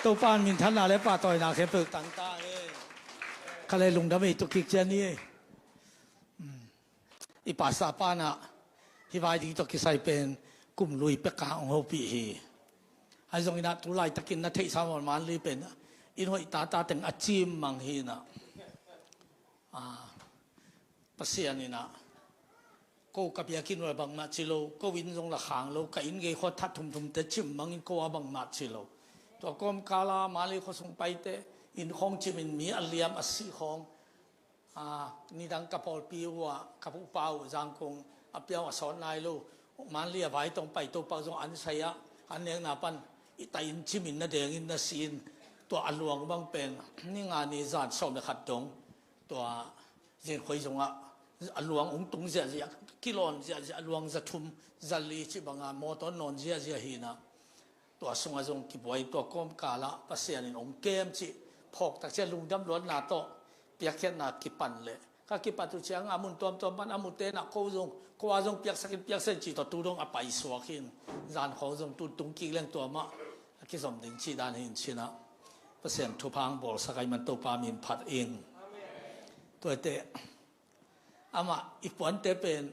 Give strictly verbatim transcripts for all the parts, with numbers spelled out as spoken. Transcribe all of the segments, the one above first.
Topa in minthanna le pahtawina khempeuh tang ta hen. Kha le lungdam ei tuk kik cian hi. Hmm. I pasa panah hih vai ding tawh kisai pen kum lui peka hong hopih hi. Ahi zongin ah tu laitakin na theihsa maw, Manli pen inn hoih tata teng a cim mang hi inah. Ah, Pasian inah ko ka biakinn uh a bangmah ci lo, ko inn zong la khang lo, ka inn gei khua that thumthumte cim mangin ko a bangmah ci lo. Tua kawmkala Manli khuasung paite inn khawng cimin mi a liam a sih khawng, ah, nidang ka pawlpi uh ah ka pupa uh Zangkong a piau a sawt nai lo. Manli a vai tawng pai Topa zong an sai ah an nekna pan i tai in cimin na dengin na si-in, tua a luang bang pen ni nga ni zan sawm le khat dong tua Zinkhuai zongah a luang hong tung ziahziah, kilawn ziahziah, a luang za thum za li cih banga mawtaw nawn ziahziah hi inah. Tua sungah zong kibuai, tua kawmkalah Pasian in hong kem cih phawk tak ciah lungdam luatna tawh piakkhiatna kipan leh ka kipat uh ciangah a mun tuamtuam pan a mute inah ko zong, ko a zong piaksakin piaksakin cih tawh tu dong a paisuak hi in, zan khawng zong tu tung kik leng tua mah a kizom ding cih dan hi in cinah. Pasian thupha hong bawlsak ahih man Topa min phat ing. Tuate amah i puante pen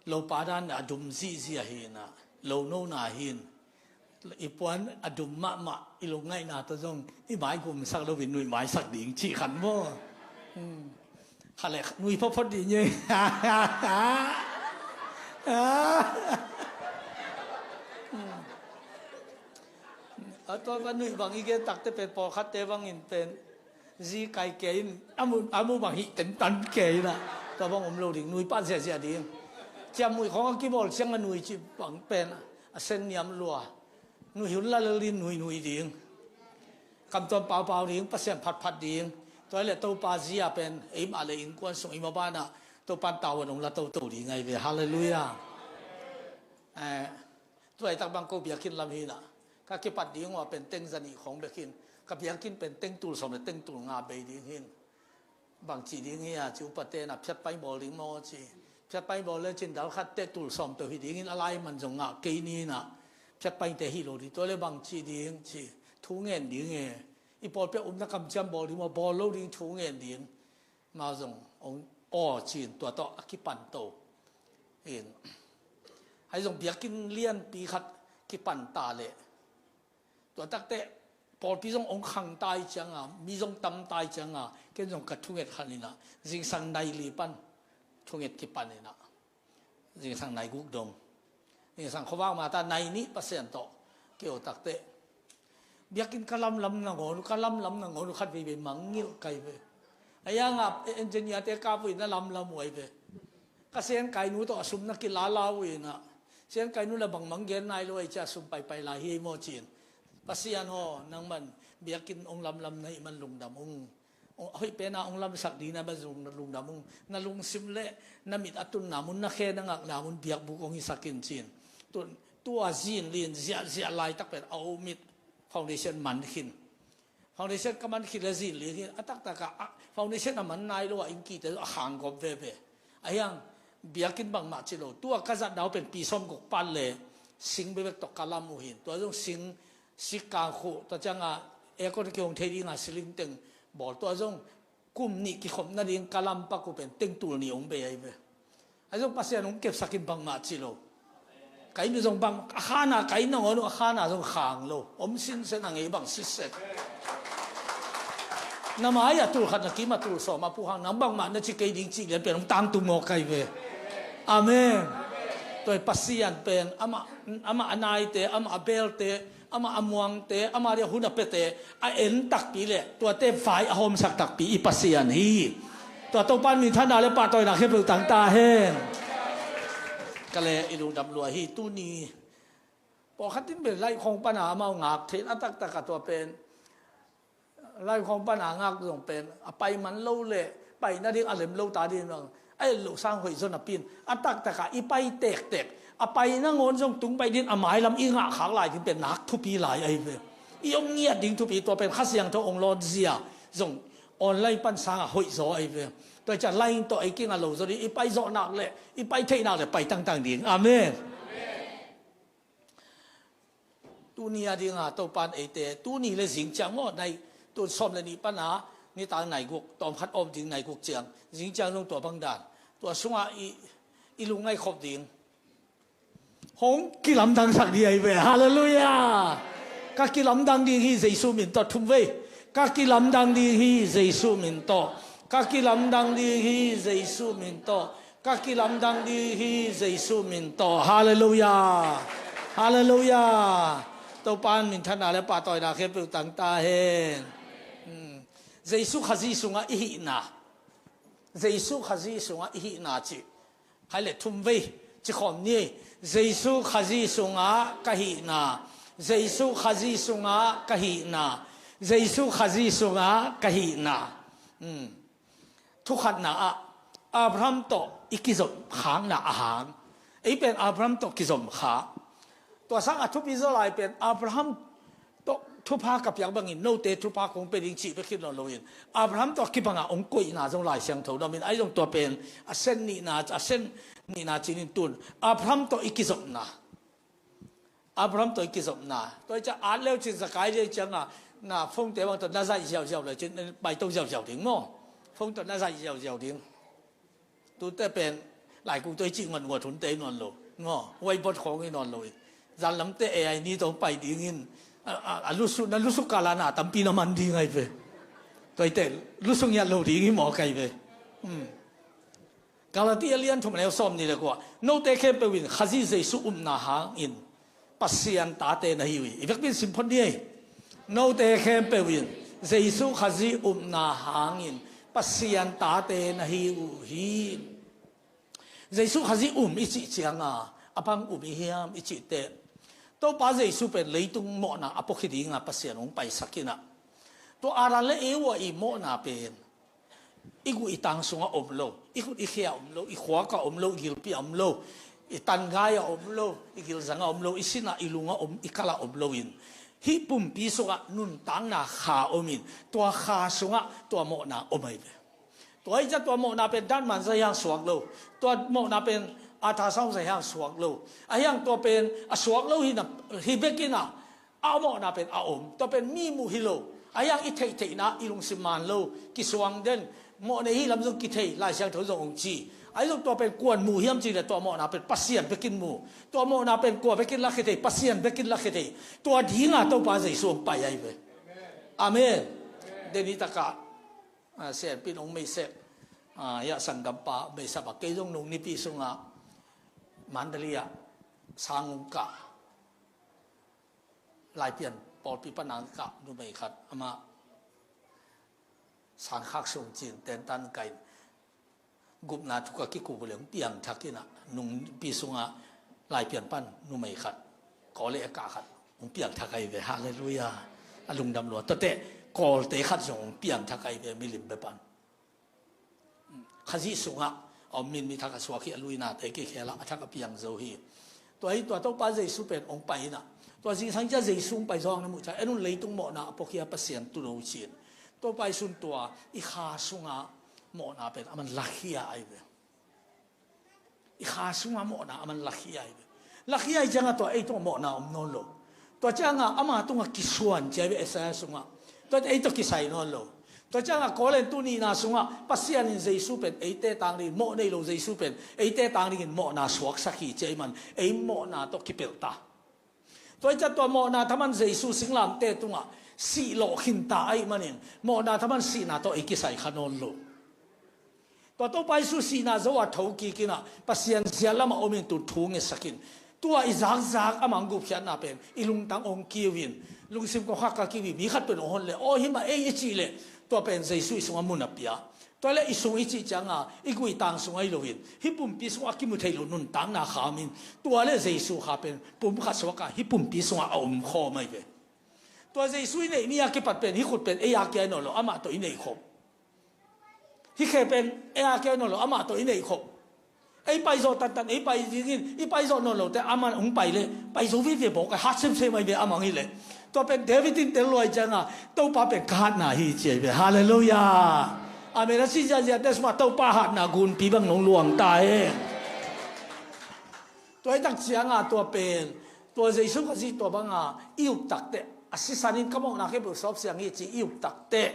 lopa dan a dum zihziah hi inah, lo nona hi in, i puan a dum mahmah i lungngaihna tawh zong i mai gumsak loin nuih maisak ding cih khan maw? Hmm. Kha le nuih photphot ding hi. Hmm. A tua ka nuih bang i gen takte pen pawlkhatte bangin pen zi kai kei in a mu, a mu bang hih tentan kei inah. Tua bang om lo ding, nuih pah ziahziah ding. Ciamnuih khawng a kibawl ciang a nuih cih bang pen a sen niam lua. Nuih hun la lel in nuih nuih ding. Kamtuam paupau ding, Pasian phatphat ding. Tua hi leh Topa zi a pen eimah le innkuan sung i mabanah Topa in tavuan hong la toto ding ahi ve. Halleluiah. Eh, tu laitak bang ko biakinn lam hi inah ka kipat ding uh a pen teng za nih khawng bek hi in, ka biakinn pen teng tul sawm le teng tul nga bei ding hi in. Bangci ding hi a ci, upate inah phiatpaih bawl ding maw ci. Phiatpaih bawl le cin dal khat teh tul sawm peuh hi dingin a lai man zong ngah kei ni inah, phiatpaihte hi lo ding, tua le bangci ding ci, thu ngen ding e. I pawlpi a upna kamciam bawl ding maw, bawl lo ding, thu ngen ding. Amau zong hong aw ci-in tua tawh a kipan to in. Ahi zong biakinn lianpi khat kipan ta leh tua takte pawlpi zong hong khang ta ih cianga, mi zong tam ta ih cianga, ken zong ka thunget khat inah zingsang nai li pan thunget kipan inah zingsang nai guk dong, zingsang khuavak mata nai nih Pasian tawh kei aw takte biakinn ka lamlam nangawn uh, ka lamlam nangawn uh khat veivei mangngilh kai ve. A ianga engineer-te kap uh in a lamlam uh ahi ve. Ka siankainu tawh a sum na kilala uh inah, siankainu le bangmang gen nai lo ahi cia sum paipai lai hi ei maw ci-in. Pasian aw, nangman biakinn hong lamlam na hih man lungdam ung. Hoih pena hong lamsak ding na ba zung na lungdam ung. Na lungsim le na mit a tunna mun, na khe na ngakna mun biakbuk hong hisak in ci-in. Tun tua zinlin ziahziah laitak pen a om it, foundation man khin. Foundation ka man khit le zinlin hi a, taktak a foundation a man nai lo a, inn kite a khang gawp veve. A hiang biakinn bangmah ci lo. Tua ka zatna uh pen pi sawm guk pan le sing bebek tawh ka lam uh hin. Tua zong sing sik kang khuh, tua cianga aircon kihong thei dinga ceiling teng bawl. Tua zong kum nih kikhop nading ka lam pak uh pen teng tul nih hong bei ahi ve. Ahi zong Pasian hong kepsak in bangmah ci lo. Ka inn uh zong bang a khana, ka inn nangawn uh a khana zong khang lo. Om sinsen a ngei bang sitset. Na mai a tul khat, na kim a tul sawm a puhang nang bangmah na ci kei ding cih lian pen hong tangtung mawk ahi ve. Amen. Tua hi Pasian pen amah, amah a naite, amah a belte, amah a muangte, amah dia hun a pete a en takpi le tuate vai a hawmsak takpi i Pasian hi. Tua Topa in minthanna le pahtawina khempeuh tang ta hen. Ka le i lungdam lua hi. Tuni pawlkhat in bel laih khawng pana amau ngak theih a, taktak a tua pen laih khawng pana ngak zong pen a pai man lo le pai nading a lem lo ta ding bang a et loh sang hoih zaw napi in, a taktak a i pai tektek, a pai nangawn zong tung pai ding a mailam i ngah khak lai ding pen nak thupi lai ahi ve. I om ngiat ding thupi, tua pen Kha Siangtho hong lawn zia zong online pan sanga hoih zaw ahi ve. Tua hi ciah laih tawh ei kinga lo zaw ding, i pai zawh nak le i pai theih nak le pai tangtang ding. Amen. Tuni a dinga Topan eite, tuni le zing ciang maw, nai, tun sawm le nih pana nitak nai guk, tawmkhat om ding nai guk ciang, zing ciang zong tua bang dan, tua sungah i, i lungngaih khop ding. Hong kilamdang sak ding ahi ve. Halleluiah. Ka kilamdang ding hi Jesu min tawh, thum vei. Ka kilamdang ding hi Jesu min tawh. Ka kilamdang ding hi Jesu min tawh. Ka kilamdang ding hi Jesu min tawh. Halleluiah. Halleluiah. Topan minthanna le pahtawina khempeuh tang ta hen. Hmm. Jesu Khazih sungah i hihna. Jesu Khazih sungah i hihna cih. Khai le thum vei ci khawm ni. Jesu Khazih sungah ka hihna. Jesu Khazih sungah ka hihna. Jesu Khazih sungah ka hihna. Hmm. Thukhatna ah Abraham tawh i kizom khakna a hang. Ei pen Abraham tawh kizom kha. Tua sang a thupi zaw lai pen Abraham tawh thupha ka piak bangin note thupha kong pia ding cih bek hi nawn loin, Abraham tawh kibangah hong koihna zong Lai Siangtho na om in, ahi zong tua pen a sen nihna, a sen nihna cinin tun Abraham tawh i kizopna. Abraham tawh i kizopna. Tua i ciah at leu cin Zakai le cianga na phone te bang tawh na zaih ziauziau le cin pai to ziauziau ding maw? Phone tawh na zaih ziauziau ding. Tute pen laikung tawh i cih ngon ngot hunte i nawn lo. Ngo, whiteboard khawng i nawn lo i. Zanlamte A I ni tawh pai dingin a, a, a lusu, na lusu kala na tampi na man ding ahi ve. Tua i te lusu ngiat lo ding i mawk ahi ve. Hmm. Galatia lian thum neu sawm ni le kua. Note khempeuh in Khazih Jesu upna hangin Pasian tate na hi uh hi. I vekpi in simphot ni ei. Note khempeuh in Jesu Khazih upna hangin Pasian tate na hi uh hi. Jesu Khazih um i cih cianga a bang um i hiam i cih teh, Topa Jesu pen leitung mawhna a pawkhi dinga Pasian hong paisak inah, tua Adam le Eva i mawhna pen i guh i tang sungah om lo, i khut i khia om lo, i khuaka om lo, i gilpi a om lo, i tangai a om lo, i gilzanga om lo, i sinah i lunga om, i kala om loin hih pumpi sungah nuntakna kha omin, tua kha sungah tua mawhna om ahi ve. Tua hi ciah tua mawhna pen datman zai hang suak lo, tua mawhna pen ultrasound zai hang suak lo, a hiang tua pen a suak lo hi na, hi bekinah a mawhna pen a om. Tua pen mi muh hi lo, a hiang i theihtheihna i lungsim man lo, kisuang den, mawh nei hi lam zong kithei, Lai Siangtho zong hong ci. Ahi zong tua pen kuan muh hiam cih le tua mawhna pen Pasian bekin mu. Tua mawhna pen kua bekin lakhia thei, Pasian bekin lakhia thei. Tua dinga Topa Jesu hong pai ahi ve. Amen. Deni takah a, sianpin hong meisek, a, hiah sanggampa meisap a, kei zong nung nipi sungah Mandalay ah sang hong kah, Laipian pawlpi pan hong kah numei khat, amah sangkhak sung cin tentan kain gupna thuk a kikup uh le hong piangthak inah, nung nipi sungah Laipian pan numei khat, Kawleh a kah khat hong piangthak ahi ve. Halleluiah. A lungdam lua. Tuate Kawlte khat zong hong piangthak ahi ve, milim bia pan. Khazih sungah a om in mi thak a suak hi, a luinate kikhelah a thak a piang zo hi. Tua hi tua Topa Jesu pen hong pai inah, tua zingsang ciah Jesu hong pai zawng na muh ciah, en un, leitung mawhna a pawkhia Pasian tulo cin. Topa i sun tua i kha sungah mawhna pen a man lakhia ahi ve. I kha sungah mawhna a man lakhia ahi ve. Lakhia ahi ciangah tua ei tungah mawhna om nawn lo. Tua ciangah ama tungah kisuan cia ve, Isaiah sungah. Tua ei tawh kisai nawn lo. Tua ciangah Kawlen tu nihna sungah Pasian in Jesu pen eite tang dingin mawh nei lo, Jesu pen eite tang dingin mawhna suaksak hi cia i man, ei mawhna tawh kipelh ta. Tua i ciah tua mawhna thaman Jesu singlamte tungah sih lawh khinta ahih manin mawhna thaman sihna tawh ei kisai kha nawn lo. Tua Topa Jesu sihna zo a tho kik inah Pasian ziat lamah om in tun thu ngetsak in. Tua i zakzak amah hong gupkhiatna pen i lungtang hong kiu in, lungsim kong khak ka kiu in, mi khat pen hong hon leh, aw, himah ei i cih leh, tua pen Jesu i sungah mun a pia. Tua le i sung i cih cianga i guh i tang sung ahi loin hih pumpi sungah a kimu thei lo nuntakna kha om in, tua le Jesu kha pen pum khat suaka hih pumpi sungah a om khawm ahi ve. Tua Jesu i neih ni a kipat pen hih khut pen ei a kia nawn lo, amah tawh i neih khop. Hih khe pen ei a kia nawn lo, amah tawh i neih khop. Ei pai zawh tantan ei pai dingin i pai zawh nawn lote amah hong pai leh pai zo veve bawk a, hat semsem ahi ve amah hi leh. Tua pen David in tel luai cianga, Topa pen ka hatna hi ci ahi ve. Halleluiah. Amen. A si ziahziahte sungah Topa hatna gunpi bang nong luang ta hen. Tua i tak cianga tua pen Tua Jesu Khazih tua banga i up takteh, a sisan in ka mawhna khempeuh sawp siang hi ci i up takteh,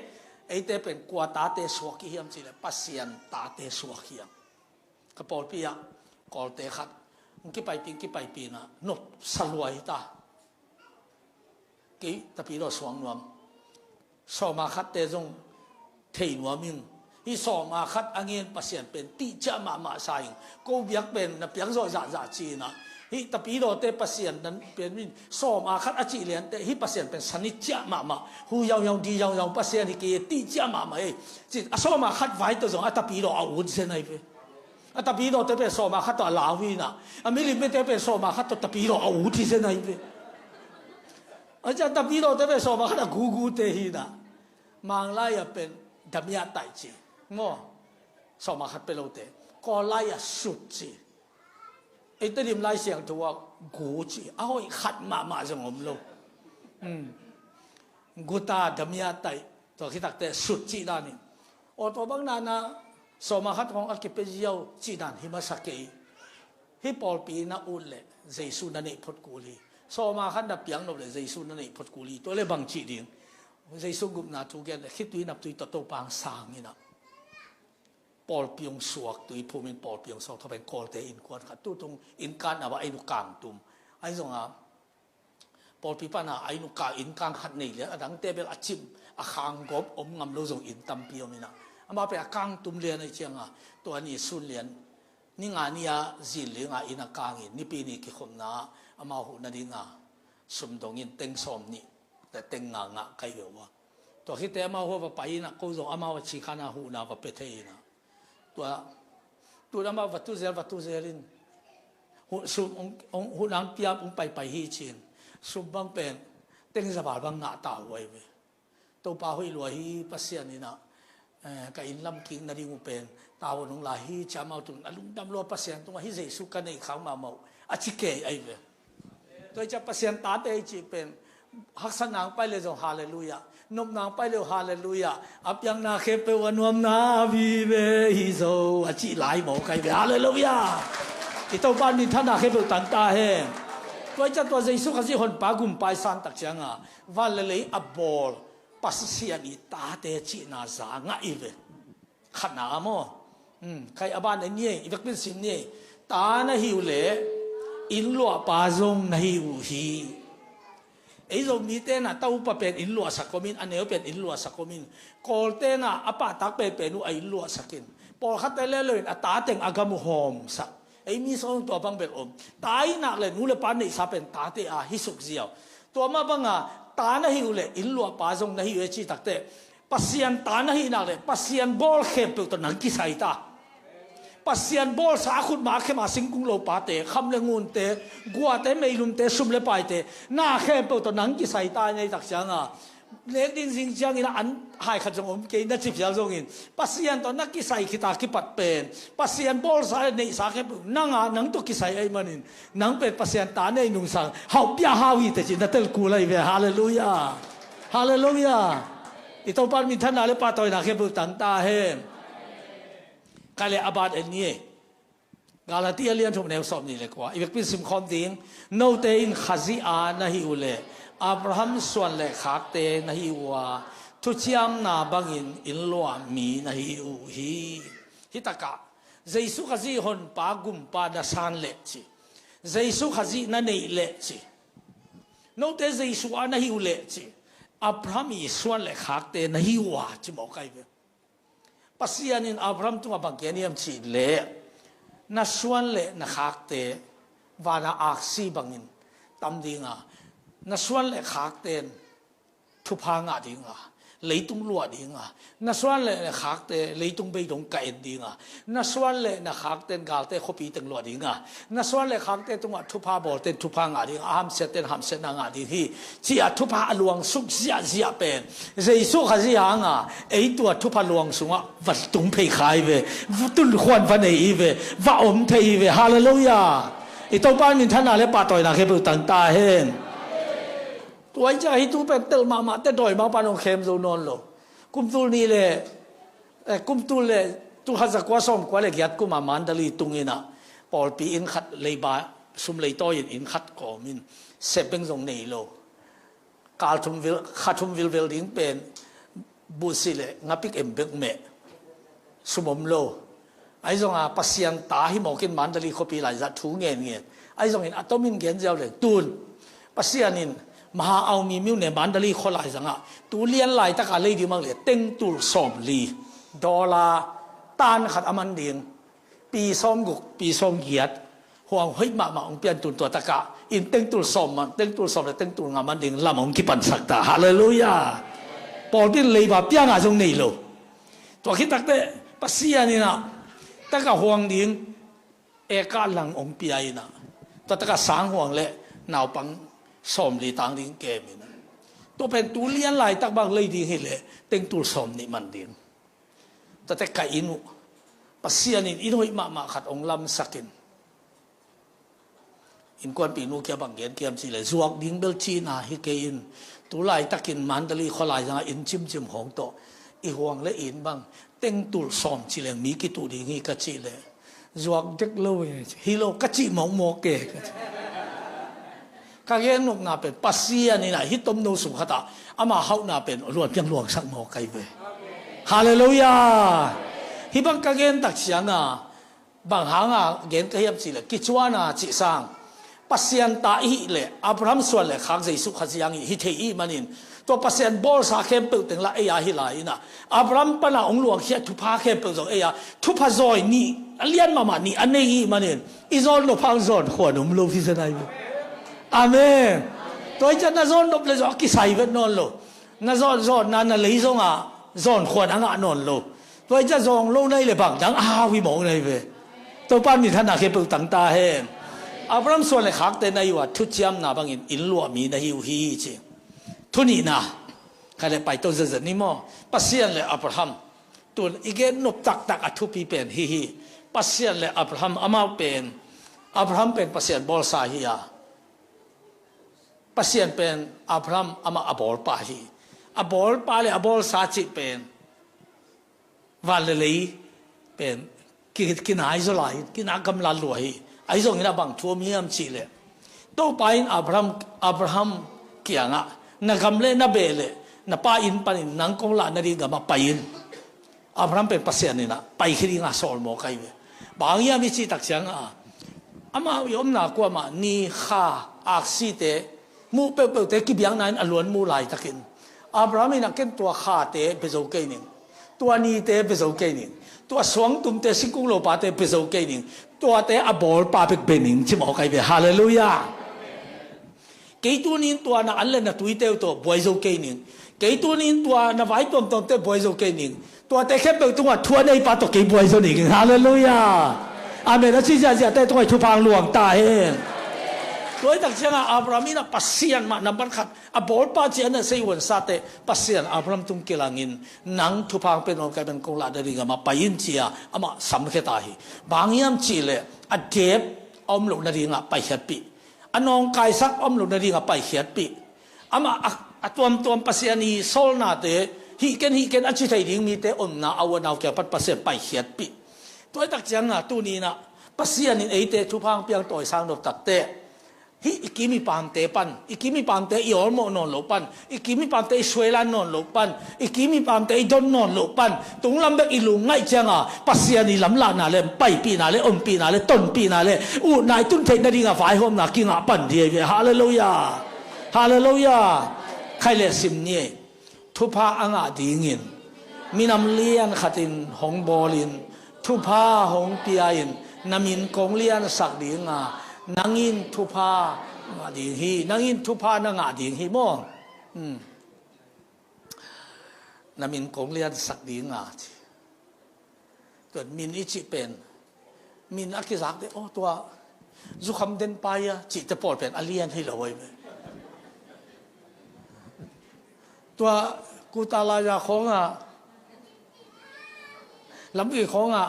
eite pen kua tate suak i hiam cihleh Pasian tate suak hiam. Ka pawlpi ah Kawlte khat hong kipaipih, hong kipaipih na nopsa lua hi ta. Kei Tapidaw suang nuam. Sawma khatte zong thei nuam ing. Hih sawma khat a ngen Pasian pen tihciah mahmah sa ing. Ko biak pen na piak zawh zahzah ci-in ah, hih Tapidawte Pasian nan pen min sawma khat a cih lianteh hih Pasian pen sanit ciah mahmah, hu yaungyang di yaungyang Pasian hi kei tihciah mahmah ei. Ci a sawma khat vai tawh zong a Tapidaw a ut zen ahi ve. A Tapidawte pen sawma khat tawh a lau hi na. A milimte pen sawma khat tawh Tapidaw a ut hi zen ahi ve. A ci a Tapidawte pen sawma khat a gugute hi na. Manglai a pen damia taih ci maw? Sawma khat pe lote. Kawllai a sut ci. Eite lim Lai Siangtho ah gu ci a hoih khat mahmah zong om lo. Guta damia taih tua khitakteh sut cih danin. Aw tua bang nana sawma khat hong a kipia ziau cih dan hi masa kei. Hih pawlpi na ut leh Jesu na neih phot kul hi. Sawma khat na piak nop leh Jesu na neih phot kul hi. Tua leh bang cih ding? Jesu gupna thu gen leh khitui naptui tawh Topa hong sang in ah, pawlpi hong suak, tuiphum in pawlpi hong suak, tua pen Kawlte innkuan khat. Tutung innkan a va ei nu kangtum. Ahi zongah pawlpi pana a inn uh kang, inn kang khat nei lian, a dangte bel a cim a khang gawp om ngam lo zong inn tampi om in ah, amah pen a kangtum lian ahi cianga tua ni sun lian, ni nga ni-a zin linga inn a kangin Nipi ni kikhopna amau huh nadinga sum dongin teng sawm nih le teng nga ngah kai ve uh a. Tua khite amau huh a va pai in ah ko zong amau a cikhana huhna va pia thei in ah. Tua, tu amah va tu zel, va tu zel in. Huh, sum, hong, hong, huh nang piap, hong paipai hi cin. Sum bang pen, teng za val bang ngah ta huai ve. Topa hoih lua hi Pasian in ah, eh, ka inn lam kik nading uh pen, ta hong la hi ci amau tun, a lungdam lua Pasian tungah hi Jesu ka neih khang mahmah uh. A ci kei ahi ve. Tua hi ciah Pasian tate i cih pen haksatna hong pai le zong halleluiah, nopna hong pai le uh halleluiah, a piakna khempeuh a nuamna vive hi zo a cih lai mawk ahi ve, halleluiah. I Topa minthanna khempeuh tang ta hen. Tua hi ciah tua Jesu Khazih honpa gumpa i san tak cianga van le lei a bawl Pasian i tate cihna za ngah i ve. Khatna a maw? Khai a ban en ni ei, i vekpin sim ni ei. Ta na hi uh leh inn luahpa zong na hi uh hi. Ei Zomite na ta upa pen inn luahsak om in, a neu pen inn luahsak om in. Kawlte na a pahtak penpen uh a inn luahsak in. Pawlkhatte le loin a ta teng a gam uh hawmsak. Ei mi sawng tua bang bel om. Ta i nak le nu le pa neihsa pen tate a hi suk ziau. Tua mah banga ta na hi uh leh inn luahpa zong na hi uh e cih takteh Pasian ta na hih nak le Pasian bawl khempeuh tawh nang kisai ta. Pasian bawlsa a khutma a khem a singkung lopate, kham le ngunte, guate, meilumte, sum le paite, na khempeuh tawh nang kisai ta i nei tak cianga nek ding zing ciangin an hai khat zong om kei na ci phial zongin Pasian tawh na kisai khita kipat pen Pasian bawlsa le neihsa khempeuh nanga nang tawh kisai ahih manin nang pen Pasian ta nei nungsang hauh pia hau hi teci na tel kul ahi ve. Halleluiah. Halleluiah. I Topa minthanna le pahtawina khempeuh tang ta hen. Kai le a bat en ni e. Galatia lian thum neu sawm ni le kua i vekpin simkhawm ding. Note in Khazih a na hi uh le Abraham suan le khakte na hi uh a, thuciamna bangin inn luah mi na hi uh hi. Hitakah Jesu Khazih honpa gumpa na san leh ci, Jesu Khazih na neih leh ci, note Jesu a na hi uh leh ci, Abraham i suan le khakte na hi uh a ci mawk ahi ve. Pasian in Abraham tungah bang gen hiam cih leh na suan le na khakte vana aksi bangin tam dinga, na suan le khakte in thupha ngah dinga, leitung luah dinga, na suan le na khakte leitung beidong ka en dinga, na suan le na khakte in galte khuapi teng luah dinga, na suan le khakte tungah thupha bawlte in thupha ngah dinga, a hamsiatte in hamsiatna ngah ding hi. Ciah thupha a luangsuk ziahziah pen Jesu Khazih hanga ei tua thupha luang sungah va tung phei khai ve, tunkhuan va nei i ve, va om thei i ve. Halleluiah. I Topa minthanna le pahtawina khempeuh tang ta hen. Tua hi ciah hih thu pen tel mahmah te dawi mah pan hong khem zo nawn lo. Kum tul ni le, eh, kum tul le tul khat za kua sawm kua le giat kuma Mandalay tung inah pawlpi inn khat leiba sum leitawi in inn khat kawm in sep beng zong nei lo. Kal thum vil, kha thum vilvel ding pen buhsi le ngapik em bek meh. Sum om lo. Ahi zongin Pasian ta hi mawkin Mandalay khuapi laizah thu ngen ngen. Ahi zongin a tomin gen ziau leng tun Pasian in Maha Aung Myumyune Mandalay khua laizangah tu lian laitaka lei ding mang le tengtul sawmli, dollar tan khat a man ding, pi sawmguk, pi sawmgiat, huang hoih mahmah hong pian tun tua takah in tengtul sawm man, tengtul sawm le tengtul nga man ding lam hong kipansak ta. Halleluiah. Pawlpi in leiba pianga zong nei lo. Tua khit takteh Pasian in ah takah huang ding eka lang hong pia in ah, tua takah sang huang le naupang sawmli tang ding kem in ah, tua pen tu lian laitak bang lei ding hileh tengtul sawmnih man ding. Tate ka inn uh Pasian in inn hoih mahmah khat hong lamsak in, innkuanpihnu kia bang gen kiam cihleh zuak ding bel cihna hi kei in, tu laitakin Mandalay khua laizangah inn cimcim hong tawh i huang le inn bang tengtul sawm cileng mi kituh ding hi ka cihleh zuak dek lo hi lo ka cih mawkmawk ke. Ka gen nopna pen Pasian in ah hih tomno sung khatah ama hauhna pen luanpiang luangsak mawk ahi ve. Halleluiah. Hih bang ka gen tak cianga bang hanga gen ka hiam cihleh kicuana cih sang Pasian ta i hih leh Abraham suan le khak Jesuh Khazih hang i hi thei i manin tua Pasian bawlsa khempeuh teng lah ei a hi lai inah Abraham pana hong luangkhia thupha khempeuh zong ei a thupha zawi nih a lian mahmah nih a nei i manin i zawn nop hang zawn khuan om lo hi zen ai. Amen. Tua i cian na zawn nop le zong a kisai vet nawn lo. Na zawn zawnna na lei zongah zawn khuan a ngah nawn lo. Tua i cian zawng lo nai le bang dang a hau hi mawk nai ve. Topa minthanna khempeuh tang ta hen. Abraham suan le khakte na i uh a thuciamna bangin inn luahmi na hi uh hi ci. Thu nihna kha le paito zetzet ni maw? Pasian le Abraham. Tun i gen nop taktak a thupi pen hi hi. Pasian le Abraham amau pen, Abraham pen Pasian bawlsa hi a, Pasian pen Abraham amah a bawlpa hi. A bawlpa le a bawlsa cih pen van le lei pen ki, kinai zaw lai, kina gamlat lua hi. Ahi zongin a bang thu om hiam cihleh Topa in Abraham, Abraham kiangah na gam le na beh le na pa inn panin nang kong lah nading gamah pai in. Abraham pen Pasian inah paikhia dinga sawl mawk ahi ve. Bang hang hiam i cih tak ciangah amau i omna kuamah ni kha aksite muh peuhpeuhte kibiakna in a luan mu laitakin Abraham inah ken tua khate bia zo kei ning, tua nite bia zo kei ning, tua suangtumte singkung lopate bia zo kei ning, tuate a bawlpa bek bia ning ci mawk ahi ve. Halleluiah. Kei tunin tua na an le na tuite uh tawh buai zo kei ning. Kei tunin tua na vai tuamtuamte buai zo kei ning. Tuate khempeuh tungah thu a neipa tawh kei buai zo ning. Halleluiah. Amen. A ci ziahziahte tungah i thupha hong luang ta hen. Tua i tak ciangah Abraham inah Pasian mah nambat khat a bawlpa ci a na sei huansate Pasian Abraham tung kilangin nang thupha hong pia nawn kei pen kong lah nading gamah pai in ci-a amah samkhia ta hi. Bang hang hiam cihleh a dep a om loh nadingah paikhiatpih. A nawngkaisak om loh nadingah paikhiatpih. Amah a, a tuamtuam Pasian i sawlnate hih ken hih ken a ci thei ding mite omna a u a nau kiang pan Pasian paikhiatpih. Tua i tak ciangah tuninah Pasian in eite thupha hong piang tawisang nop takteh hih i kim i pamte pan, i kim i pamte i awlmawh nawn loh pan, i kim i pamte i suailan nawn loh pan, i kim i pamte i don nawn loh pan tunglam bek i lungngaih cianga Pasian i lamlahna le paipihna le ompihna le tonpihna le utna i tun theih nadinga vaihawmna kingah pan dih ahi ve. Halleluiah. Halleluiah. Khai le sim ni ei. Thupha a ngah dingin minam lian khatin hong bawlin thupha hong pia-in na min kong liansak dinga nangin thupha ngah ding hi. Nangin thupha na ngah ding hi maw? Hmm. Na min kong liansak dinga ci. Tua min i cih pen min a kizakte, aw tua zukham den pai a cihte pawl pen a lian hi lo ahi ve. Tua kuta laiza khawngah lampi khawngah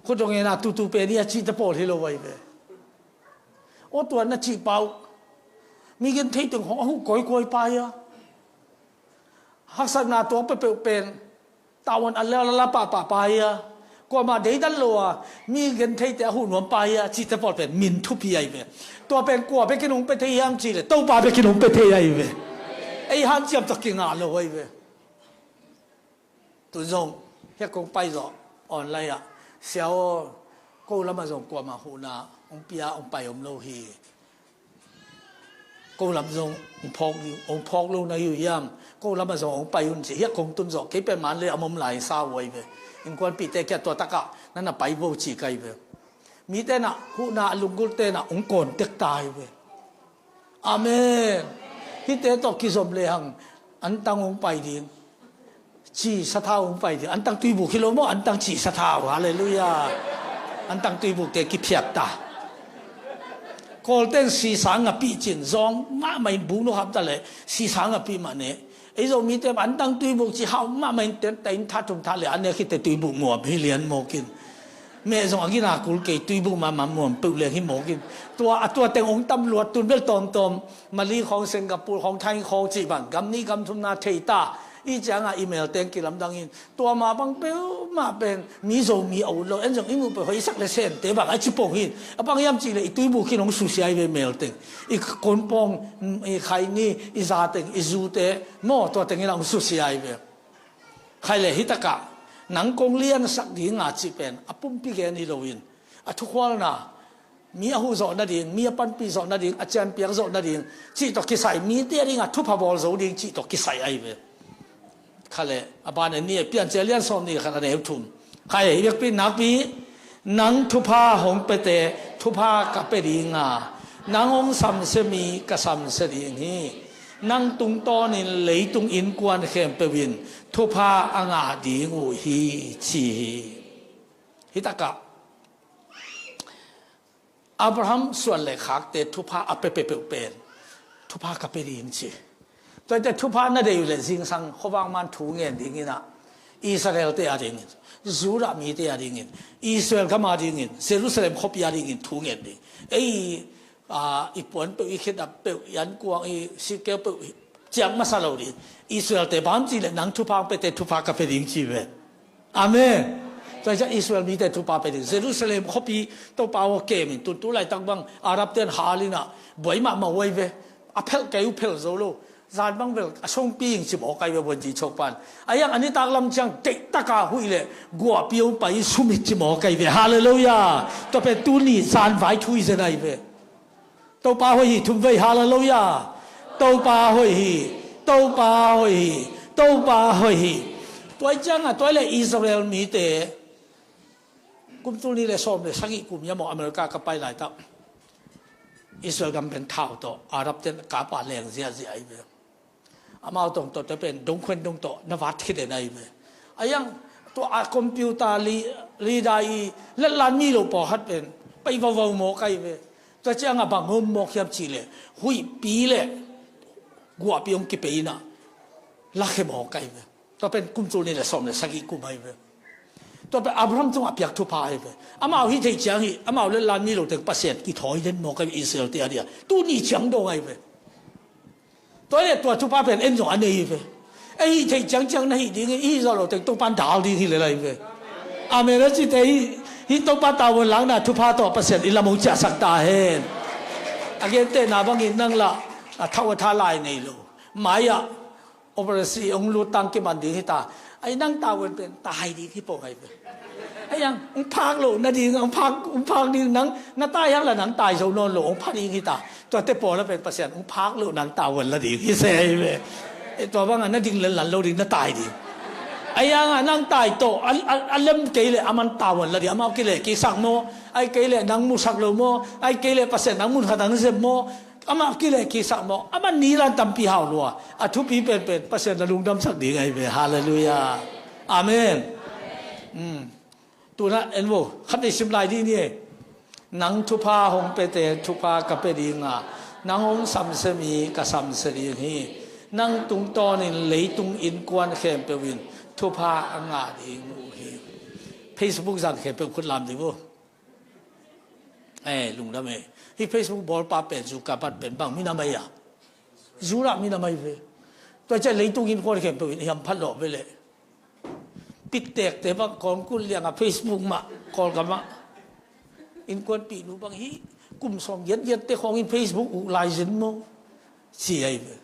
khutdongena tutu pen hi a cihte pawl hi lo ahi ve. Aw tua na cih pah uh mi gen thei teng khawng a huh kawikawi pai a haksatna tuak peuhpeuh pen tavuan a lala pahpah pai a Kuamah deidan lo a, mi gentheite a huh nuam pa hi a cihte pawl pen min thupi ahi ve. Tua pen kua bekin hong pia thei hiam cih leh Topa bekin hong pia thei ahi ve. Ei hanciam tawh kingah lo ahi ve. Tun zong hiah kong pai zawh online ah, "Sia aw, ko lamah zong kuamah huhna hong pia hong pai om lo hi. Ko lam zong hong phawk, hong phawk lo na hi uh hiam? Ko lamah zong hong pai un," ci. Hiah kong tun zawh, kei pen Manlei a om lai sa uh ahi ve. Innkuanpihte kiang tua takah na na pai vo ci ka hi ve. Mite na huhna a lunggulhte na hong kawn tek ta hi ve. Amen. Hihte tawh kizom lehang antang hong pai ding. Ci sathau hong pai ding. Antang tuibuk hi lo maw, antang ci sathau. Halleluiah. Antang tuibukte kiphiat ta. Kawlten sisa ngapih cin, zawng mahmah in buk nukham ta leh sisa ngapih mah ne. Ei Zomite antang tuibuk ci hau mahmah in, ten ta in tha thum tha leh a nek khit teh tuibuk muam hi lian mawk in. Meh zong a gina kul kei, tuibuk mahmah muam peuh leng hi mawk in. Tua, a tua teng hong tam luat, tun bel tawmtawm Mali khawng, Singapore khawng, Thai khawng cih bang gam nih gam thumna thei ta. I ciangah i mel teng kilamdang in, tua mah bang peuhmah pen mi Zomi a ut lo, en zong i muh peuh hoihsak le sente bang a ci pong hi. A bang hiam cih leh i tuibuk khin hong susia hi ve mel teng. I konpawng, i khaini, i za teng, i zute maw, tua teng in a hong susia hi ve. Khai le hi takah nang kong liansak ding a cih pen a pumpi gen hi loin, a thukhualna, mi a huh zawh nading, mi a panpih zawh nading, a cianpiak zawh nading cih tawh kisai, mite a dingah thupha bawl zo ding cih tawh kisai ahi ve. Kha le, a ban en ni, Piancil lian sawm ni khat a neu thum. Khai, i biakpi nakpi, nang thupha hong piate thupha ka pia ding a, nang hong samsia mi ka samsia ding hi. Nang tungtawnin leitung innkuan khempeuh in thupha a ngah ding uh hi, ci hi. Hi takah Abraham suan le khakte thupha a pia peuhpeuh pen thupha ka pia ding ci. Tuate thupha na deih uh leh zingsang khuavak man thu ngen dingin ah, Israelte a dingin, Judah mite a dingin, Israel gam a dingin, Jerusalem khuapi a dingin thu ngen ding. Ei, a, i puan peuh, i khedap peuh, i ankuang, i sikkeu peuh ciang masa lo ding. Israelte bang ci leh nang thupha hong piate thupha ka pia ding ci ve. Amen. Tua hi ciah Israel mite thupha pia ding. Jerusalem khuapi Topa aw kem in, tun tu laitak bang Arabte in hal in ah buai mahmah uh ahi ve. A phelh kei uh, phelh zo lo. Zan bang bel a songpi in ci mawk ahi ve, buanzi chokpan. A hiang a nitak lam ciang teihtaka huih leh guahpi hong pai in sumit ci mawk ahi ve. Halleluiah. Tua pen tuni zanvai thu hi zen ahi ve. Topa hoih hi, thum vei, halleluiah. Topa hoih hi, Topa hoih hi, Topa hoih hi. Tua hi ciangah, tua hi leh Israel mite kum tul nih le sawm le sagih kum hiam aw, America ka pai laitak Israel gam pen thau tawh Arabte in kapa leng ziahziah ahi ve. Amau tawh tua pen dongkhuen dong tawh na vat khit den ahi ve. A hiang tua a computer li, li dai i letlan mi lo pawlkhat pen pai vauvau mawk ahi ve. Tua ciangah bang hong mawk hiam cih leh huihpi le guahpi hong kipia in ah lakhia mawk ahi ve. Tua pen kum tul nih le sawm le sagih kum ahi ve. Tua pen Abraham tungah piak thupha ahi ve. Amau hih theih ciang hi, amau letlan mi lo teng Pasian kithawi den mawk ahi ve, Israelte a dia. Tuni ciang dong ahi ve. Tua hi leh tua thupha pen en zong a nei hi ve. Ei hih theih ciangciang na hih ding hi, i hih zawh loh teng Topan dal ding hi lel ahi ve. Amen a cite hi, hih Topa tavuan lakna thupha tawh Pasian i lam hong ciahsak ta hen. A gentehna bangin nang lah a thau a tha lai nei lo. Mai-ah operation hong lut tang kiman ding hi ta. Ai nang tavuan pen tai ding hi pong ahi ve. Ai ang, hong phak loh nading, hong phak, hong phak ding nang, na tai hang la nang tai zo nawn lo, hong pha ding hi ta. Tuate pawl a pen Pasian hong phak loh nang tavuan la ding hi se ahi ve. Eh, tua bangah na ding lel lan lo ding, na tai ding. Ai ang a nang tai tawh, a, a, a lem kei leh a man tavuan la ding, amau kileh kiksak maw, ai kei leh nang musak lo maw, ai kei leh Pasian nang mun khat ang zem maw, amah kileh kiksak maw, amah nilan tampi hau lua. A thupi penpen Pasian na lungdamsak ding ahi ve. Halleluiah. Amen. Mm. Tunah en vo, khat nei sim lai dih ni. Nang thupha hong piate thupha ka pia ding a, nang hong samsia mi ka samsia ding hi. Nang tungtawnin leitung innkuan khempeuh in thupha a ngah ding uh hi. Facebook zang khempeuh khut lam dih vo. Eh, lungdam eh. Hih Facebook bawlpa pen Zuckerberg pen bang minam ahi a? Judah minam ahi ve. Tua ciah leitung innkuan khempeuh in hiam phat lawh ve leh. Pittekte bang kawngkul liangah Facebook mah, Kawlgam ah innkuanpihnu bang hi, kum sawm giatgiatte khawngin Facebook uh lai zen maw, ci ahi ve.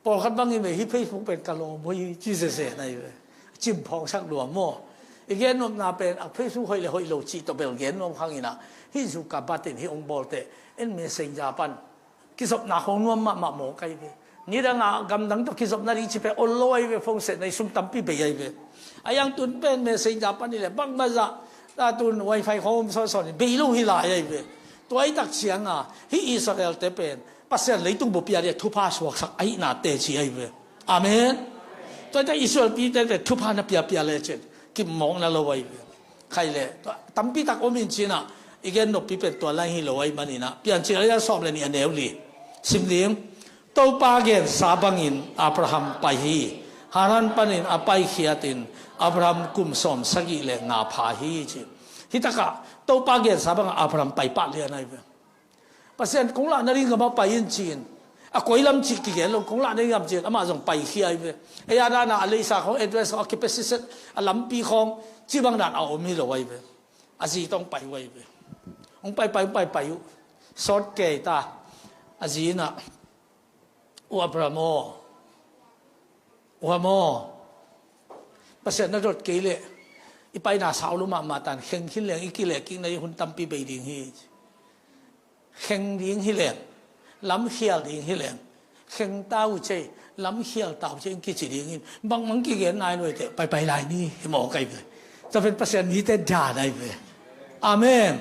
Pawlkhat bangin ve, hi Facebook pen ka lawm uh hi, ci sese na hi ve. Cimphawngsak lua maw? I gennopna pen a Facebook hoih le hoih lo cih tawh bel gennuam khanginah, hih zu ka batin hih hong bawlte en Messenger pan kizopna khawng nuam mahmah maw kai ve. Nidangah gamdang tawh kizopna ding ci pen ol lo ahi ve, phone setna i sum tampi bei ahi ve. A yang tun pen Messenger pan i le bangmah zah, a tun wifi khawng om sawnsawn in bei lo hi lai ahi ve. Tua i tak cianga hih Israel-te pen Pasian leitung bup pia dia thupha suaksak ahihna teci ahi ve. Amen. Tua i tak Israel pite pen thupha na piapia lecin kimmawkna lo ahi ve. Khai le, tua tampi tak om in cinah, i gen noppi pen tua lai hi lo ahi maninah, Piancil a lian sawm le nih a neu li sim ding. Topa gensa bangin Abraham pai hi. Haran panin a paikhiatin Abraham kum sawm sagih le nga pha hi ci. Hitakah Topa gensa bangah Abraham pai pah lian ahi ve. Pasian kong lahna ding gamah pai in ci-in, a koi lam cih kigen lo, kong lahna ding gam ci-in amah zong paikhia ahi ve. Ei a dana a leisa khawng, address khawng, a capacity set, a lampi khawng cibang dan a om hi lo ahi ve. A zi tawh hong pai uh ahi ve. Hong paipai hong paipai uh sawt kei ta. A zi inah, "U Abraham aw, u Abraham aw, Pasian na dot kei leh i paina sau lo mahmah tan, kheng khin leng i kilehkikna i hun tampi bei ding hi. Kheng ding hi leng, lamkhial ding hi leng, kheng ta uh cei, lamkhial ta uh cei," in kici dingin bangmang kigen nai lo hi teh, paipai lai ni hi maw kai ve. Tua pen Pasian mite dan ahi ve. Amen.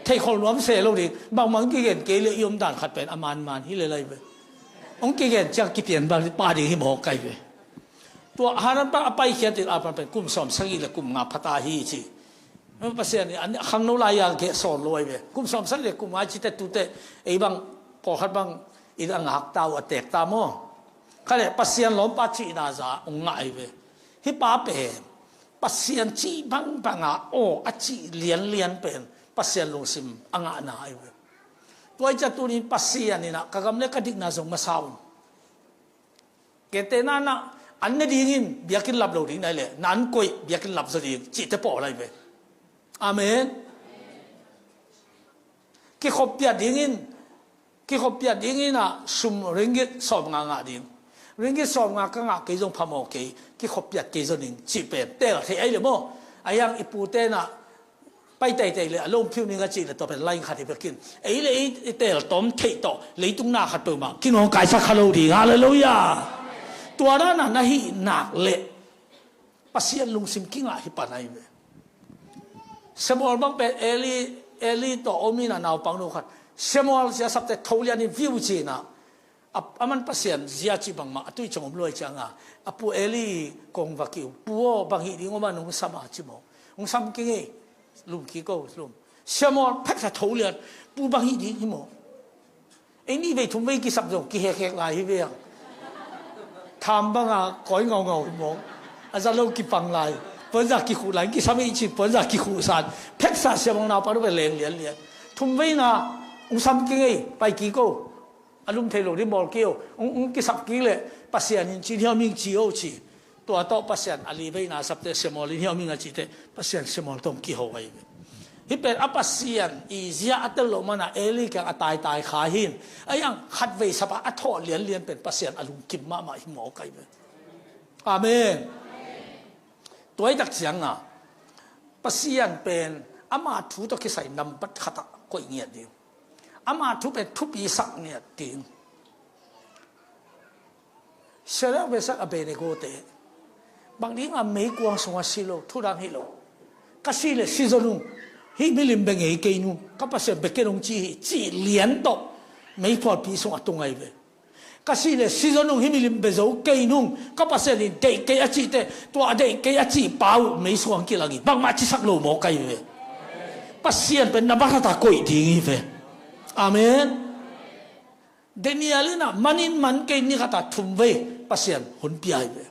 Theihkholh nuam se lo ding, bangmang kigen kei leh i omdan khat pen a manman hi lel ahi ve. Hong kigen ciang kipian pah ding hi maw kai ve. Tua Haran pan a paikhiatin Abraham pen kum sawm sagih le kum nga pha ta hi ci. Pasian in a khangno lai-a geh sawn lo ahi ve. Kum sawm sagih le kum nga cite tute, ei bang pawlkhat bang in a ngak ta uh, a teek ta maw? Kha le Pasian lawmpa cihna za hong ngah ahi ve. Hih pa pen Pasian cih bangbanga aw a cih lianlian pen Pasian lungsim a ngahna ahi ve. Tua i ciah tunin Pasian inah ka gam le ka dikna zong masa un. Kei te nanah an ne dingin biakinn lap lo ding nai leh, na an koih biakinn lap zaw ding cihte pawl ahi ve. Amen. Kikhoppiat dingin, kikhoppiat dingin ah sum ringgit sawm nga ngah ding. Ringgit sawm nga ka ngah kei zong phamawh kei, kikhoppiat kei zaw ding cih pen teel thei ahi le maw? A hiang i pute inah pai teitei le a lom phiu ning a cih le tua pen lain khat hi bekin, ei le ei i teel tawm theih tawh leitung na khat peuhmah kinawngkaisak kha lo ding. Halleluiah. Tua dana na hih nak leh Pasian lungsim kingah hi pan ahi ve. Samuel bang pen Eli, Eli tawh om inah naupangno khat, Samuel ci a sapte tho lianin viu cinah, a, aman Pasian zia cih bangmah a tui ciang om luai cianga, a pu Eli kong va kiu, "Pu aw, bang hih ding om a nong sam a?" ci maw. "Hong sam kingei, lum kiko, lum." Samuel pheksa tho lian, "Pu, bang hih ding hi maw?" Ei nih vei thum vei kisap zong kihekhek lai hi ve ang. Tham banga kawi ngaungau hi maw? A za lo kipang lai, puanza kikhuh lai, kisam ei cin puanza kikhuh san. Pheksa Samuel naupa lo ve leng lianlian. Thum veina, "Hong sam kingei, pai kiko." A lum thei lo ding bawl kei o, hong, hong kisap kik leh Pasian in ci, hiau ming ci o ci. Tua tawh Pasian a li veina sapte Samuel in hiau ming a cihte Pasian Samuel tawh hong kiho ahi ve. Hih pen a Pasian i zia a tel loh mana Eli kiang a taitai kha hin. A hiang khatvei sapa a thawh lianlian pen Pasian a lungkim mahmah hi mawk ahi ve. Amen. Tua i tak cianga Pasian pen ama thu tawh kisai nambat khatah koih ngiat ding. Ama thu pen thupi sak ngiat ding. Shadrach, Meshach, Abednego te bang dinga meikuang sungah si lo, thudang hi lo. Ka si le si zo nung, hih milim bia ngei kei nung, ka Pasian bia kei nung ci hi, cih lian tawh meiphualpi sungah tung ahi ve. Ka si le si zo nung, hih milim bia zo kei nung, ka Pasian in deih kei a cihte, tua a deih kei a cih pa uh mei sungah kilang hi, bangmah cisak lo mawk ahi ve. Pasian pen na bakata koih ding hi ve. Amen. Daniel in ah manin man kei, ni khatah thum vei Pasian hun pia hi ve.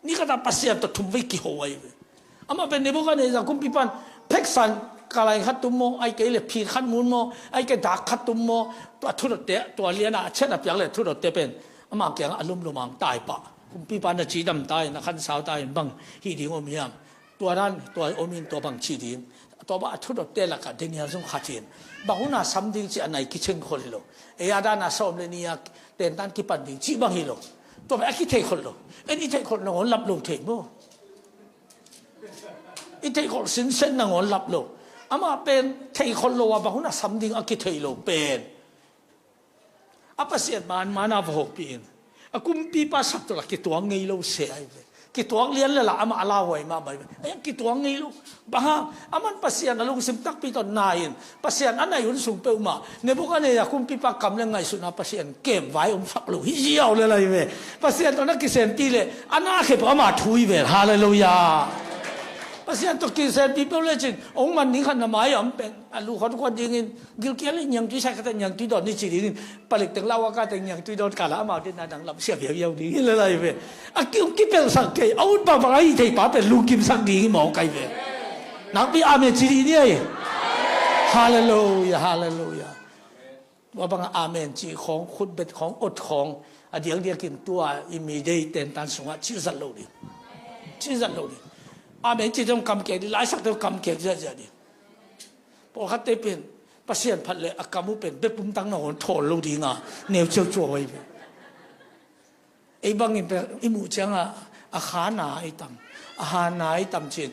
Ni khatah Pasian tawh thum vei kiho ahi ve. Amah pen Nebuchadnezzar kumpipan pheksan kalai khat tum maw, ai kei le phin khat mun maw, ai kei dak khat tum maw, tua thudotte, tua liana a chet a piak le thudotte pen ama kiangah a lumlum ang tai pah. Kumpipa na cidam ta in, na khansau ta in bang hih ding om hiam? Tua dan, tua om in tua bang ci ding. Tua bang a thudot te lakah Daniel zong khat in bang hun a sam ding ci a nai kicing khol hi lo. Ei a dan a sawm le ni a tentan kipan ding ci bang hi lo. Tua bang a kithei khol lo. En i theih khol nangawn lap lo thei maw? I theih khol sinsen nangawn lap lo. Amah pen theih khol lo a bang hun a sam ding a kithei lo pen. A Pasian man man a va hopih in a kumpipa sak tawh la kituak ngei lo se ahi ve. Kituak lian le la amah a lauhuai mahmah ahi ve. Ahi kituak ngei lo. Bang hang? Aman Pasian a lungsim takpi tawh nai in Pasian a nai hun sung peuhmah Nebuchadnezzar kumpipa kam le ngaihsutna Pasian kem vai om fak lo hi ziau le lai ve. Pasian tawh na kisenpi le a na khep amah thu hi ve. Halleluiah. Pasian tawh kisenpi peuh lecin ong man ning khat na mai a om pen a lu khawt khawt dingin gilkial in niangtui sai khat a niangtui dawn ni ci dingin palik teng lau a ka teng niangtui dawn kala amau din na dang lam sia viau viau ding hi le lai ve. A ki kipelsak kei a ut bangbang a hih thei pa pen lungkimsak ding hi mawk kai ve. Nakpi amen ci dih ni ai. Halleluiah, halleluiah. Tua bangah amen ci khawng, khutbet khawng, ot khawng a diakdiakin tua i mi dei tentan sungah cih zat lo ding. Cih zat lo ding. Amen ci teng kam kek ding, laisak teng kam kek ziahziah ding. Pawlkhatte pen Pasian phat le a kam uh pen bepum tang nangawn thawl lo dinga neu ciauciau ahi ve. Ei bangin pen i muh ciangah a khana i tam, a hana i tam cin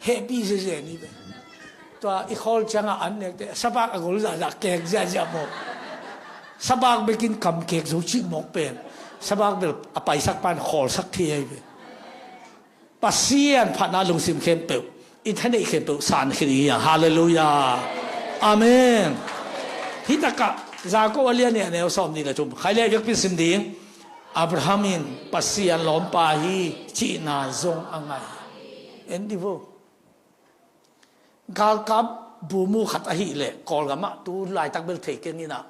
hehpih zezen i ve. Tua i khawl ciangah an nekte sabak a gol zahzah kek ziahziah mawk. Sabak bekin kam kek zo cih mawk pen sabak bel a paisak pan khawlsak thei ahi ve. Pasian phatna lungsim khempeuh, i thaneih khempeuh san khin hi a. Halleluiah. Amen. Hih takah Jakob a lian nih a neu sawm nih le thum khai le biakpin sim ding. Abraham in Pasian lawmpa hi cihna zong a ngai. En dih vo. Galkap bumu khat ahih leh Kawlgamah tu laitak bel thei keng inah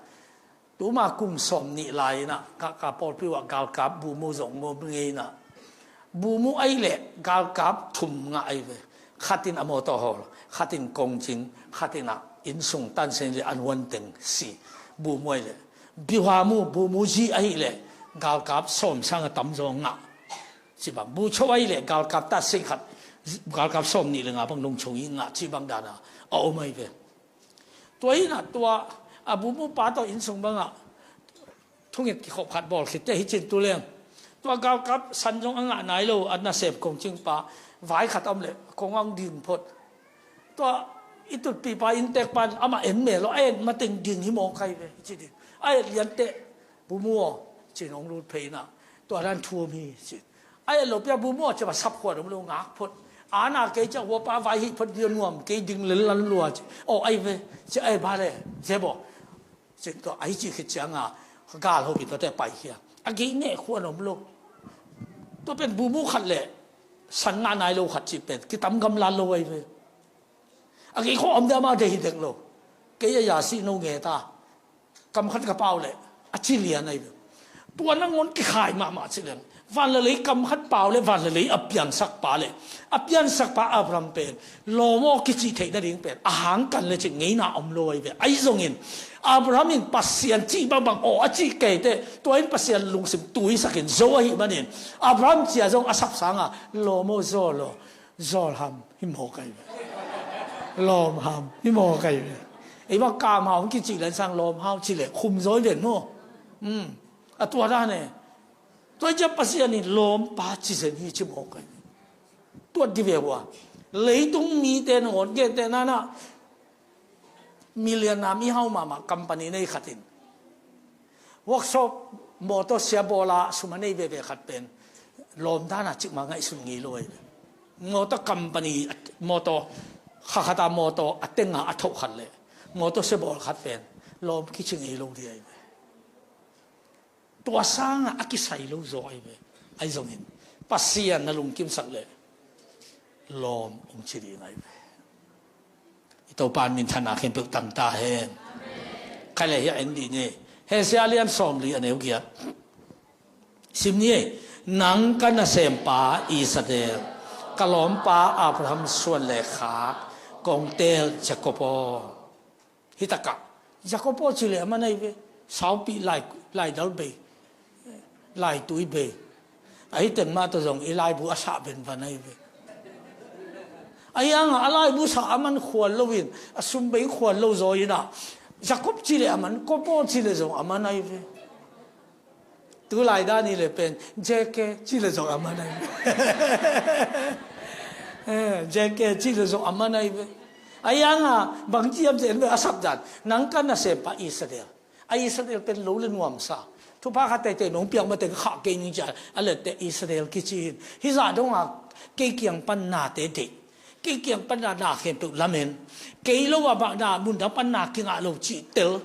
tuma kum sawm nih lai inah ka, ka pawlpi uh ah galkap bumu zong ngom ngei inah bumu ahih leh galkap thum ngah ahi ve. Khat in a mawtaw hawl, khat in kongcing, khat inah innsung tansen le an huanteng si bumu ahih leh biuhamu bumu zi ahih leh galkap sawm sang a tam zaw ngah. Cibang bucho ahi le galkap ta sei khat galkap sawm nih le nga bang nungchung i ngah cibang dana a om ahi ve. Tua hinah tua a bumu pa tawh innsung bangah thunget kikhop khat bawl khitte hi cin tu leng tua galkap san zong a ngah nai lo a nasem kongcing pa vai khat a om le kong a hong ding phot. Tua i tutpi pa inntek pan amah en mel lo a en mateng ding hi mawk ahi ve hi ci ding a et lianteh bumu aw cin hong lut phei inah tua dan thu om hi cin. A et lo pia bumu aw ci a sapkhuan om lo ngak phot. Ana kei ci a huapa vai hih phot dia nuam kei ding lel lan lua ci. Aw ai ve ci ai ba le zep aw. Cin tua ai ci khit cianga gal hopin tuate pai khia. A gei neh khuan om lo. Tua pen bumu khat le san ngah nai lo khat ci pen kitam gamlat lo ai ve. A kei khawh om dia mah deih hi dek lo. Kei a yasi no nge ta. Kam khat ka pau le a ci lian ahi ve. Tua nangawn kikhai mahmah ci leng van le lei kam khat pau le van le lei a piansak pa le a piansak pa Abraham pen lawm aw kicih theih nading pen a hangkan le cin ngeina om lo ahi ve. Ahi zongin Abraham in Pasian cih bangbang aw a cih keite tua in Pasian lungsim tuisakin zo ahi manin Abraham cia zong a sapsanga lawm aw zawl aw. Zawlham hi mawk ahi ve. Lawmham hi mawk ahi ve. Ei bang kamhau hong kicih lansang lawmhau cileh khumzawi ven maw? A tua dan e. Tua i ciah Pasian in lawmpa cizen hi ci mawk ahi ve. Tuat di ve hua. Leitung mite nangawn gente nanah million a mihau mahmah company nei khatin workshop mawtaw sia bawla sum a nei veve khat pen lawm dana cikmah ngaihsun ngei lo ahi ve. Mawtaw company mawtaw khakhata mawtaw a tenga a thoh khat le mawtaw sia bawl khat pen lawm kici ngei lo dih ahi ve. Tua sangah a kisai lo zaw ahi ve. Ahi zongin Pasian na lungkimsak le lawm ong ci ding ahi ve. I Topa in minthanna khempeuh tang ta hen. Khai le hiah en dih ni. Hosea lian sawmli a neu giat sim ni. Nang ka nasempa Isaac, ka lawmpa Abraham suan le khak kong teel Jacob aw. Hitakah Jacob aw ci le a man ahi ve. Saupi lai, laidal bei, laitui bei. Ahi teng mah tawh zong i laibu a sah venvan ahi ve. Ahi hangah a laibu sah a man khual loin, a sum bei khual lo zaw inah, Jacob ci le a man, Kopo ci le zong a man ahi ve. Tu lai dan i le pen, J K ci le zong a man ahi ve. Eh, J K ci le zong a man ahi ve. Ahi hangah bang ci hiam cih leh a sap dan, nang ka nasempa Israel. A Israel pen lo le nuamsa. Thupha khat teitei nong piak mateng khah kei ning cia a lette Israel kici in. Hih zah dongah kei kiang pan nate deih. Kei kiang pan na, na khempeuh lamen. Kei lo ah bang na, mundang pan na kingah lo cih tel.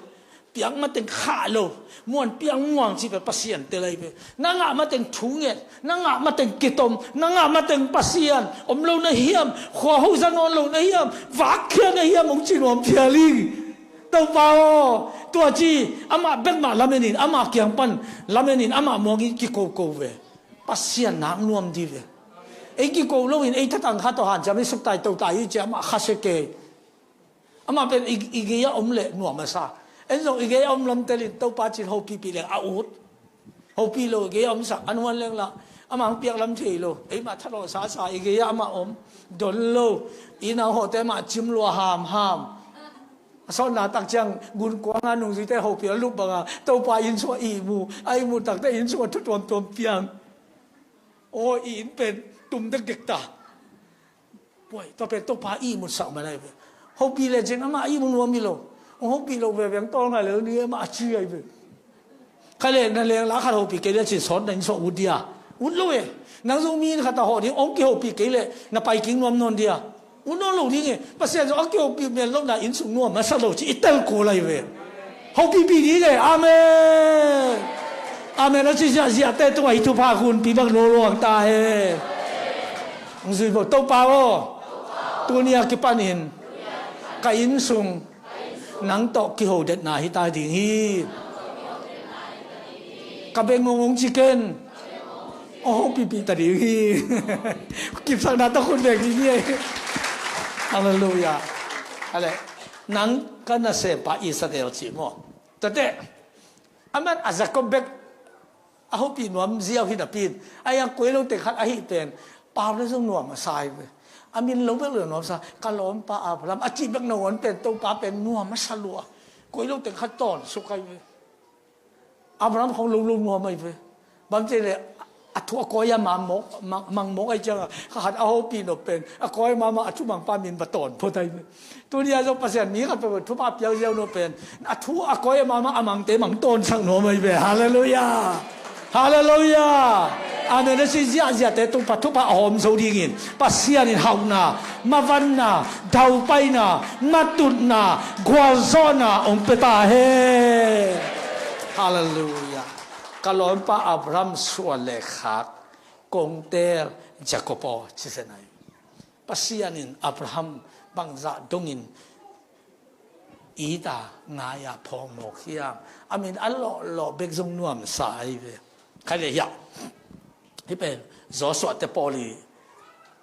Piak mateng khah lo. Muan piang muang cih pen Pasian tel ahi ve. Na ngah mateng thunget. Na ngah mateng kitom. Na ngah mateng Pasian om lo na hiam. Khua ho za nawn lo na hiam. Vakkhia na hiam hong ci nuam phial ing. Topa aw, tua ci, amah bek mah lamenin, amah kiang pan lamenin, amah muangin kikoko ve. Pasian nak nuam dih ve. Ei kiko loin, ei thatang khat tawh hanciam i suktai totai i ci, amah khasia kei. Amah pen i, i gei-ah om leh nuam a sa. En zong i gei-ah om lamtelin, Topa cin hopihpih leng a ut. Hopih lo, i gei-ah om sak, an huan leng lah. Amah hong piak lam thei lo. Eimah thalawh sasa, i gei-ah amah om. Don lo. I nau hawte mah cim lua hamham. A sawtna tak ciang gunkuang a nungzuite hopih a lup banga Topa inn sungah ihmu, a ihmu takte inn sungah thu tuamtuam piang. Aw, i inn pen tum dekdek ta. Puai, tua pen Topa ihmutsak man ahi ve. Hopih le cin amah ihmu nuam hi lo. Hong hopih lo veve hong tawl ngai lo ni amah a ci ahi ve. Khai le na leng la khat hopih kei le cin sawt na inn sungah ut dia. Ut lo e. Nang zong mi inn khat a hawh ding hong kihopih kei le na pai kik nuam nawn dia. Ut nawn lo ding e. Pasian zong a kihopih men lo na inn sung nuam masa lo ci i tel kul ahi ve. Hopihpih ding e. Amen. Amen. A ci ziahziahte tungah hih thupha hunpi bang lawluang ta hen. Hong zui bo Topa aw. Tuni a kipanin ka inn sung nang tawh kihodetna hi ta ding hi. Ka beng ngongong ci ken. Aw, hopihpih ta ding hi. Kipsakna tawh khut beng ding hi. Halleluiah. Ale, nang ka nasempa Israel ci maw. Tate, aman a Jacob bek a hopih nuam ziau hi napi in. A yang koi lo teng khat ahi pen. Pau le zong nuam a sa hi ve. A min lo bek le nuam sa. Ka lawmpa Abraham. A cih bek na uan pen. Topa pen nuam a sa lua. Koi lo teng khat tawn suk ahi ve. Abraham khong lo lo nuam ahi ve. Bang ci le a thu a koi a ma mawk, mang, mang mawk ahi cianga. Kha khat a hopih nop pen. A koi mama a thu mangpa min va tawn phot ahi ve. Tuni a zong Pasian mi khat peuh thupha piak ziau nuam pen. A thu a koi a mama a mangte mang tawnsak nuam ahi ve. Halleluiah. Halleluiah. Amen. A ci ziahziahte tung pa thupha a hawm zo dingin Pasian in hauhna, mavanna, daupaina, matutna, gualzawhna hong pia ta hen. Halleluiah. Ka lawmpa Abraham suan le khak kong teel Jacob aw ci zen ahi. Pasian in Abraham bangzah dongin it a ngai a phawk mawk hiam? A min a lawhlawh bek zong nuamsa ahi ve. Khai le hiah hih pen Joshua te pawl i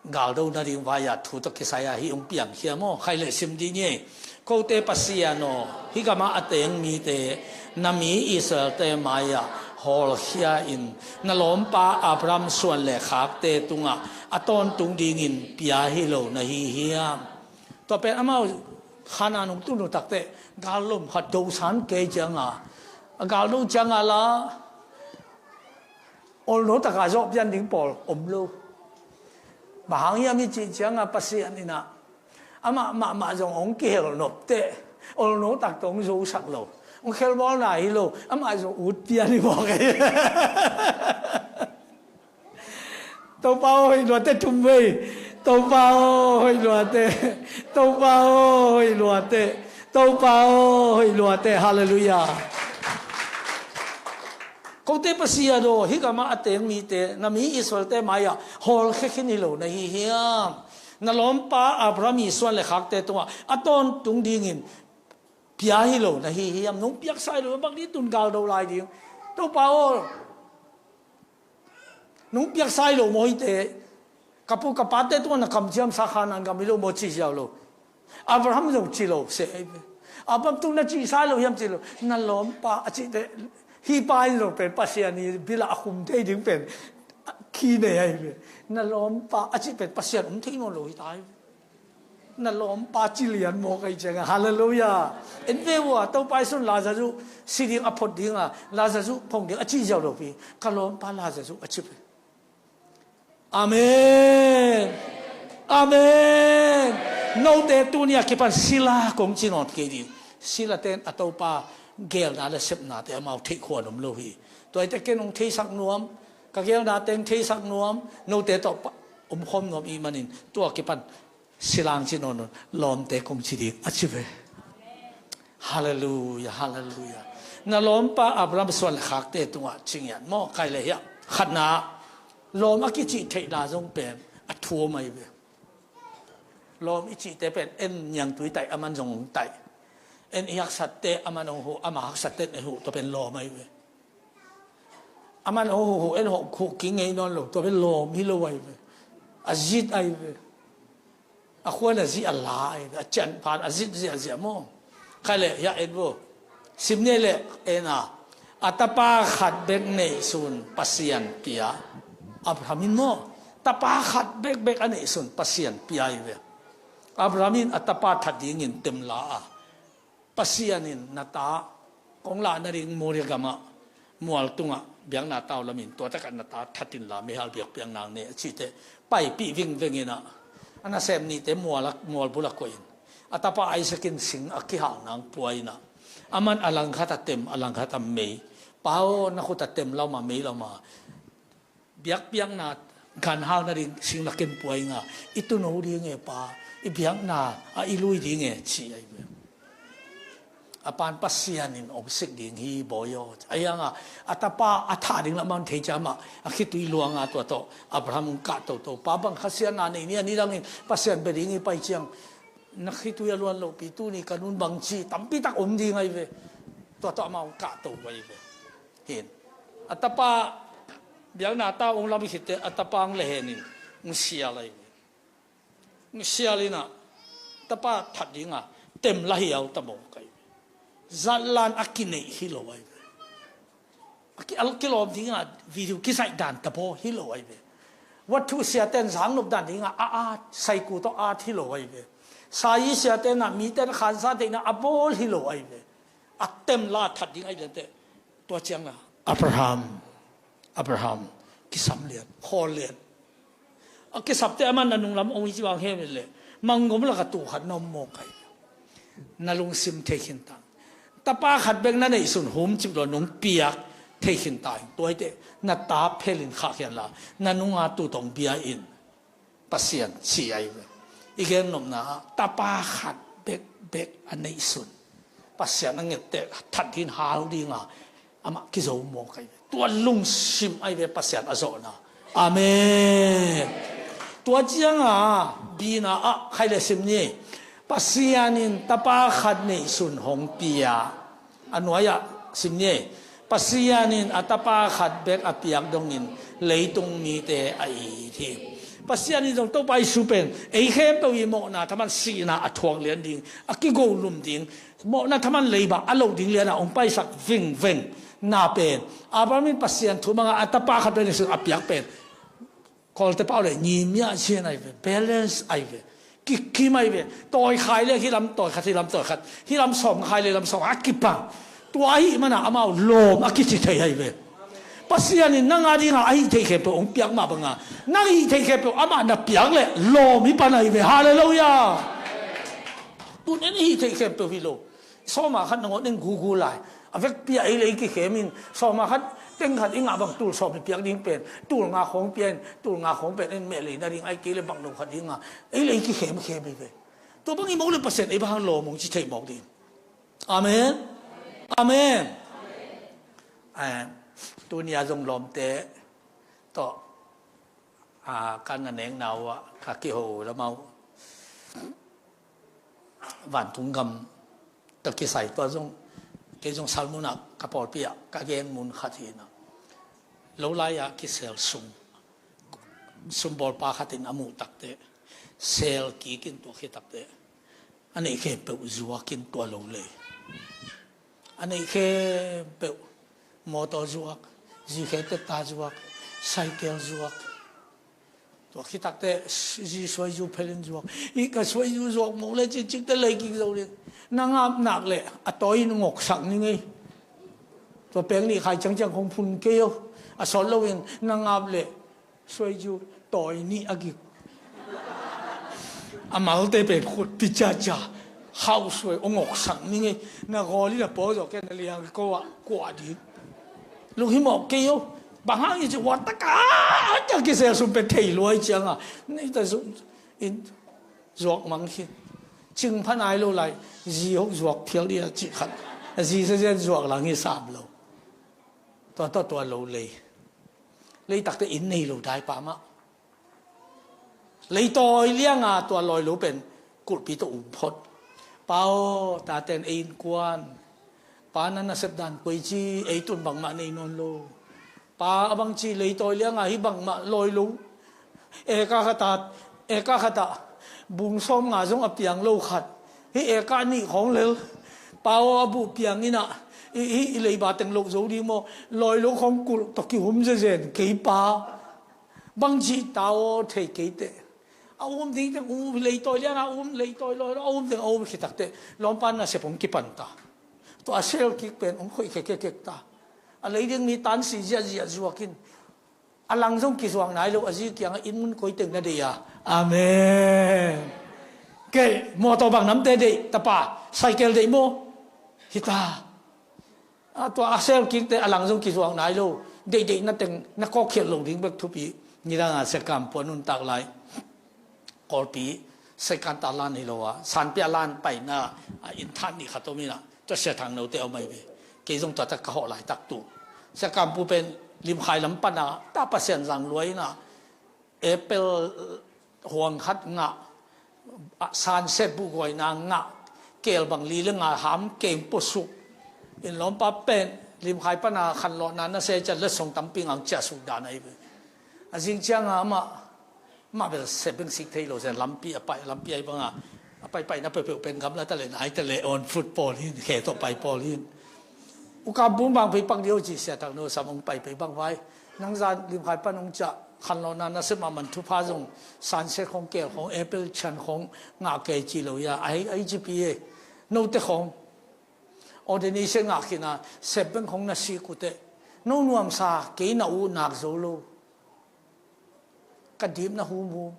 galdo nading vai-ah thu tawh kisai-ah hih hong piangkhia maw? Khai le sim ding hi. Kote Pasian aw, hih gamah a teng mite na mi Israel-te mai-ah hawlkhia in na lawmpa Abraham suan le khakte tungah a tawntung dingin pia hi lo na hi hiam? Tua pen amau Khanaan hong tun uh takteh gallom khat dosan kei cianga, a galdo cianga la olno taka zawh pian ding pawl om lo. Bang hang hiam i cih cianga Pasian inah amah mahmah zong hong kihel nopteh olno tak tawh hong zosak lo. Hong khelbawlna hi lo, amah zong ut pian hi mawk ei. Topa aw, hoih luate thum vei. Topa aw, hoih luate. Topa aw, hoih luate. Topa aw, hoih luate. Halleluiah. Kote Pasian aw, hih gamah a teng mite na mi Israel-te mai-ah hawlkhia khin hi lo na hi hiam? Na lawmpa Abraham i suan le khakte tungah a tawntung dingin pia hi lo na hi hiam? Nong piaksa hi lo, bang dih tun galdo lai ding? Topa aw, nong piaksa hi lo maw hihte? Ka pu ka pate tungah na kamciamsa Khanaan gam hi lo maw ci ziau lo. Abraham zong ci lo seh ahi ve. Abraham tung na cihsa hi lo hiam ci lo. Na lawmpa a cihteh hih pa in zong pen Pasian i bilah a khum thei ding pen Khi nei ahi ve. Na lawmpa a cih pen Pasian om thei nawn lo hi ta hi ve. Na lawmpa ci lian maw ka hih ciangin. Halleluiah. En ve ua, Topa Jesu'n Lazarus uh si ding a phot ding a, Lazarus uh phong ding a cih ziau lo pi. Ka lawmpa Lazarus uh a ci pen. Amen. Amen. Note tuni a kipan sila kong ci nawn kei ding. Silate in a Topa geelna le sepnate amau theih khuan om lo hi. Tua hi teh ken hong theisak nuam, ka geelna teng theisak nuam, note tawh pa-, omkhawm nuam i hih manin tua kipan sila hong ci nawn un, lawmte kong ci ding a ci ve. Halleluiah, halleluiah. Na lawmpa Abraham suan le khakte tungah ci ngiat maw, kai le hiah. Khatna, lawm a kicih theihna zong pen a thuam ahi ve. Lawm i cihte pen en niangtui taih, aman zong hong taih. En i haksatte aman hong huh, ama haksatte in ei huh, tua pen lawm ahi ve. Aman hong huh huh, en hong huh kik ngei nawn lo, tua pen lawm hi lo ahi ve. A zit ahi ve. A khuan a zih a la ahi ve. A cianphan a zit ziahziah maw. Khai le hiah en vo. Sim ni le en a. A tapa khat bek neihsun Pasian pia. Abraham in maw, tapa khat bekbek a neihsun Pasian pia ahi ve. Abraham in a tapa that dingin temla a, Pasian in na ta kong lah nading Moria gamah mual tungah biakna tau lamin, tua takah na ta that inla meihal biakpiak nang ne a cih teh paipih vingveng in a, a nasem nihte mual a, mual bul a koih in, a tapa Isaac in sing a kihal nang pua in a, aman a langkhat a tem, a langkhat a mei. Pa aw, na khut a tem lo ma, mei lo ma. Biakpiakna ganhal nading sing lakin pua ing a, i tuuno ding e pa, i biakna a i lui ding e, ci ahi ve. A pan Pasian in ong sik ding hi bawi aw. Ahi hang a, a tapa a thah ding lamah thei ciang mah a khitui luang a, tua tawh Abraham ong kah toto. Pa bang khasiatna nei ni, a nidangin Pasian bia ding i pai ciang, na khitui a luan lohpi, tuni ka nun bang ci, tampi tak om ding ahi ve. Tua tawh amah ong kah to ahi ve. Hin. A tapa biakna tau ong lam khit teh a tapa ong lehen in ong sial ahi ve. Ong sial in a, tapa that ding a tem la hiau ta maw ka hi ve. Zatlan a kineih hi lo ahi ve. A ki, a kilawm ding a video kizaih dan ta maw hi lo ahi ve. Wathu siate in zangnop dan ding a, a at, saiku tawh at hi lo ahi ve. Sai siate in a, mite in khansa theihna a bawl hi lo ahi ve. A tem la that ding ahi lian teh. Tua ciang a, Abraham, Abraham, kisam lian, khawl lian. A kisapte aman a nunglam ong hi ci bang hem in leh, manggom lak a tuu khat na om maw ka hi. Na lungsim thei khin ta. Tapa khat bek na neihsun humcip lo nong piak thei khin ta in. Tua hi teh, na ta phel in khah khian la, na nung a tuu tawh ong bia in. Pasian ci ahi ve. I gennopna ah tapa khat bekbek a neihsun Pasian a nget teh that ding, hal ding a, amah kizo mawk ahi ve. Tua lungsim ahi ve Pasian a zawhna. Amen. Tua ciang a, bina ah khai le sim ni. Pasian in tapa khat neihsun hong pia. A nuai ah sim ni. Pasian in a tapa khat bek a piak dongin leitung mite a it hi. Pasian in zong Topa Jesu pen ei khempeuh i mawhna thaman sihna a thuak lian ding, a kigo lum ding, mawhna thaman leiba a loh ding lian a hong paisak vingveng na pen, Abraham in Pasian thu mang a, a tapa khat bek neihsun a piak pen Kawlte pau le, ngimia cian ahi ve, balance ahi ve, kikim ahi ve, tawikhai le hilam tawi khat, hilam tawi khat, hilam sawmkhai le hilam sawm a kipang. Tua ahi mana amau lawm a kici thei ahi ve. Pasian in nang a dinga a hih theih khempeuh hong piak mah banga, nang hih theih khempeuh amah na piak le lawm hi pan ahi ve. Halleluiah. Tun en hih theih khempeuh hi lo. Sawma khat nangawn en gugu lai. A vekpi a ei le ei kikhem in, sawma khat teng khat i ngah bang tul sawm i piak ding pen, tul nga khawng pia in, tul nga khawng pen en meh lei na ding, ai kei le bang lo khat ding a, ei le ei kikhemkhem hi ve. Tua bang i mawk le Pasian ei bang hang lawm hong ci thei mawk ding. Amen. Amen. Eh, tunia zong lawmte tawh, ah, kan na nekna uh ah ka kiho lamau. Vantung gam tawh kisai tua zong, kei zong salmun ah ka pawlpi ah ka gen mun khat hi na. Lo lai ah kisel sum, sum bawlpa khat in a muh takte, sel kik in tua khi takte, a neih khempeuh zuak in tua lo lei. A neih khempeuh, mawtaw zuak, zikhe tetta zuak, Cycle zuak. Tua khit takteh zi suaizu phelin zuak. I ka suaizu zuak mawk le cin cikte lei kik zo ding. Na ngap nak le a tawi in ngoksak ni ngei. Tua peng nih khai ciangciang khong phun kei o. A sawt loin na ngap le suaizu tawi nih a gik. A malte pen khut pi ciacia. Hau suai o ngoksak ni ngei. Na gawl in a pawl zawh ken na liang ko ah kuah ding. Lunghimawh kei o. Bang hang i ci huat taka a kisel sum pen thei luai cianga. Nei ta zu in zuak mang khin. Cing pha nai lo lai. Zi hok zuak phial dih a cih khat. A zi sa zian zuak lang hi sam lo. Tua tawh tua lo lei. Lei takte inn nei lo dai pa mah. Leitawi lianga tua lawi lo pen kulhpi tawh um phot. Pa aw, taten ei innkuan. Pa na nasep dan koici ei tun bangmah nei nawn lo. Pa a bangci leitawi lianga hi bangmah lawi lo. Eka khatah, eka khatah bung sawm nga zong a piang lo khat. Hi eka nih khawng lel. Pa aw a buh piang inah i, i, i leiba teng loh zo ding maw? Lawi lo khawng kulh tawh kihum zezen kei pa. Bangci ta aw thei keite. A um ding teng um, leitawi liana um, leitawi lawi lo a um ding a um khit takteh lawmpa nasep hong kipan ta. Tua a sel kik pen hong khoih khekkhekkek ta. A lei ding mi tan si ziahziah zuakin a lang zong kizuak nai lo, a zi kiangah inn mun koi teng na deih a. Amen. Kei mawtaw bang namte deih tapa, cycle deih maw? Hita. A tua a sel kikte a lang zong kizuak nai lo. Deihdeih na teng na kawkkhiat lo ding bek thupi. Nidanga Sekam pua nuntak lai. Kawlpi Sekanta lan hi lo a, Sanpia lan paina a inn than nih khat om inah. Tua Sia Thang note om ahi ve. Kei zong tua tak ka hawh laitak tu. Sia Kampu pen Limkhai lam pana ta Pasian zang luai inah. Apple huang khat ngah, a, sunset buhguaina ngah, kel bang li le nga ham keng puasuk. In lawmpa pen Limkhai pana khanlawhna na se cian letsong tampi ngang ciahsuk dan ahi ve. A zing cianga amah, amah bel sep beng sik thei lo zen lampi a pai, lampi ahi banga a paipaina peuhpeuh pen gamla ta le nai ta le on foot pawl hin, khe tawh pai pawl hin. U Kampung bang pei pak dih o ci Sia Thang no sam hong pai pei bang vai. Nang zan Limkhai pan hong ciah khanlawhna nasep mahmah thupha zong sunset khawng kel khawng apple cian khawng ngah kei ci lo ia. Ahi, ahi ci pi e. Note khawng ordination ngah khin a sep beng khawng na sik uh teh. No nuamsa kei na uh nak zo lo. Ka dipna humhum.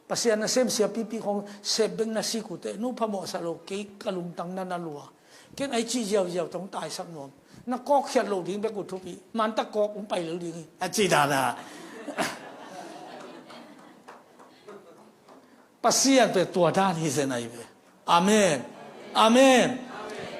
Pasian nasem siapipi khawng sep beng na sik uh teh, no phamawhsa lo, kei ka lungtang na na lua. Ken ai cih ziauziau tawh hong taisak nuam. Na kawkkhiat lo ding bek uh thupi. Mantak kawk hong pai lo ding hi. A ci dan a. Pasian pen tua dan hi zen ahi ve. Amen. Amen.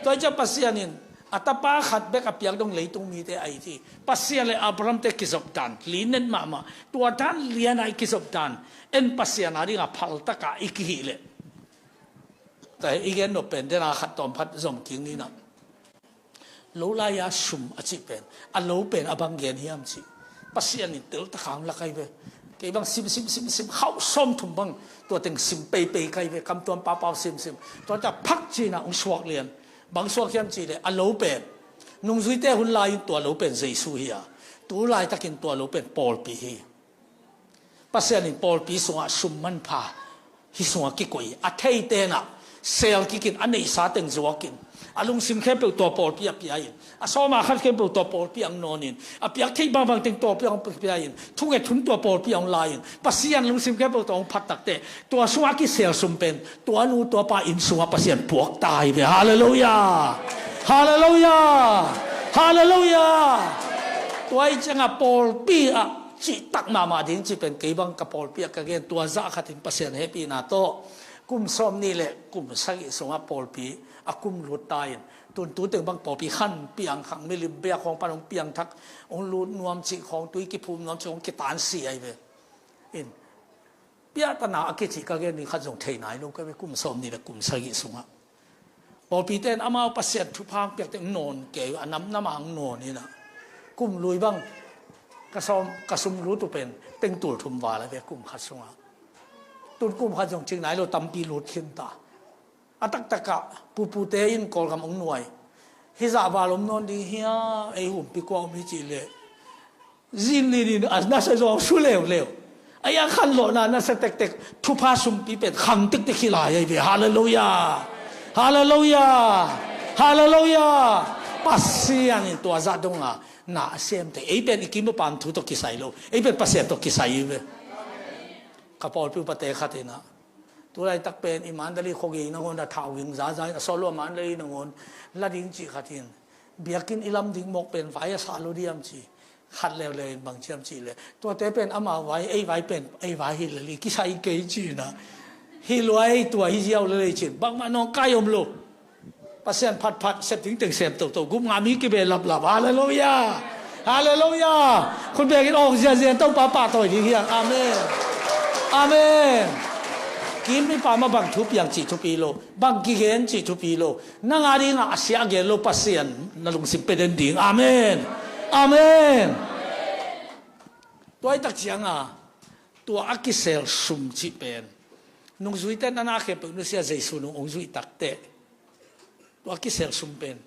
Tua hi ciah Pasian in a tapa khat bek a piak dong leitung mite ahi hi. Pasian le Abraham te kizop dan linet mahmah. Tua dan lian a i kizop dan en Pasian a dingah phaltak a i kihih leh. Tua hi i gen nop pen dena khat tawm phat zom kik ni nah. Lo lai-a sum a cih pen a lo pen a bang gen hiam cih. Pasian in teltak hang lak ahi ve. Kei bang sim sim sim sim khauh sawm thum bang tua teng sim peipei kai ve, kamtuam paupau sim sim. Tua ta phak cina hong suak lian. Bang suak hiam cih le a lo pen nungzuite hun lai-in tua lo pen Jesu hi a, tu laitakin tua lo pen pawlpi hi. Pasian in pawlpi sungah sum manpha hih sungah kikoih hi. A thei tenah sel kikin a neihsa teng zuakin a lungsim khempeuh tua pawlpi a pia in, a sawma khat khempeuh tua pawlpi ang nawnin, a piak theih bangbang teng tua pawlpi ang pia in, thunget hun tua pawlpi ang lai-in, Pasian lungsim khempeuh tua ang phat takteh tua sungah kisel sum pen tua nu tua pa inn sungah Pasian puak ta hi ve. Halleluiah. Halleluiah. Halleluiah. Tua i ciangah pawlpi ah cihtak mahmah ding cih pen kei bang ka pawlpi ah ka gen tua zah khatin Pasian hehpihna tawh kum sawm nih le kum sagih sungah pawlpi a kum lut ta in, tun tu teng bang pawlpi khan piang khang milim biak khawng pan hong piangthak hong lut nuam cih khawng tui kiphum nuam cih khawng kitansi ahi ve. In piahtana a kicih ka gen ding khat zong thei nai lo ka ve, kum sawm nih le kum sagih sungah. Pawlpite in amau Pasian thupha ang piak teng nawn kei uh, a namnam ang nawn inah. Kum lui bang ka sawm, ka sum lut uh pen teng tul thum val a ve kum khat sungah. Tun kum khat zong cing nai lo tampi lut khin ta. A taktakah pupute in Kawlgam ang nuai. Hizah val om nawn ding hia, ei humpi kua om hi cih leh. Zin linin a nasa zong su leuleu. A iang khan lawhna nasa tektek thupha sumpi pen khang tektek hi lai ahi ve. Halleluiah. Halleluiah. Halleluiah. Pasian in tua zah donga na a semte ei pen i kim pam thu tawh kisai lo, ei pen Pasian tawh kisai hi ve. Ka pawlpi upate khat inah tulaitak pen i Mandalay khogei nangawn a thau ging zaza in a sawlua Mandalay nangawn la ding cih khat in biakinn i lam ding mawk pen vai a sa lo diam ci. Khat leuleu in bang ciam cih le tuate pen ama vai ei vai pen ei vai hi lel i kisai kei ci inah hi luai tua hi ziau lel ei cin bangmah nawngkai om lo. Pasian phatphat sep ding teng sem toto gup nga mi kibe laplap. Halleluiah. Halleluiah. Khut bekin awng ziazia Topa pahtawi ding hiang. Amen. Amen. Kim i pam a bang thu piang cih thupi lo, bang kigen cih thupi lo, nang a dingah a sia a gen lo Pasian na lungsim pe den ding. Amen. Amen. Tuaitak cianga tua a kisel sum cih pen nungzuite na na khempeuh nusia Jesu nung ong zuih takteh tua kisel sum pen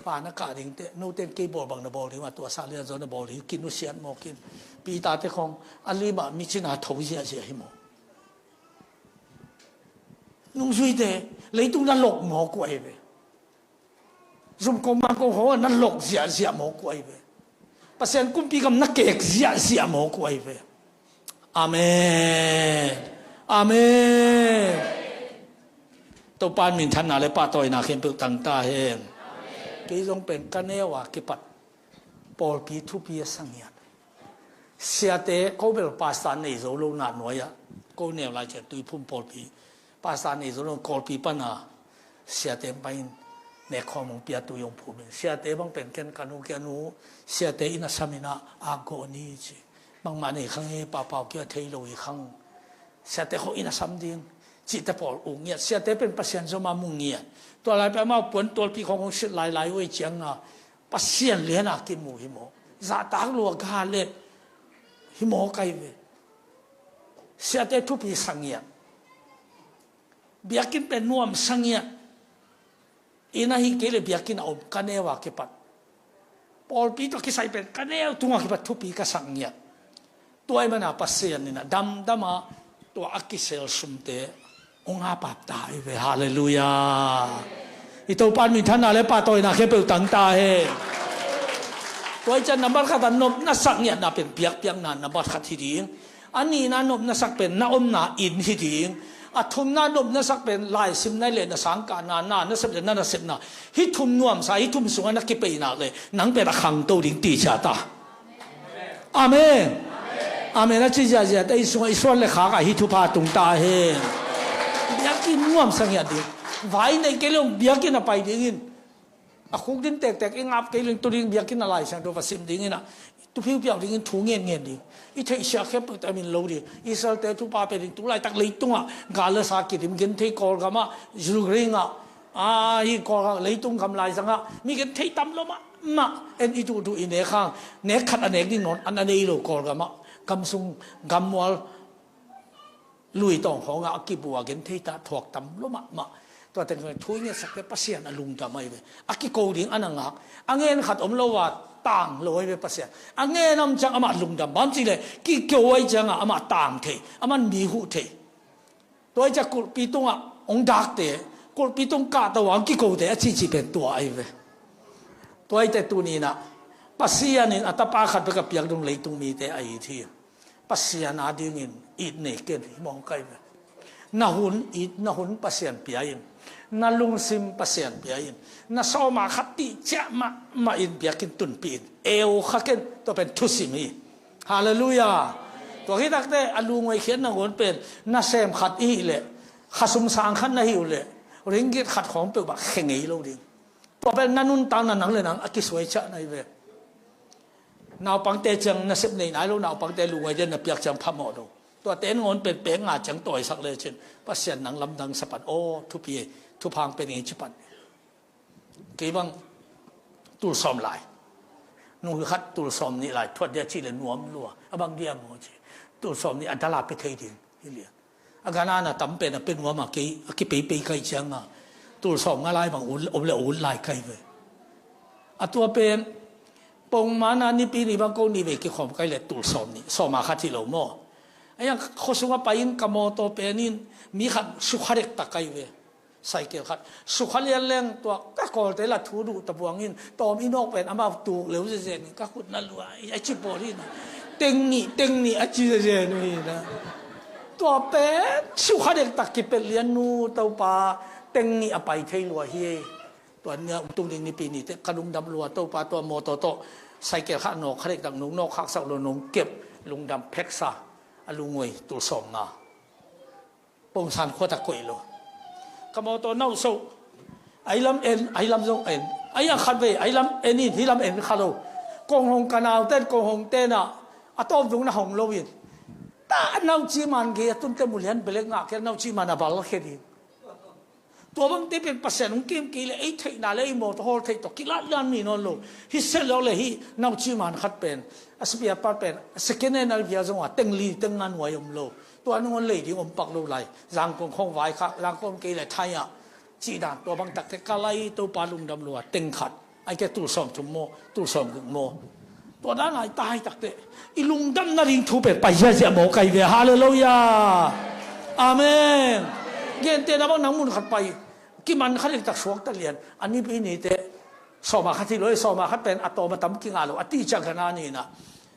pa na kah dingte noten kei bawl bang na bawl ding a tua sa lian zaw na bawl ding kinusiat mawkin Peter te khong a limah micina tho ziahziah hi maw? Nungzuite leitung na lok mawk uh ahi ve. Zum kong mang kong hong na lok ziahziah mawk uh ahi ve. Pasian kumpi gam na kek ziahziah mawk uh ahi ve. Amen. Amen. Topa in minthanna le pahtawina khempeuh tangta hen. Kei zong pen ka neu a kipat pawlpi thupi a sangiat. Siate ko bel pasta nei zo lo na nuai-ah ko neu lai cian Tuiphum pawlpi pasta nei zo lo kawlpi pana siate pain nek khawm hong pia tui hong phum in siate bang pen ken ka nu kia nu siate inn a sam inah a gawh ni ci. Bangmah nei khang he papau kia thei lo hi khang. Siate khawng inn a sam ding cihte pawl uh ngiat siate pen Pasian zoma mu ngiat. Tua lai pen amau puan tualpi khawng hong silh lailai uh ei cianga Pasian liana kimu hi maw? Zahtak lua ga le hi maw kai ve. Siate thupi sangiat. Biakinn pen nuam sangiat. Inn ahi kei le biakinn a om ka neu a kipat pawlpi tawh kisai pen ka neu tunga kipat thupi ka sangiat. Tua i mana Pasian inah damdama tua a kisel sumte hong a papta i ve. Halleluiah. I Topa in minthanna le pahtawina khempeuh tangta hen. Tua i cian nambat khat a nopna sak ngiatna pen biakpiakna nambat khat hi ding. A nihna nopna sak pen na omna inn hi ding. A thumna nopna sak pen laisim nai le na sangkahna na nasep le na nasepna. Hih thum nuamsa hih thum sungah na kipeinak le nang pen a khangto ding ti ciata. Amen. Amen a ci ziahziah te i sungah i suan le khakah hih thupha tungta hen. Biakinn nuamsa ngiat ding. Vai nei kei le biakinn a pai dingin a khuk din tektek i ngap kei ling tu ding biakinn a Lai Siangtho va sim dingin ah tu phiupiau dingin thu ngen ngen ding. I theihsiah khempeuh te a min lo ding Israelte thupha pe ding tu laitak leitungah Gaza kidim genthei Kawlgamah Ukraine ah a hi Kawlgam leitung gam laizangah mi genthei tam lo mahmah en i duhduh i nek hang nek khat a nek ding nawn an a nei lo Kawlgamah gamsung gammual lui tawng khawngah a kibu a genthei ta thuak tam lo mahmah. Tua teng thu i ngetsak te Pasian a lungdam ahi ve. A kiko ding a na ngak a ngen khat om lo a tang lo ahi ve Pasian. A ngen om ciang amah lungdam bam cih le kiko ahi ciangah amah tang thei amah mi huh thei. Tua ahi ciah kulhpi tungah hong dakte kulhpi tung kahto a hong kikote a cihcih pen tua ahi ve. Tua ahite tuninah Pasian in a tapa khat bek a piak dong leitung mite a it hi. Pasian adingin it nei ken hi mawngkai ve. Na hun it na hun Pasian pia in na lungsim Pasian pia in na sawma khat tih ciah mahmah in biakinn tunpih in eu kha ken tua pen thusim hi. Halleluiah. Tua khitakte a lunguai khiat nangawn pen nasem khat i hih leh khasum sang khat na hih uh leh ringgit khat khawng peuh bak khe ngei lo ding. Tua pen na nuntakna nang le nang a kisuai ciah na hi ve. Naupangte ciang nasep nei nai lo naupangte lungai den na piak ciang phamawh lo. Tuate nangawn pen pek nga ciang tawisak le cin Pasian nang lamdang sapan aw thupi thuphang pen ngei cipan. Kei bang tul sawm lai nung khat tul sawm nih lai thuat dia ci le nuam lua a bang dia maw ci tul sawm nih a dala pe thei ding hi lian. A gana na tam pen a pe nuam a kei a kipeipei kai cianga tul sawm nga lai bang om le ut lai kai ve. A tua pen Pongmana nipi ni bang ko ni vei kikhawm kai le tul sawm ni, sawma khat hi lo maw. Ahi hang khua sungah pai in ka mawtaw pen in mi khat sukha dektak kai ve. Cycle khat sukha lian leng tua ka kawlte la thu duh tabuang in tawm i nawk pen amau tuk leu zezen in ka khut na lua i a ci pawl in teng nih teng nih a ci zezen uh hi na. Tua pen sukha dektak kipelh lian nu Topa teng nih a pai thei lua hi. Tua ni a ung tung ding nipi ni te ka lungdam lua Topa tua mawtaw tawh cycle khat nawk kha dektak nung nawk khaksak lo nung kep lungdam pheksa a lungoi tul sawm nga. Pongsan khua tak koih lo. Ka mawtaw nauh so. Ai lam en, ai lam zong en. Ai a khat vei, ai lam en in, hi lam en kha lo. Kong hong ka nau ten, kong hong ten ah a tawm zong na hong lo in. Ta nauci man gei a tunte mulian belek ngah kei nauci man a bal khe ding. Tua bangte pen Pasian hong kim kei le ei theihna le ei mawtaw hawl theih tawh kilat lian mi nawn lo. Hi se lo le hi nauci man khat pen a spare part pen a second hand a bia zong a teng li teng nga nuai om lo. Tua nangawn lei ding om pak lo lai. Zangkong khong vai kha, Zangkong kei le Thai ah cih dan tua bang takte ka lai Topa lungdam lua teng khat. Ai ke tul sawm thum maw, tul sawm guk maw. Tua dan ai tai takte i lungdam na ding thu pen pai ziahziah maw kai ve. Halleluiah. Amen. Gente na bang nang mun khat pai kiman khat lik tak suak ta lian. A nipi ni te sawma khat hi lo, sawma khat pen a tawm a tam kinga lo. A ti ciang ka na ni na.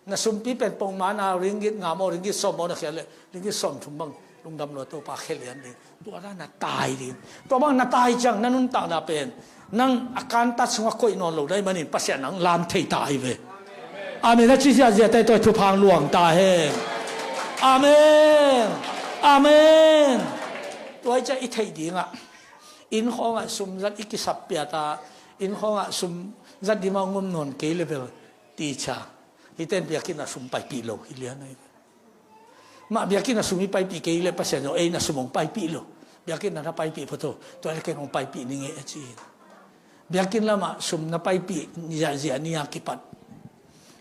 Na sumpi pen pongmana ringgit nga maw, ringgit sawm maw na khia le, ringgit sawm thum bang lungdam lua Topa khia lian ding. Tua na na tai ding. Tua bang na tai ciang na nuntakna pen nang a kantat sungah koih nawn lo dai manin Pasian nang lam thei ta ai ve. Amen. A ci ziahziah tai tua thuphang luang ta hen. Amen. Amen. Tua i ciah i theih dingah inn khawngah sum zat i kisap piata inn khawngah sum zat dima ngom nawn kei level ti cia. Hiten biakinn a sum paipih lo hi lian ahi. Mah biakinn a sum i paipih kei le Pasian zong ei na sum hong paipih lo. Biakinn a na paipih photo tua le ken hong paipih ni ngei a ci hi. Biakinn lamah sum na paipih ziahziah ni a kipat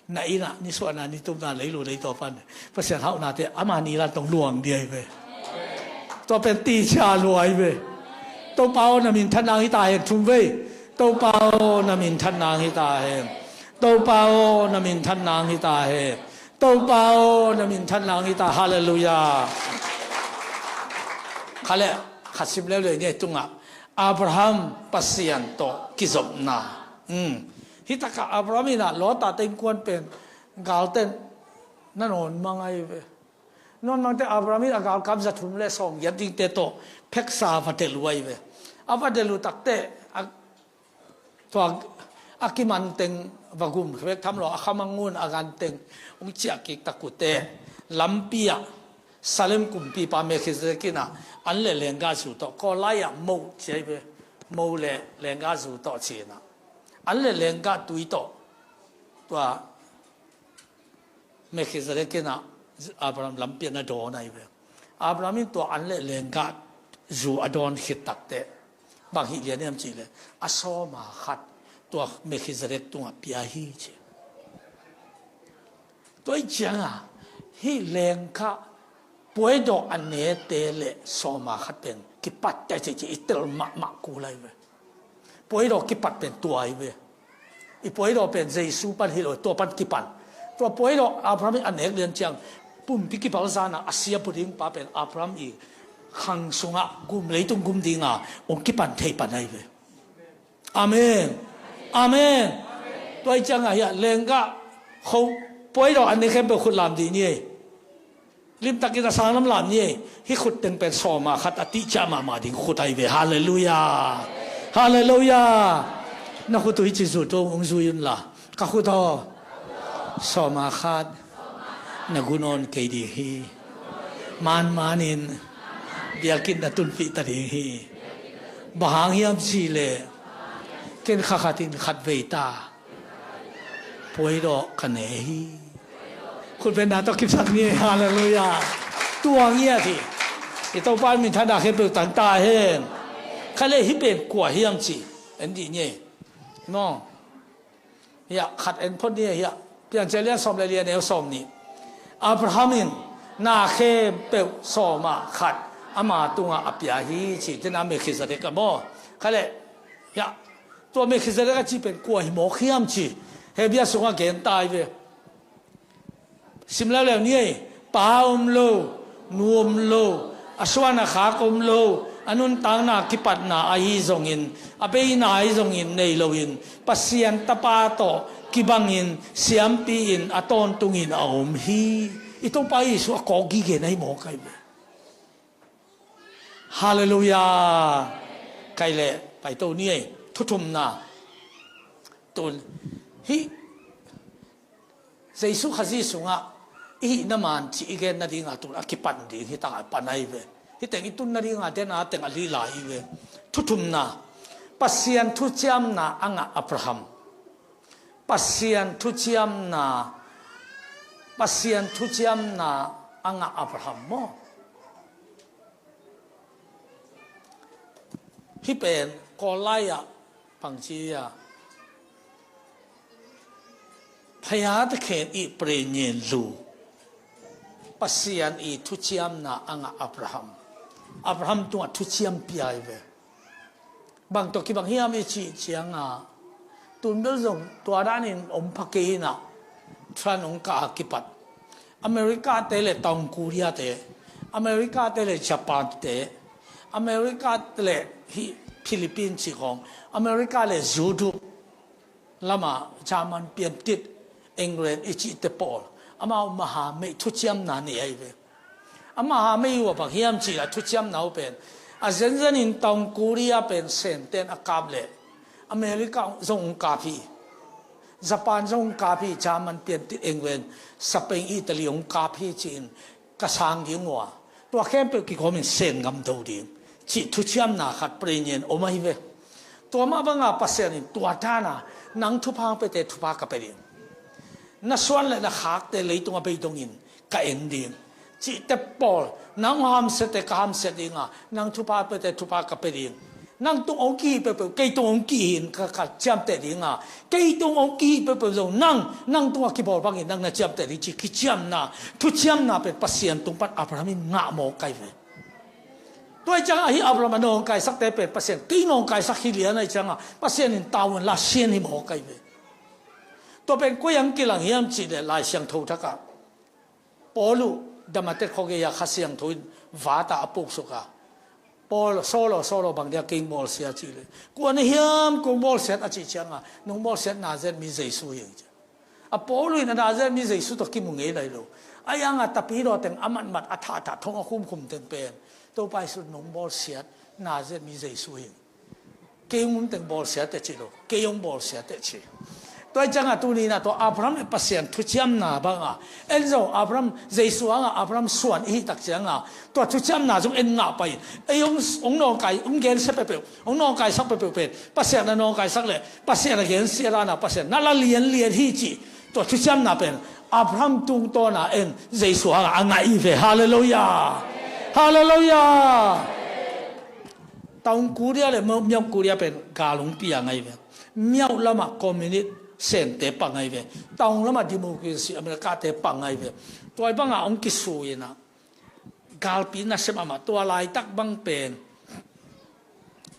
na innah ni suahna ni tumna lei lo lei tawh pan Pasian hauhnate ama ni lan tong luang dia hi ve. Tua pen ti cia lua hi ve. Topa aw na min than nang hi ta hen thum vei. Topa aw na min than nang hi ta hen. Topa aw na min than nang hi ta hen. Topa aw na min than nang hi ta. Halleluiah. Kha le khat sim leuleu ni tungah Abraham Pasian tawh kizopna. Hi takah Abraham inah Lota te innkuan pen galten na nawn mang ahi ve. Nawn mangte Abraham in a galkap zathum le sawm giat dingte tawh pheksa va delh uh ahi ve. A va delh uh takte a tua a kiman teng va gum vek tham lo a khamangun a gan teng hong ciah kik takute lampi ah Salem kumpipa Melkhizedek inah an le lengga zu tawh kawlai ah mo ciai ve mo le lengga zu tawh cinah an le lengga tui tawh tua Melkhizedek inah Abraham lampi ah na dawn ahi ve. Abraham in tua an le lengga zu a dawn khit takte bang hih lian hiam cihleh a sawma khat tua Melkhizedek tungah pia hi ci. Tua i cianga hih lengga puaidawh a nete le sawma khat pen kipat tete ci i tel mahmah kul ahi ve. Puaidawh kipat pen tua ahi ve. I puaidawh pen Jesu pan hi lo tua pan kipan. Tua puaidawh Abraham in a nek lian ciang pumpi kipal zana a sia pu ding pa pen Abraham i khang sungah gum leitung gum dinga hong kipan thei pan ahi ve. Amen. Amen. Tua i cianga hiah lengga kho puaidawh a nek khempeuh khut lam dih ni ei. Limtakin a sang lamlam ni ei. Hih khut teng pen sawma khat a tihciah mahmah ding khut ahi ve. Halleluiah. Halleluiah. Na khut uh hih ci zut uh hong zui unla ka khut aw sawma khat na gu nawn kei ding hi. Manmanin biakinn na tunpih ta ding hi. Bang hang hiam cihleh ken kha khatin khat vei ta puaidawh ka ne hi. Khutbetna tawh kipsak ni. Halleluiah. Tua ngiat hi. I Topa in minthanna khempeuh tang ta hen. Kha le hih pen kua hiam ci en dih ni. No. Hiah khat en phot ni hiah Piancil lian sawm le lian eu sawm nih. Abraham in na khempeuh sawma khat ama tungah a pia hi ci tena Melkhizedek a maw. Kha le hiah tua Melkhizedek a ci pen kua hi mawk hiam ci. Hebru sungah gen ta hi ve. Sim leuleu ni ei, pa om lo, nu om lo, a suan a khak om lo, a nuntakna kipatna ahi zongin, a beina ahi zongin nei loin, Pasian Tapa tawh kibangin, siampi-in a tawntungin a om hi. I Topa Jesuh a kawk gige na hi mawk ahi ve. Halleluiah. Kai le, pai to ni ei, thuthumna. Tun, hih Jesuh Khazih sungah i hihna man cih i gen nadingah tun a kipan ding hi takah pan ahi ve. Hih teng i tun nadingah dena teng a lila hi ve. Thuthumna. Pasian thuciamna a ngah Abraham. Pasian thuciamna, Pasian thuciamna a ngah Abraham maw? Hih pen Kawl lai-ah pangci a, พระยาตะเคียนอีกเปรย์เงินลู Pasian i thuciamna a ngah Abraham. Abraham tungah thuciam pia hi ve. Bang tawh kibang hiam i cih ciangah, tun bel zong tua danin om pha kei inah, Trump hong kah a kipat America te le Taung Korea te, America te le Japan te, America te le hih Philippines cih khawng, America le Europe lama German piantit, England i cihte pawl, amau maha meih thuciamna nei ahi ve. A maha meih uh a bang hiam cih a thuciamna uh pen, a zenzenin Taung Korea pen Senten a kap leh America zong hong kap hi. Japan zong hong kap hi, German piantit, England, Spain, Italy hong kap hi ci-in ka sang ding uh a, tua khempeuh kikawmin Sen ngam do ding cih thuciamna khat prenin om ahi ve. Tua mah banga Pasian in tua dana nang thupha hong pete thupha ka pe ding, na suan le na khakte leitung a bei dongin ka en ding cihte pawl, nang hamsiate ka hamsia dinga, nang thupha pete thupha ka pe ding. Nang tung hong kihih peuhpeuh, kei tung hong kihih in ka, ka ciamteh dinga, kei tung hong kihih peuhpeuh zong nang, nang tungah kibawl bangin nang na ciamteh ding cih kiciamna, thuciamna pen Pasian tung pan Abraham in ngah mawk ahi ve. Tua ahih ciangah ahi Abraham a nawngkaisakte pen Pasian kei nawngkaisak hi lian ahih ciangah Pasian in tavuan la sian hi mawk ahi ve. Tua pen koi ang kilang hiam cih leh Lai Siangtho thakah Paul uh Damatek khuagei-ah Kha Siangtho in vata a puksuk a, Paul, Saul aw, Saul aw, bang dia kei hong bawlsia cih leh, kua na hiam kong bawlsiat a cih ciangah, nong bawlsiat Nazareth mi Jesu hi ing ci. A Paul in a Nazareth mi Jesu tawh kimu ngei lai lo. A iangah tapidaw teng a matmat, a thahthah, thong a khumkhum teng pen Topa Jesu nong bawlsiat Nazareth mi Jesu hi ing. Kei hong um teng bawlsia teh ci lo, kei hong bawlsia teh ci. Tua ahih ciangah tuni-in ah tua Abraham le Pasian thuciamna bangah en zo, Abraham, Jesu hangah Abraham suan i hih tak ciangah tua thuciamna zong en ngah pai. Ei hong, hong nawngkai, hong gensia peuhpeuh, hong nawngkaisak peuhpeuh pen Pasian a nawngkaisak le Pasian a gensia dana Pasian na la lianlian hi cih tua thuciamna pen Abraham tungtawna en Jesu hangah a ngah i ve. Halleluiah. Halleluiah. Taung Korea le Myauk Korea pen gal hong piang ahi ve. Myauk lamah communist Sente pang ahi ve. Taung lamah democracy America te pang ahi ve. Tua bangah hong kisui inah galpi nasem amah, tua laitak bang pen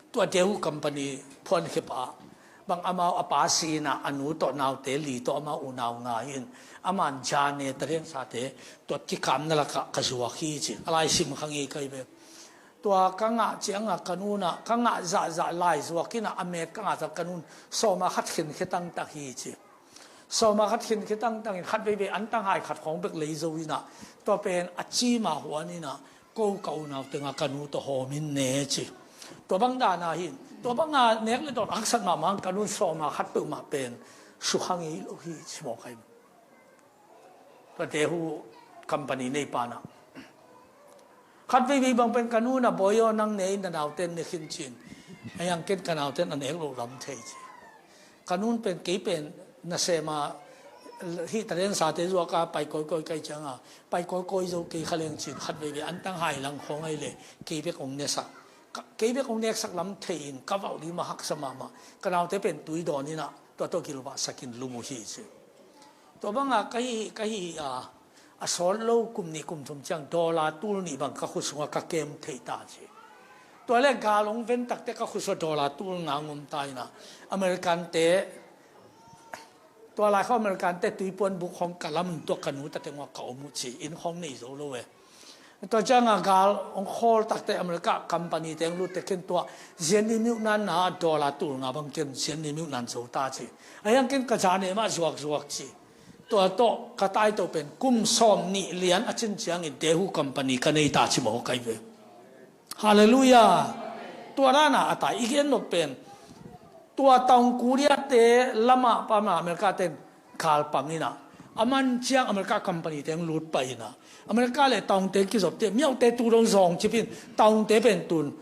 tua Daewoo company phuankhia pah bang amau a pa si inah a nu tawh naute li tawh amau unau nga in, aman Jane tariansate tua kikamna lakah ka zuak hi ci. A lai sim kha ngei ka hi ve. Tua ka ngah ciangah ka nu in ah, ka ngah zahzah lai zuak inah a met ka ngah ciang ka nu in sawma khat khinkhia tangtak hi ci. Sawma khat khinkhia tangtak in khat veivei antang hai khat khawng bek lei zo inah, tua pen a cima huan inah ko ka unau tengah ka nu tawh hawm in ne ci. Tua bang dana hi. Tua banga nek le dawn a haksat mahmah ka nu in sawma khat peuhmah pen sukha ngei lo hi ci mawk ahi. Tua Daewoo company neipa in ah khat veivei bang pen ka nu in ah, bawi aw, nang ne in na naute ne khin ci-in, a iang ken ka naute in a nek loh lam thei ci. Ka nu in pen kei pen nasema hih tariansate zuaka pai kawikawi ka hih cianga pai kawikawi zo kei kha leng ci-in khat veivei antang hai lang khawng ahi leh kei bek hong nesak. Ka, kei bek hong neksak lam thei-in ka valh ding mah haksa mahmah. Ka naute pen tui dawn inah tua tawh gilvahsakin lum uh hi ci. Tua banga ka hih, ka hih a, a sawt lo kum nih kum thum ciang dollar tul nih bang ka khut sungah ka kem thei ta ci. Tua le gal hong ven takte ka khut sungah dollar tul nga hong om ta inah American te Tua lai khawng American te tuipuan buk khawng ka lam in tuak ka nu ta teng ua ka om uh ci, inn khawng nei zo lo e. Tua ciang a gal hong khawl takte America company te hong lut te khin tua zian ni miuh nan na dollar tul nga bang ken zian ni miuh nan zo ta ci. A hiang ken ka za ne mah zuak zuak ci. Tua tawh ka tai to pen kum sawm nih lian a cin ciangin Dehu company ka nei ta ci maw kai ve. Halleluiah. Tua dana a tai i gen nop pen tua Taung Korea te lama pama America ten kalpang ina a man ciang America company teng lut pai ina America le Taung te kizop te miaute tu dong zong cipin Taung te pen tun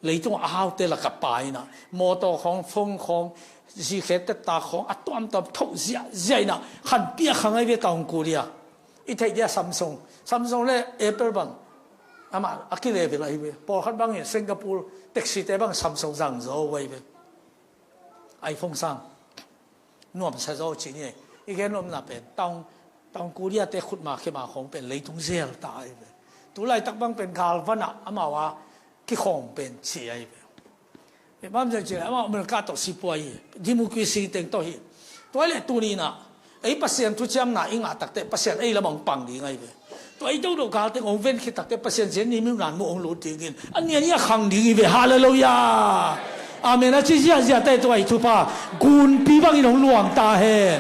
leitung a haute laka pa ina motor khong phone khong zikhet te ta khong a tuamtuam tho ziahziah ina khan piak kha ngai ve Taung Korea. I theih dia Samsung Samsung le Apple bang ama a kilevil ahi ve. Pawlkhat bangin Singapore taxi te bang Samsung zang zo uh ahi ve. iPhone sang nuamsa zo ci ni. I gen nuamna pen Taung Taung Korea te khutma khema khong pen leitung zel ta ahi ve. Tulaitak bang pen galvana amau a kikhawm pen ci ahi ve. Bang zia ci le amau America tawh sipuai hi. Democracy teng tawh hi. Tua le tuni na ei Pasian thuciamna i ngah takte Pasian ei lamang pang ding ahi ve. Tua i dodo gal teng hong ven khit takte Pasian zian ni miuh nan mu hong lut dingin a nia nia khang ding hi ve. Halleluiah. Amen a ci ziahziah te tua i thupha gunpi bangin hong luang ta hen.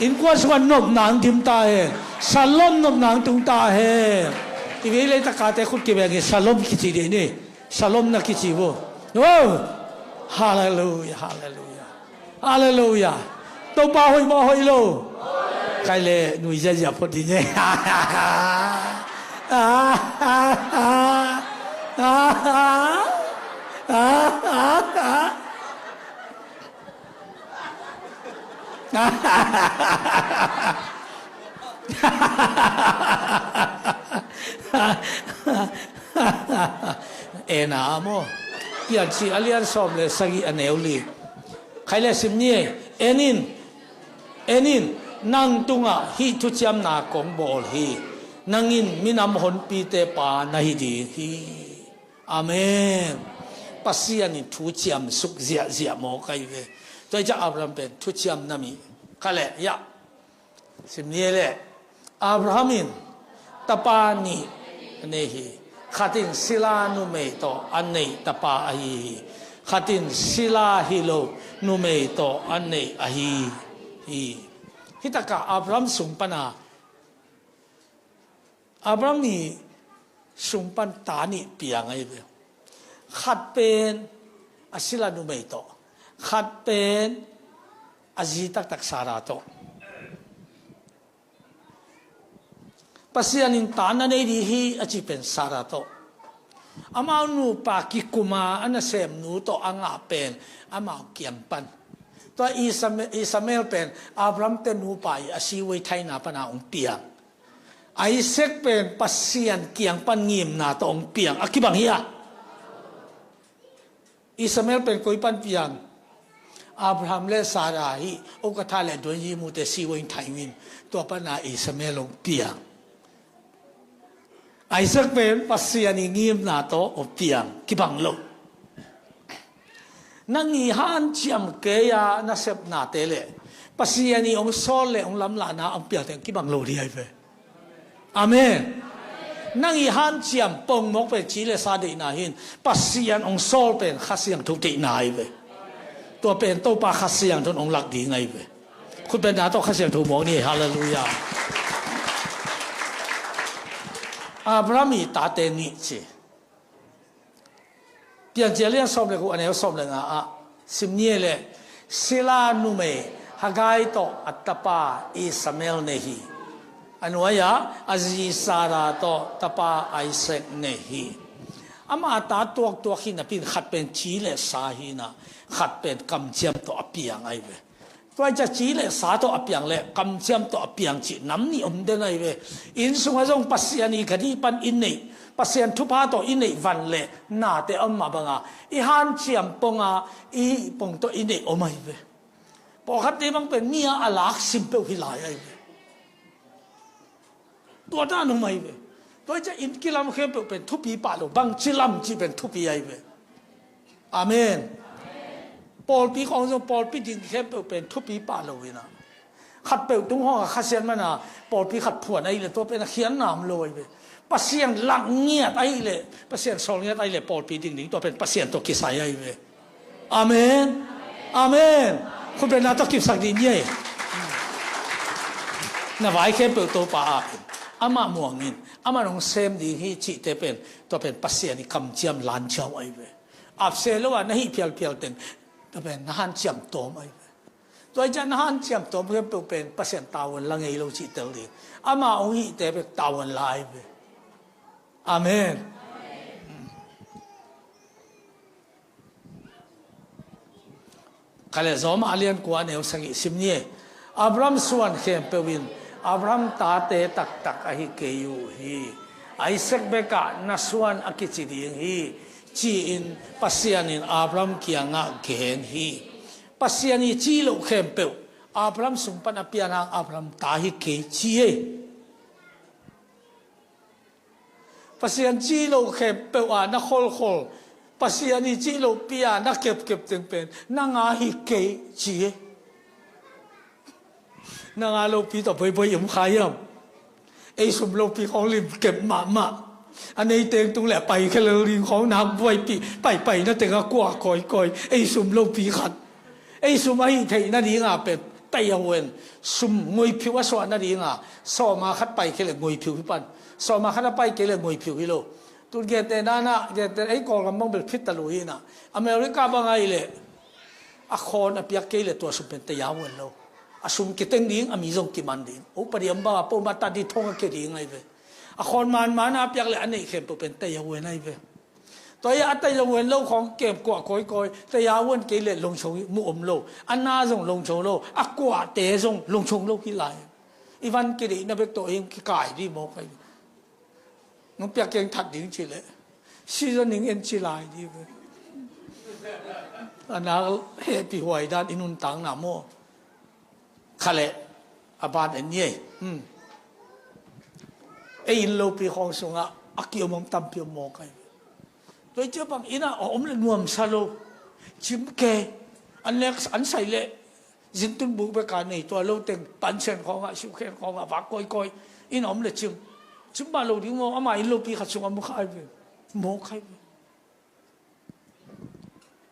Innkuan sungah nopna ang dim ta hen. Shalom nopna ang tung ta hen. I vei leitaka te khut kibengin shalom kici dih ni. Shalom na kici vo. Oh! Halleluiah, halleluiah. Halleluiah. Topa hoih maw hoih lo. Kai le nui ziazia phot dih ni. E na a maw? Piancil a lian sawm le sagih a neu li. Khai le sim ni e. En in, en in, nang tungah hih thuciamna kong bawl hi. Nang in minam honpite pa na hi ding hi. Amen. Pasian in thuciam suk ziahziah maw kai ve. Tua i ca Abraham pen thuciam na mi. Kha le ya. Sim ni le Abraham in tapa nih a nei hi. Khat in sila numei tawh a neih tapa ahi hi. Khat in sila hi lo numei tawh a neih ahi hi. Hitaka Abraham sung pana Abraham i sung pan ta nih piang ahi ve. Khat pen a sila numei tawh, khat pen a zi taktak Sarah tawh. Pasian in ta na nei dih hi a ci pen Sarah tawh. Amau nupa kikuma a nasemnu tawh a ngah pen amau kiang pan. Tua Ismael pen Abraham te nupa i a siwei thaina pana hong piang. Isaac pen Pasian kiang pan ngimna tawh hong piang a kibang hi a. Ismael pen koi pan piang? Abraham le Sarah hi. Okatha le duanyi mute siwei thain tua pana Ismael hong piang. Isaac pen Pasian i ngimna tawh hong piang kibang lo. Nang i hanciam kei a nasepnate le Pasian i hong sawl le hong lamlahna hong piangte kibang lo dih ahi ve. Amen. Nang i hanciam pongmawk pen ci le sa deihna hin Pasian hong sawl pen Kha Siangtho deihna ahi ve. Tua pen Topa Kha Siangtho hong lak ding ahi ve. Khut pen na tawh Kha Siangtho mawk ni. Halleluiah. Abraham i tate nih ci. Piancil a lian sawm le guk a neu sawm le nga ah sim ni le sila numei Hagar tawh a tapa Ishmael nei hi. A nuai-ah a zi Sarah tawh tapa Isaac nei hi. Ama ta tuaktuak hi napi-in khat pen ci le sa hi-in ah khat pen kamciam tawh a piang ahi ve. Tua i ca ci le sa tawh a piang le kamciam tawh a piang cih nam nih om den ahi ve. Inn sungah zong Pasian i gadi pan i neih, Pasian thupha tawh i neih van le nate a om mah banga i hanciam ponga i pong tawh i neih om ahi ve. Pawlkhatte bang pen mi-a a lak sim peuh hi lai ahi ve. Tua dan om ahi ve. Tua i ca inn kilam khempeuh pen thupi pah lo, bangci lam cih pen thupi ahi ve. Amen. Pawlpi khawng zong pawlpi ding khempeuh pen thupi pah lo inah, khatpeuh tung hawng a khasiat mana pawlpi khat phuan ahih leh tua pen a khiatna om lo ahi ve. Pasian lak ngiat ahih leh, Pasian sawl ngiat ahih leh pawlpi ding ding tua pen Pasian tawh kisai ahi ve. Amen. Amen. Khutbetna tawh kipsak dih ni ei. Na vai khempeuh Topa a amah muangin, amah hong sem ding hi cihte pen, tua pen Pasian i kamciam lanciau ahi ve. Apse lo a na hih phialphial teng tua pen na hanciam tawm ahi ve. Tua hi ciah na hanciam tawm khempeuh pen Pasian tavuan la ngei lo cih tel ding. Amah hong hihte pen tavuan la ahi ve. Amen. Kha le Rom a lian kua neu sagih sim ni. Abraham suan khempeuh in Abraham tate taktak ahi kei uh hi. Isaac bekah na suan a kici ding hi, ci-in Pasian in Abraham kiangah gen hi. Pasian i ci loh khempeuh Abraham sung pan a pian hang Abraham ta hi kei ci ei. Pasian ci loh khempeuh a na kholkhol, Pasian i ci loh pi a na kepkep teng pen nang a hi kei ci. Nang a lopi tawh boiboi om kha hiam? Ei sum lopi khawng lim kep mahmah. A nei teng tung le a pai khia lel ding khawng nak buaipih, paipai na teng a kua kawikawi. Ei sum lopi khat. Ei sum a hih theih nadinga pen tei a huen, sum nguiphiu a suah nadinga sawma khat pai kei le nguiphiu hi pan. Sawma khat a pai kei le nguiphiu hi lo. Tun gente nana gente ei Kawlgam bang bel phit ta lu hi na. America bang ahi le a khawn a piak kei le tua sum pen tei a huen lo. A sum kiteng ding, a mi zong kiman ding. Upa diam bang a poma ta di thong a ke ding ahi ve. A khawn manman a piak le a neih khempeuh pen tei a huen ahi ve. Tua hi a tei lo huen lo khawng kem kuah kawikawi, tei a huen kei le longchong mu om lo, a na zong longchong lo, a kuahte zong longchong lo hi lai. I van kideihna bek tawh hing kikai di mawk ahi. Nong piak keng that ding ci le seasoning en ci lai di ve. A na hehpih huai dan i nuntakna maw? Kha le a ban en ni ei. Hmm. Ei in lopi khawng sungah a kiom om tampi om mawk ahi. Tua i cia bang ina a om le nuamsa lo. Cim ke an lek an sai le zintun buk beka nei tua lo teng pansen khawngah siukhen khawngah vak kawikawi in a om le cim. Cim mah lo ding maw, ama in lopi khat sungah mu kha ahi ve. Mawk ahi ve.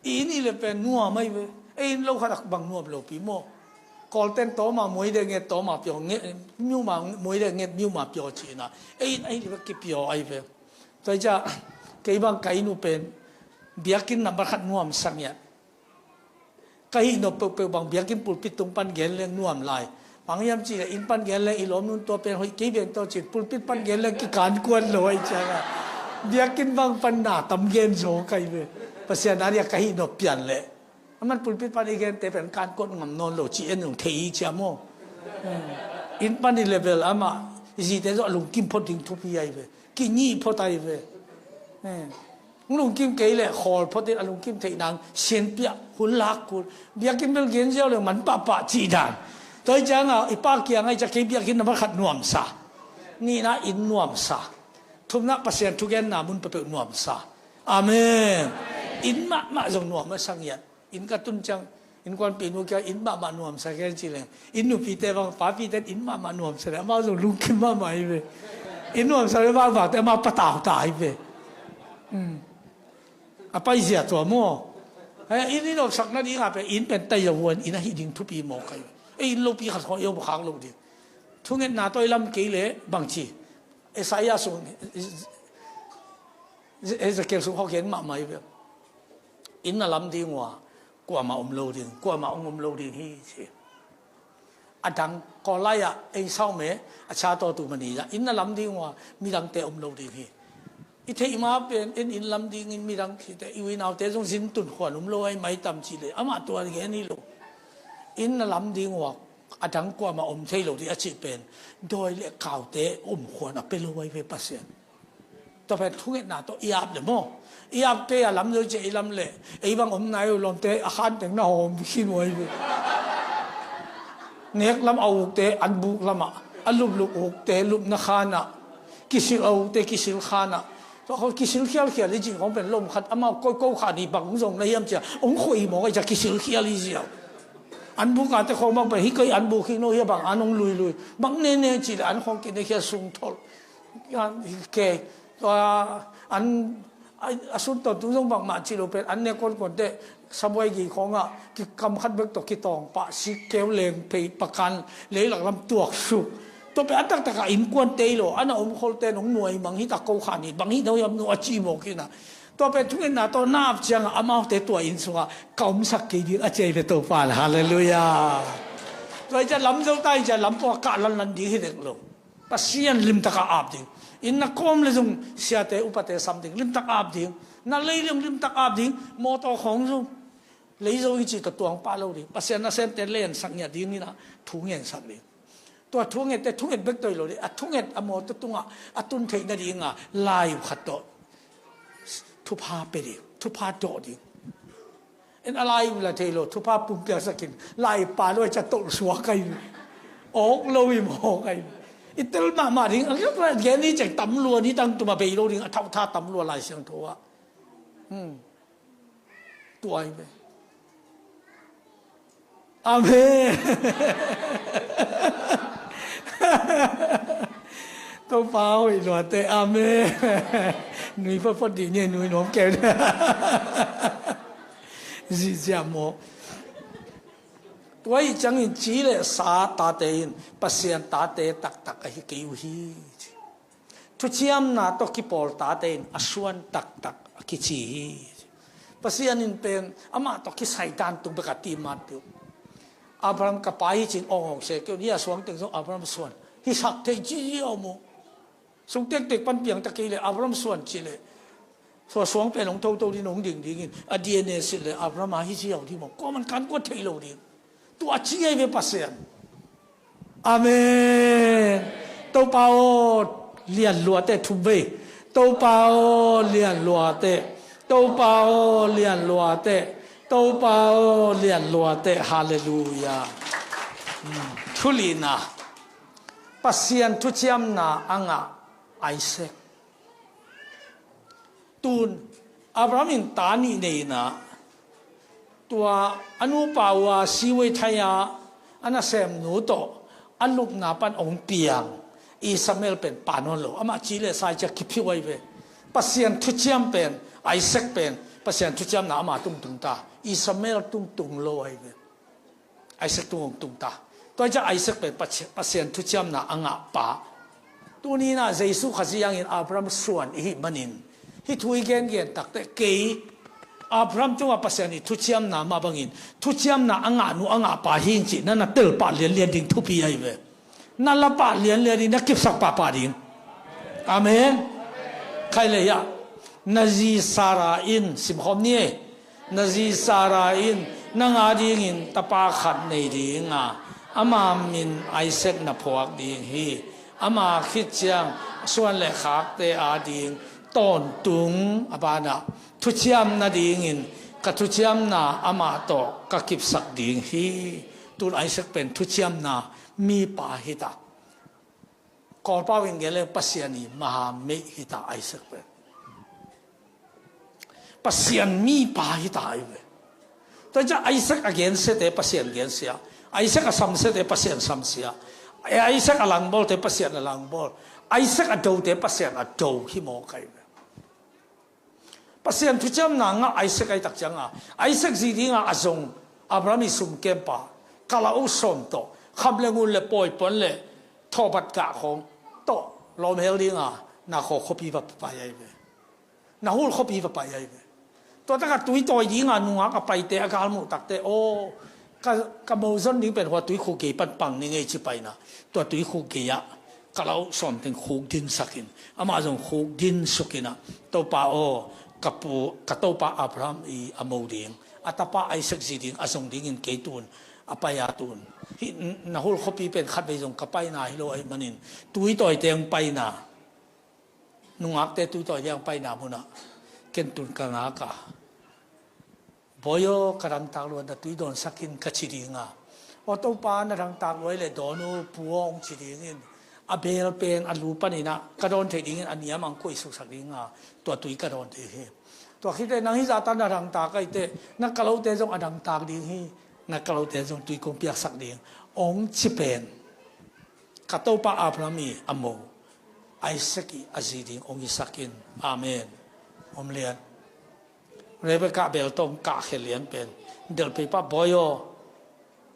I inn i le pen nuam ahi ve. Ei inn lo khat a bang nuam lopi maw? Kawlten tawma muaide nget tawma pio nget, miuma muaide nget miuma pio cina. Ei inn ahi le kipio ahi ve. Tua hi cia kei bang ka inn uh pen biakinn nambat khat nuam sang iat. Ka hih nop peuhpeuh bang biakinn pulpit tung pan gen leng nuam lai. Bang hiam cih leh inn pan gen leng i lawm nun tua pen hoih kei beng tawh cin pulpit pan gen leng kikan kuan lo ahi cianga biakinn bang pan na tam gen zaw ka hi ve. Pasian a dia ka hih nop pian leh a man pulpit pan i gente pen kan kuat ngam nawn lo ci en zong thei i cia maw? Inn pan i level amah zite zawh lungkim phot ding thupi ahi ve. Kinyih phot ahi ve. Lungkim kei le khawl photin a lungkim theih nang sianpiah hun lak kul. Biakinn bel gen ziau le man pahpah cih dan. Tua hi cianga i pa kiangah i ca kei biakinn nambat khat nuamsa. Nihna inn nuamsa. Thumna Pasian thugenna mun peuhpeuh nuamsa. Amen. Inn mahmah zong nuam a sangiat. Inn ka tun ciang innkuanpihnu kia inn mahmah nuamsa kei ci leng inn nupite bang papite inn mahmah nuamsa le amau zong lungkim mahmah hi ve. Inn nuamsa le bang bangte amau patau ta hi ve. A paizia tua maw? Inn i nopsak nadinga pen inn pen taizavuan inn ahi ding thupi maw kai? Ei inn lopi khat hawh i om khak lo ding. Thungetna tawi lam kei le bangci Isaiah sung Ezekiel sung hawh gen mahmah hi ve. Inn na lam ding uh a kuamah om lo ding, kuamah hong om lo ding hi ci. A dang kawlai ah ei sau me a cha tawh tu mani ah inn na lam ding uh a midangte om lo ding hi. I theih ma pen en inn lam dingin midang cite i uinaute zong zin tun khuan um lo ai mai tam cih le amah tuan gen hi lo. Inn na lam ding uh a a dang kuamah om thei lo ding a cih pen dawi le kaute om khuan a pe lo ai ve Pasian. Tua pen thungetna tawh i ap le maw? I ap kei a lam zoi cia i lam le ei bang om nai uh lawmte a khan teng na hawm khin uh ai ve. Nek lam a ukte an buk lamah a luplup ukte lupna khanah kisil a ukte kisil khanah Tua khawng kisil khialkhial hi cih khawng pen lom khat amau koi ko kha ni bang zong na hiam cia hong khoi mawk a, cia kisil khial hi ziau. An buk a te khawng bang pen hi koi an buk hi no hia bang an hong luilui bang nene cih le an khawng kine khial sung thol. Ke tua an a sun tawn tung zong bangmah cih lo pen an ne kuankuan te sabuai gei khawngah kikam khat bek tawh kitawng pah sik keu leng phei pakan leilak lam tuak suk. Tua pen a taktakah innkuan tei lo a na om kholte nong nuai mang hi ta ko kha ni bang hi no hiam no a ci mawk hi na. Tua pen thungetna tawh na ap ciangah amaute tua inn sungah ka omsak kei ding a ci ai ve Topa le. Halleluiah. Tua hi ciah lam zo ta hi ciah lam pawh a kah lanlan ding hi dek lo. Pasian limtak a ap ding. Inn na kawm le zong siate upate sam ding limtak a ap ding. Na lei le zong limtak a ap ding. Mawtaw khawng zong lei zo hi cih tawh tuang pah lo ding. Pasian nasemte lensak ngiat ding in a thu ngensak ding. Tua thu ngette thunget bek tawh hi lo ding. A thunget a mawtaw tungah a tun theih nadingah lai uh khat tawh thupha pe ding, thupha dawh ding. En a lai uh la thei lo, thupha pumpiaksak in lai pa lo a ca tolh suak ai. Awk lo i mawk ai. I tel mahmah ding a ngiat la gen i cek tam lua ni tang tuma bei lo ding a thauhtha tam lua Lai Siangtho ah. Hmm. Tua ai ve. Amen. Topa hoih luate. Amen. Nui photphot dih ni nui nuam keu. Zihziah maw. Tua ih ciangin ci le sa tate in Pasian tate taktak ahi kei uh hi. Thuciamna tawh kipawl tate in a suan taktak a kici hi. Pasian in pen amah tawh kisai dan tung bek a ti mat piu. Abraham ka pa hi cin awng awng se keu ni a suang teng zong Abraham suan hi sak thei ci hi a om uh. Sung tektek pan piang ta kei le Abraham suan ci le. Sua suang pen hong toto ding hong ding dingin a D N A silh le Abraham a hi ci a ding maw kuaman kan kuat thei lo ding. Tua ci ai ve Pasian. Amen. Topa aw lian luate thum vei. Topa aw lian luate. Topa aw lian luate. Topa aw lian luate. Halleluiah. Hmm. Thulina. Pasian thuciamna a ngah Isaac. Tun Abraham in ta nih nei inah tua a nupa uh a siwei thai-a a nasemnu tawh a lupna pan hong piang Ishmael pen pa nawn lo amah ci le sai cia kiphiuh ai ve. Pasian thuciam pen Isaac pen Pasian thuciamna ama tungtung ta Ishmael tungtung lo ai ve. Isaac tung hong tung ta. Tua ciah Isaac pen Pasian thuciamna a ngah pa. Tuni inah Jesu Khazih hangin Abraham suan ihih manin hih thu i gengen takte kei Abraham cungah Pasian i thuciamna mah bangin thuciamna a ngah nu a ngah pa hing cih na na telpah lianlian ding thupi ahi ve. Na lapah lianlian ding na kipsak pahpah ding. Amen. Khai le hiah na zi Sarah in simkhawm ni e. Na zi Sarah in nang adingin tapa khat nei dinga ama min Isaac na phuak ding hi. Ama khit ciang suan le khakte ading tawntung a banah thuciam nadingin ka thuciamna amah tawh ka kipsak ding hi. Tun Isaac pen thuciamna mipa hita. Kawlpau in gen le Pasian i maha meih hita Isaac pen. Pasian mipa hita ai ve. Tua ciah Isaac a gensiate Pasian gensia. Isaac a samsiate Pasian samsia. Isaac a langbawlte Pasian a langbawl. Isaac a dote Pasian a do hi mawk ai ve. Pasian thuciamna ngah Isaac ai tak cianga Isaac zi dinga a zong Abraham i sumkempa kala uh sawm tawh kham le ngun le pawipuan le thawhbat gah khawng tawh lawmhel dinga na khaw khuapi va pai ai ve. Na hul khuapi va pai ai ve. Tua taka tuitawi dinga nungak a paite a galmuh takte aw ka, ka mozon ding pen hua tuikhuk gei pan pang ni ngei ci paina. Tua tuikhuk gei ah ka lau sawm teng khuk dinsakin amah zong khuk dinsukinah Topa aw ka pu ka topa Abraham i a mo ding a tapa Isaac zi ding a zong dingin kei tun a pai a tun hih na hul khuapi pen khatvei zong ka paina hi lo ahih manin tuitawi teng paina. Nungakte tuitawi liang paina munah ken tun ka ngak a, Bawi aw, ka dangtak lua na tui dawnsak in ka ci dinga, aw Topa na dangtak lua le dawn uh pu aw hong ci dingin A beel pen a lu panin ah ka dawn theih dingin a niam ang koih suksak ding a, tua tui ka dawn thei hi. Tua khit teh nang hih zahta na dangtak ahih teh na kalote zong a dangtak ding hi. Na kalote zong tui kong piaksak ding, ong ci pen ka topa Abraham i a mo Isaac i a zi ding ong hisak in. Amen. Om lian. Rebekah beel tawh kah khia lian pen, delhpei pa, "Bawi aw,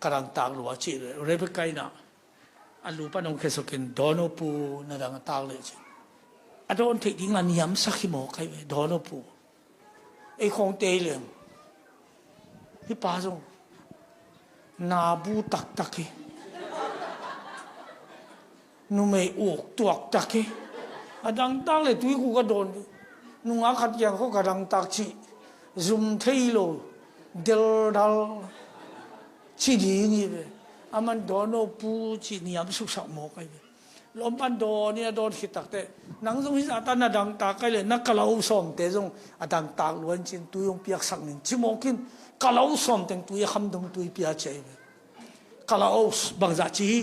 ka dangtak lua," ci. Rebekah in ah a lu pan ong khesuk in, "Dawn aw pu, na dangtak leh," ci. A dawn theih ding a niamsak hi mawk ahi ve, "Dawn aw pu." Ei khawngte hi leng, hih pa zong nabu taktak hi. Numei uk tuaktak hi. A dangtak leh tuikhuk a dawn. Nungak khat kiang khawng ka dangtak cih zum thei lo, deldal ci ding hi ve. Aman, "Dawn aw pu," ci niamsuksak mawk ahi ve. Lawm pan dawn in a dawn khit tak teh, "Nang zong hih zahta na dangtak ahih leh na kalo sawmte zong a dangtak lua in," ci-in tui hong piaksak ning ci mawk in, kalo sawm teng tui a kham dong tui pia ci ahi ve. Kalo bangzah ci hi?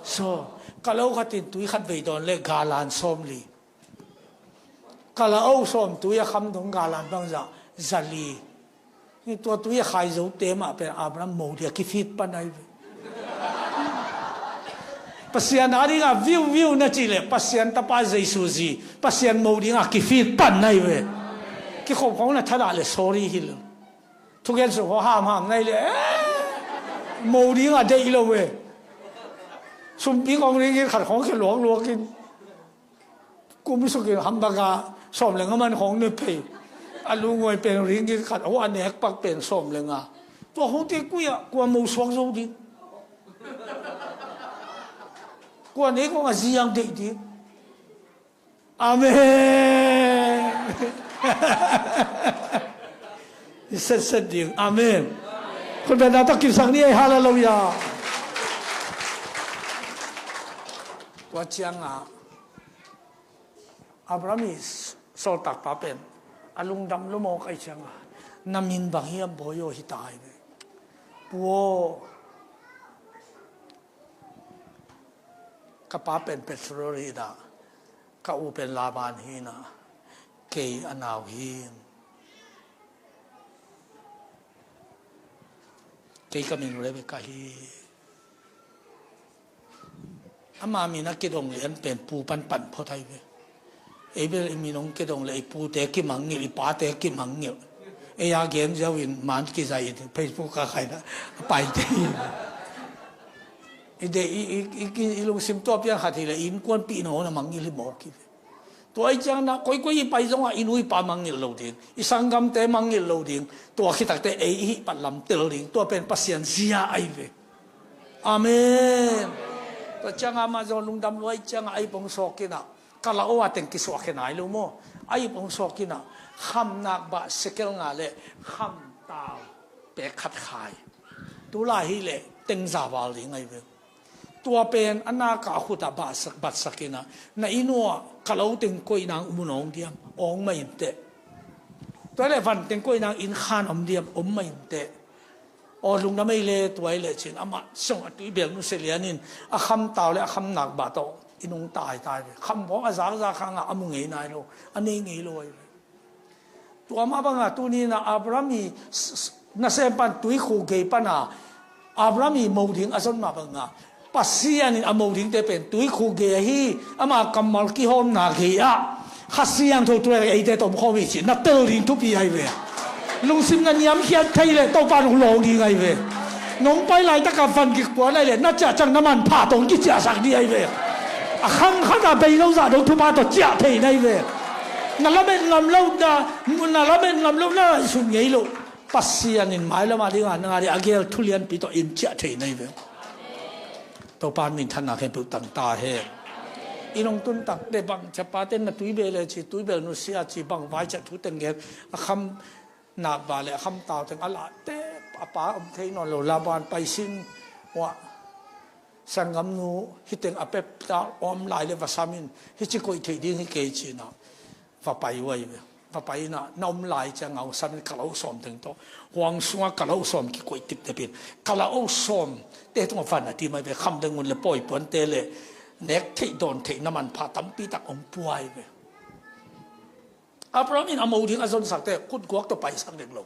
Sawm. Kalo khat in tui khat vei dawn leh galan sawmli. Kalo sawm tui a kham dong galan bangzah? Zali. Ni tua tui a khai zote mah pen Abraham mo ding a kifit pan ahi ve. Pasian a ding a viu viu na cih leh Pasian tapa Jesu zi, Pasian mo ding a kifit pan ahi ve. Kikhop khawng na thadah leh sorry hi lo. Thugen sung khawng hamham na hi leh, eh, mo ding a deih lo ve. Sumpi khawng ringgit khat khawng khia luakluak in, kum suk in, hambaka sawm le nga man khawng ne phei. A lungngawi pen ringgit khat, aw, a nek pak pen sawm le nga. Tua khawngte koi ah kua mo suak zo ding? Kua nek khawng a zi ang deih ding? Amen. I setset ding. Amen. Khut beng na tawh kipsak ni ei, hallelujah. Tua ciangah Abraham i sawltakpa pen a lungdam lo mawk ahih ciangah, "Na min bang hiam, bawi aw?" hi ta hi ve. "Pu aw, ka pa pen Pethuel hi in ah, ka u pen Laban hi in ah, kei a nau hi. Kei ka min Rebekah hi." Ama min a kidong lian pen pu pan pan phot ahi ve. Ei bel i min hong kidong leh i pute kimangngilh, i pate kimangngilh. Ei a gen ziau in man kizai in Facebook ah khai na a paite hi. I deih, i, i, i, i lungsim tua piang khat hi leh innkuanpih na hong na mangngilh hi mawk hi ve. Tua ahih ciangin ah koikoi i pai zongah i nu i pa mangngilh lo ding, i sanggamte mangngilh lo ding. Tua khit tak teh ei i hih pat lam tel ding. Tua pen Pasian zia ahi ve. Amen. Tua ciangah amah zong lungdam lua ahih ciangah a ip hong sawk in ah, kala aw a teng kisuahkhia nai lo maw. A ip hong sawk in ah, kham nakbah sekel nga leh kham tau pek khat khai. Tu lai hi leh teng za val ding ahi ve. Tua pen a nak ah a khut ah batsak, batsak in ah, "Na inn uah kalo teng koih nang mun awng diam?" Awng mah in teh. "Tua leh van teng koih nang inn khan om diam?" Om mah in teh. "Aw, lungdam ei leh, tua ei leh," ci-in amah zong a tuibel nusia lian in a kham tau leh a kham nakbah tawh inn hong tai tai ve. Kham bawng a zakzak hangah a mu ngei nai lo, a nei ngei lo ahi ve. Tua mah bangah tuni in ah Abraham i s-, s-, nasem pan tuikhuk gei pan a Abraham i mo ding a zon mah bangah, Pasian in a mo dingte pen tuikhuk gei ahi, ama kammal kihawmna gei ah Kha Siangtho tu leh eite tawh om khawm hi cih na tel ding thupi ahi ve. Lungsim na niamkhiat thei leh Topa in hong lawng ding ahi ve. Nong pai laitak ah van kikuan ahi leh na ciah ciang na manpha tawh hong kiciahsak ding ahi ve. A khang khat ah bei lo zah dong thupha tawh ciah thei na hi ve. Na lamet ngam lo, na, na lamet ngam lo, na ngaihsun ngei lo, Pasian in mailam a ding a na ngah ding a gel thu lianpi tawh in ciah thei na hi ve. Topa in minthanna khempeuh tang ta hen. I nong tun tak teh bang ciapate na tuibel e ci, tuibel nusia ci, bang vai ciah thu teng gen, a kham nakbah leh a kham tau teng a lah teh a pa om thei nawn lo, Laban pai sin uah, sanggamnu, hih teng a pep ta om lai leh va sam in, hih ci koih theih ding hi kei ci-in ah va pai uh ahi ve. Va pai in ah na om lai ciang a hong sam in kala aw sawm teng tawh, huang sungah kala aw sawm kikoih tiptep in, kala aw sawm te tungah van a tim ahi ve. Kham leh ngun leh pawi puante leh nek theih dawn theihna manpha tampi tak hong pia hi ve. Abraham in a mo ding a zonsak teh khutguak tawh paisak dek lo.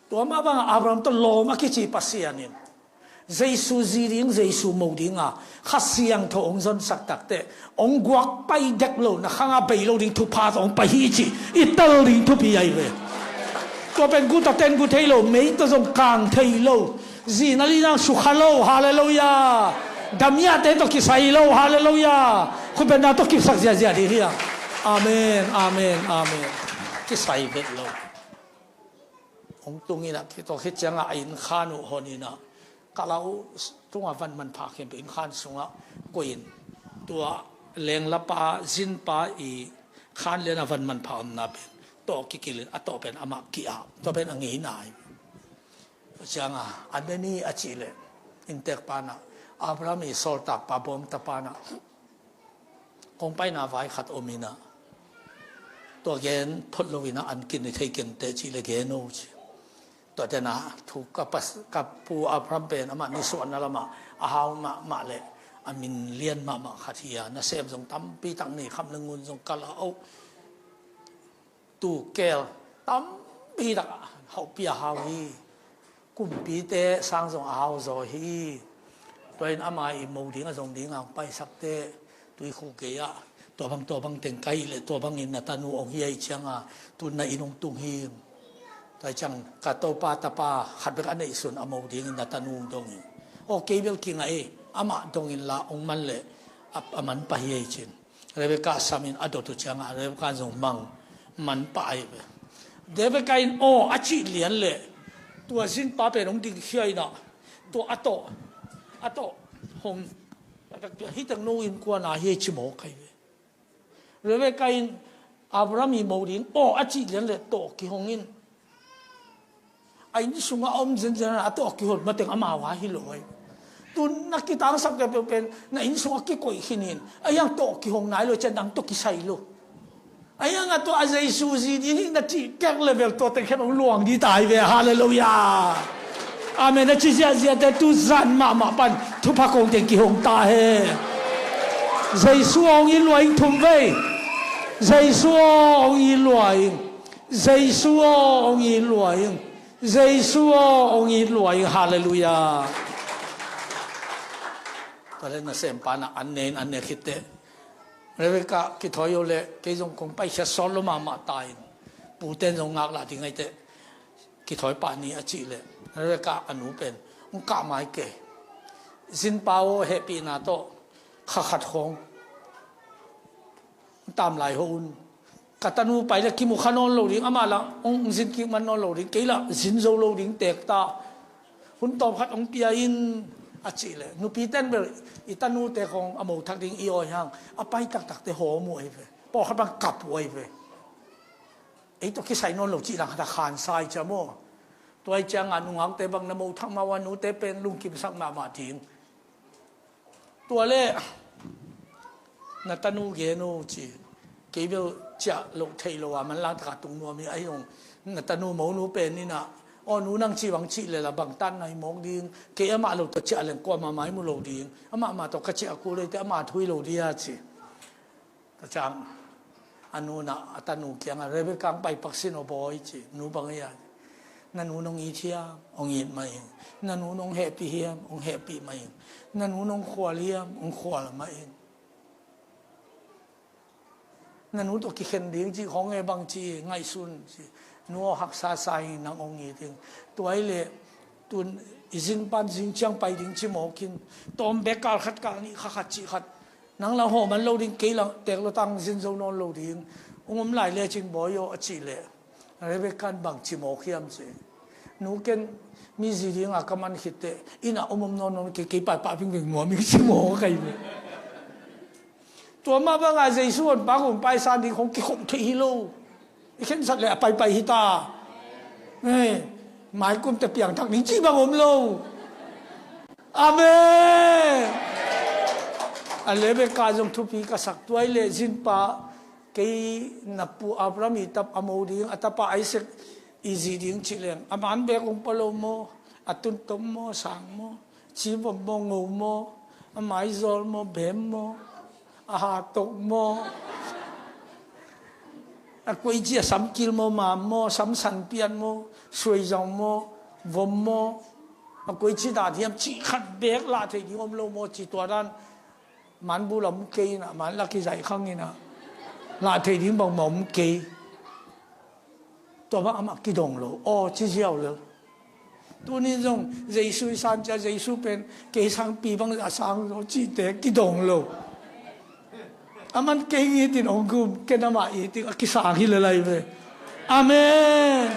Tua mah bangah Abraham tawh lawm a kici Pasian in Jesu zi ding, Jesu mo ding a Kha Siangtho hong zonsak tak teh hong guak pai dek lo, na khang a bei lo ding thupha tawh hong pai hi ci i tel ding thupi ahi ve. Tua pen guta ten gu thei lo, mei tawh zong kang thei lo, zi na li nang sukha lo. Halleluiah. Damiahte tawh kisai lo. Halleluiah. Khutbetna tawh kipsak ziahziah ding hi a. Amen, amen, amen. Kisai vet lo. Hong tung in ah, tua khit ciangah a inn khan uh hon in ah, kalau tungah van manpha khempeuh inn khan sungah koih in, tua lenglapa zinpa i khan lian a van manpha omna pen tawh kikilh in, a tawh pen amah ki-ap, tua pen a ngeina hi. Ciangah a ne ni a cih leh inntek pa in ah, Abraham i sawltakpa bawmtapa in ah, kong paina vai khat om in ah, tua gen phot lo in ah an kin ni thei keng teh cih leh gen o ci. Tua tena thu ka, ka pu Abraham pen amah nisuahna lamah a hau mahmah leh a min lian mahmah khat hi a, nasem zong tampi tak nei kham le ngun zong ka la o. Tukel tampi tak hauhpi a hau hi. Kumpite sang zong a hau zaw hi. Tua in ama i mo ding a zong ding a hong paisak teh tuikhuk gei ah, tua bang tua bang teng ka hih leh tua bangin na tanu hong hi ahih ciangah tu na inn hong tung hi. Tua ciang ka topa tapa khat bek a neihsun a mo dingin na tanu hong dong hi. Aw, kei bel kingah ei, amah dong inla hong man leh a, a man pah hi ei cin. Rebekah sam in a dot uh ciangah Rebekah zong mang man pah ahi ve. Rebekah in aw a cih lian leh tua zinpa pen hong dingkhia in ah, tua a tawh, a tawh hong, hih teng no innkuan a hi ei ci mawk ahi ve. Rebekah in Abraham i mo ding aw a cih lian leh tawh kihong in. A inn sungah a om zenzen a tawh kihon mateng amau a hi lo ahi. Tu na kitangsak kei peuh pen na inn sungah kikoih khin in, a hiang tawh kihong nai lo cian dang tawh kisai lo. A hiang a tua a Jesu zi ding hi na cih kek level tua teng khen hong luang dih ta hi ve. Halleluiah. Amen. A ci ziahziahte tu zan mahmah pan thupha kong teng kihong ta he. Jesu aw hong it lua ing thum vei. Jesu aw hong it lua ing. Jesu aw hong it lua ing. Jesu aw hong it lua ing. Halleluiah. Tua leh nasempa in ah an ne in an ne khit teh Rebekah kithawi uh leh kei zong kong paikhiat sawt lo mahmah ta in, puten zong ngaklah ding ahi teh kithawi pah ni a cih leh Rebekah a nu pen hong kah mai kei. Zinpa aw hehpihna tawh kha khat khawng tam lai ho un. Ka tanu pai leh kimu kha nawn lo ding, amah lah hong zin kik man nawn lo ding, kei lah zin zo lo ding tek ta. Hun tawm khat hong pia in a cih leh nupi ten bel i tanute khawng a mo thak ding i awi hang a pai taktakte hawm uh ahi ve. Pawlkhat bang kap uh ahi ve. Ei tawh kisai nawn lo cih dang khat a khansa i ciam aw. Tua i ciangah nungakte bang na mo thak mah uh a, nute pen lungkimsak mahmah ding. Tua leh na tanu gen uh ci. Kei bel ciah loh theih loh a manlang taka tung nuam hi a, ahi zong na tanu monu pen in ah, aw nu nang ci bang cih leh lah bang tan na hi mawk ding. Kei amah lo tawh ciah leng kuamah mai mu lo ding. Amah mah tawh ka ciah kul ei teh amah thuih lo ding a ci. Tua ciang a nu in ah a tanu kiangah Rebekah hong pai pak sin aw bawi ci. Nu bang ei a, na nu nong it hiam, hong it mah ing. Na nu nong hehpih hiam, hong hehpih mah ing. Na nu nong khual hiam, hong khual mah ing. Na nu tawh kikhen ding cih khawng e bang ci ngaihsun ci. Nu aw haksa sa ing, nang hong it ing. Tua hi leh tun i zin pan zing ciang pai ding ci mawk in. Tawm bek kal khat kal nih kha khat cih khat. Nang lah hawm man lo ding, kei lah tek lo tang zin zo nawn lo ding. Hong om lai lecin bawi aw a cih leh Rebekah in bang ci mawk hiam ci. Nu ken mi zi dinga ka man khit teh inn ah om om nawn nawn kei, kei paipah vingving nuam ing ci mawk ahi ve. Tua mah bangah Jesu honpa kong paisan ding khong kikhop thei hi lo. I khensat leh a paipai hi ta. Maikum teh piangthak ning cih bang om lo. Amen. A Rebekah zong thupi ka sak, tua hi leh zinpa, kei na pu Abraham i tapa a mo ding, a tapa Isaac i zi ding cih leng a man bek hong pua lo maw? A tuntom maw, sang maw, civom maw, ngo maw, A maizawl maw, bem maw, a hatok maw, a koici a samkil maw, mam maw, samsanpian maw, suaizong maw, vom maw, a koici dan hiam cih khat beek lah thei ding om lo maw, ci tua dan. Manbul a om kei inah, manlak i zaih khang inah, lah thei ding bangmah om kei. Tua bang amah kidong lo aw, ci ziau lel. Tunin zong Jesu i san cia, Jesu pen kei sangpi bang a sang zaw cihte kidong lo. Aman kei ngitin hong gum, ken amah itin a kisang hi lelai ve. Amen.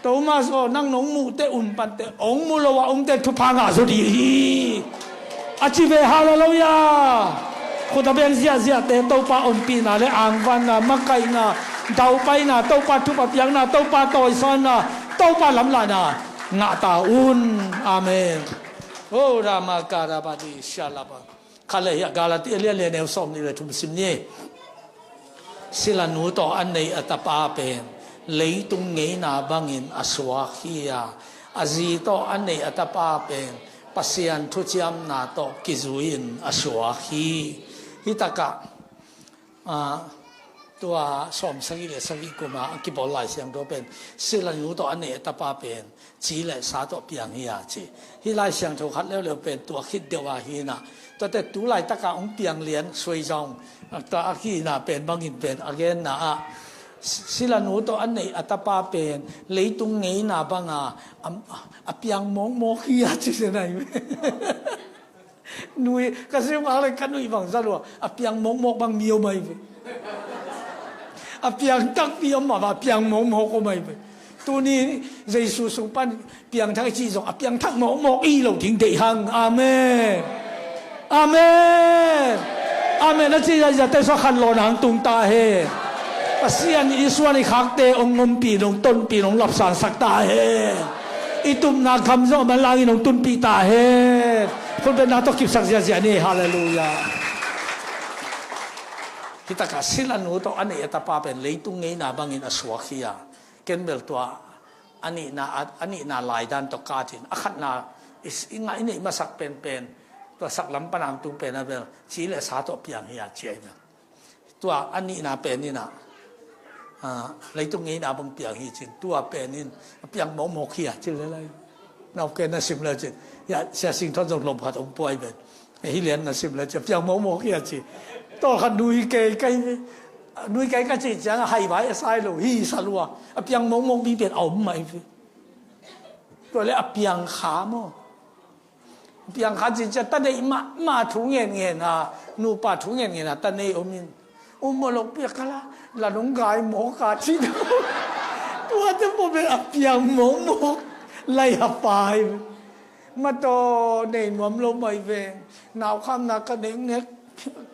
Thomas aw, nang nong muhte, um pante, hong mu lo a umte thupha ngah zaw dih hi. A ci ve, halleluiah. Khut a beng ziahziahte Topa ompihna le angvanna, makaihna, daupaina, Topa thupha piakna, Topa tawisawnna, Topa lamlahna ngah ta un. Amen. O rama karabadi shalaba. Khat le hiah Galati a lian lian neu sawm nih le thum sim ni. Silanu tawh a neih a tapa pen leitung ngeina bangin a suak hi a, a zi tawh a neih a tapa pen Pasian thuciamna tawh kizui-in a suak hi. Hitakah, ah, tua sawm sagih le sagih kuma a kibawl Lai Siangtho pen silanu tawh a neih a tapa pen ci le sa tawh piang hi a ci. Hih Lai Siangtho khat leuleu pen tua khit deuh a hi inah, tuate tu laitaka hong piang lian suaizong, a, tua a hihna pen bangin pen a genna ah, silanu tawh a neih a tapa pen leitung ngeina banga a, a piang mawkmawk hi a ci se nai. Nui ka sim hang le ka nuih bang za lua, a piang mawkmawk bang mi om ai ve. A piang takpi om mah, a piang mawkmawk om ai ve. Tuni Jesu sung pan piangthak i cih zong a piangthak mawkmawk i lo ding deih hang. Amen. Amen. Amen. A ci zahzah te sua khan lawn hang tung ta hen. Pasian i suan i khakte hong ompih, hong tonpih, hong lapsangsak ta hen. I tupna gam zong a manlangin hong tunpih ta hen. Khutbetna tawh kipsak ziahziah ni. Halleluiah. Hitakah silanu tawh a neih a tapa pen leitung ngeina bangin a suak hi a. Ken bel tua a nihna, a, a nihna laidan tawh katin a khatna i, i ngah i neih masak penpen tua saklam panang tung pen a bel ci le sa tawh piang hi a ci ai bel. Tua a nihna pen inah, ah, leitung ngeina bang piang hi cin, tua pen in a piang mawkmawk hi a cin lelai. Nau ken na sim le cin, ya, Sia Sing Thon zong lom khat hong puai pen. Hi lian na sim le cin a piang mawkmawk hi a ci. Tawlkhat nui kei kai, nui kei ka cih ciang a haivai a sai lo hi sa lua. A piang mawkmawk mi pen a om mah hi ve. Tua le a piang kha maw? Piang kha cih ciang ta neih mahmah thu ngenngen a, nupa thu ngenngen a ta nei om in. Um maw lo piak kala la nong gai mawk a cih. Tuate pawh pen a piang mawkmawk lai a pai. Mataw nei nuam lo mai ve. Naukhamna ka nek nek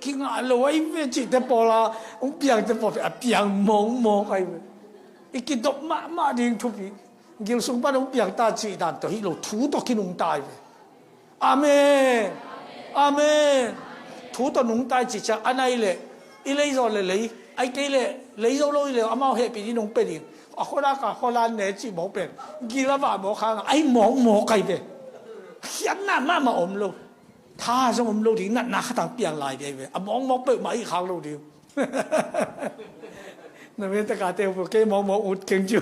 kingah lo ai ve cihte pawla hong piangte pawh pen a piang mawkmawk ai ve. I kidop mahmah ding thupi. Gil sung pan hong piang ta cih dan tawh hi lo, thu tawh kinungta ai ve. Amen. Amen. Thu tawh nungta i cih ciang a nai leh i lei zaw le lei, ai kei leh lei zo lo i leh amau hehpih ding nong pia ding. A khuala ka khuala ne cih mawk pen gil a vah mawk hang a, ai mawkmawk ai ve. Khiatna mahmah om lo. Tha zong om lo ding, natna khatang piang lai ve ve. A mawkmawk peuhmah i khak lo ding. Na me taka te pu kei mawkmawk ut keng ciu.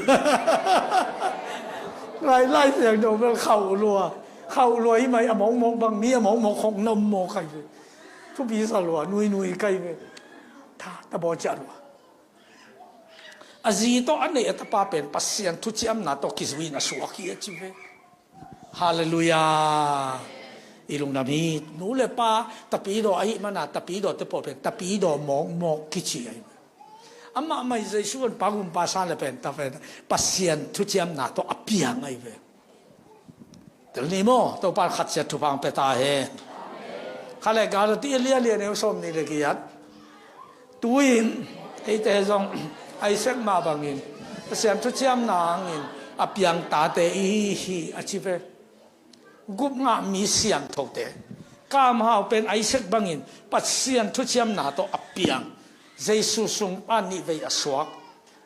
Lai, Lai Siangtho bel khauh lua. Khauh lua i mai a mawkmawk bang mi a mawkmawk khong na om mawk ai ve. Thupi sa lua, nui nui kai ve. Tha, ta baw ciah lua. A zi tawh a neih a tapa pen Pasian thuciamna tawh kizui in a suak hi a ci ve. Halleluiah. I lungdam hi. Nu le pa tapidaw ahih mana tapidaw te pawh pen tapidaw mawkmawk kici ahi. Amah mai Jesu an pa gumpa sa le pen ta pen Pasian thuciamna tawh a piang ahi ve. Tel ni maw, Topa khat ciat thupha pia ta hen. Kha le Galati a lian lian neu sawm nih le giat. Tu-in eite zong Isaac mah bangin Pasian thuciamna hangin a piang tate i hi hi a ci ve. Gupngah mi siangthote. Kamhau pen Isaac bangin Pasian thuciamna tawh a piang. Jesu sung pan nih vei a suak.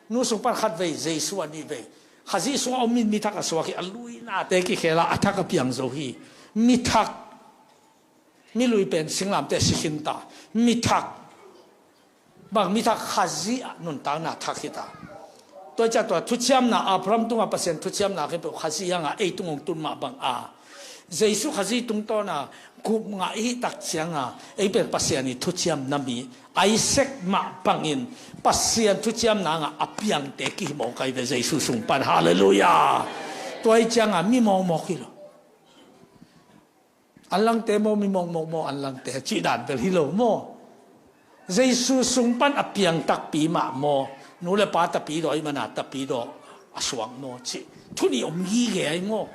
Nu sung pan khat vei, Jesu a nih vei. Khazih sungah om in mi thak a suak hi, a luinate kikhela a thak a piang zo hi. Mi thak. Milui pen singlamteh si khinta. Mithak, bang mithak, Khazih ah nuntakna thak hita. Tua ciang tua thuciamna, Abraham tungah Pasian thuciamna khempeuh Khazih hangah ei tung hong tun mah bang a, Jesu Khazih tungtawna gupngah i hih tak cianga ei pen Pasian i thuciamna mi Isaac mah bangin Pasian thuciamna hangah a piangte kihimawk ahi ve Jesu sung pan. Halleluiah. Tua hi cianga mi mawkmawk hi lo. Anlangte maw, mi mawkmawk maw, anlangte cih dan bel hi lo maw? Jesu sung pan a piang takpi mah maw? Nu le pa tapidaw i mana tapidaw a suak maw cih thu nih om gige ahi maw?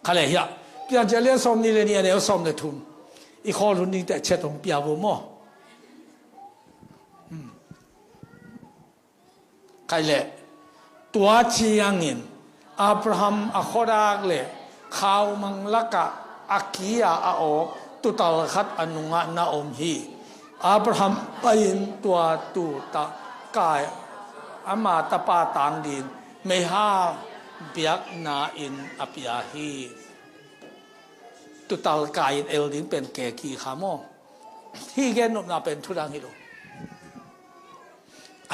Kha le hiah Piancil a lian sawm nih le nih, a neu sawm le thum. I khawl hun ding teh chet hong pia vo maw? Khai le, tua ciangin Abraham a khuadak le khaumang lakah a ki-a a awk tuutal khat a nungah na om hi. Abraham pai-in tua tuutal kai ama tapa tangdin meihal biakna-in a pia hi. Tuutal kai-in el ding pen keki kha maw? Hih gennopna pen thudang hi lo.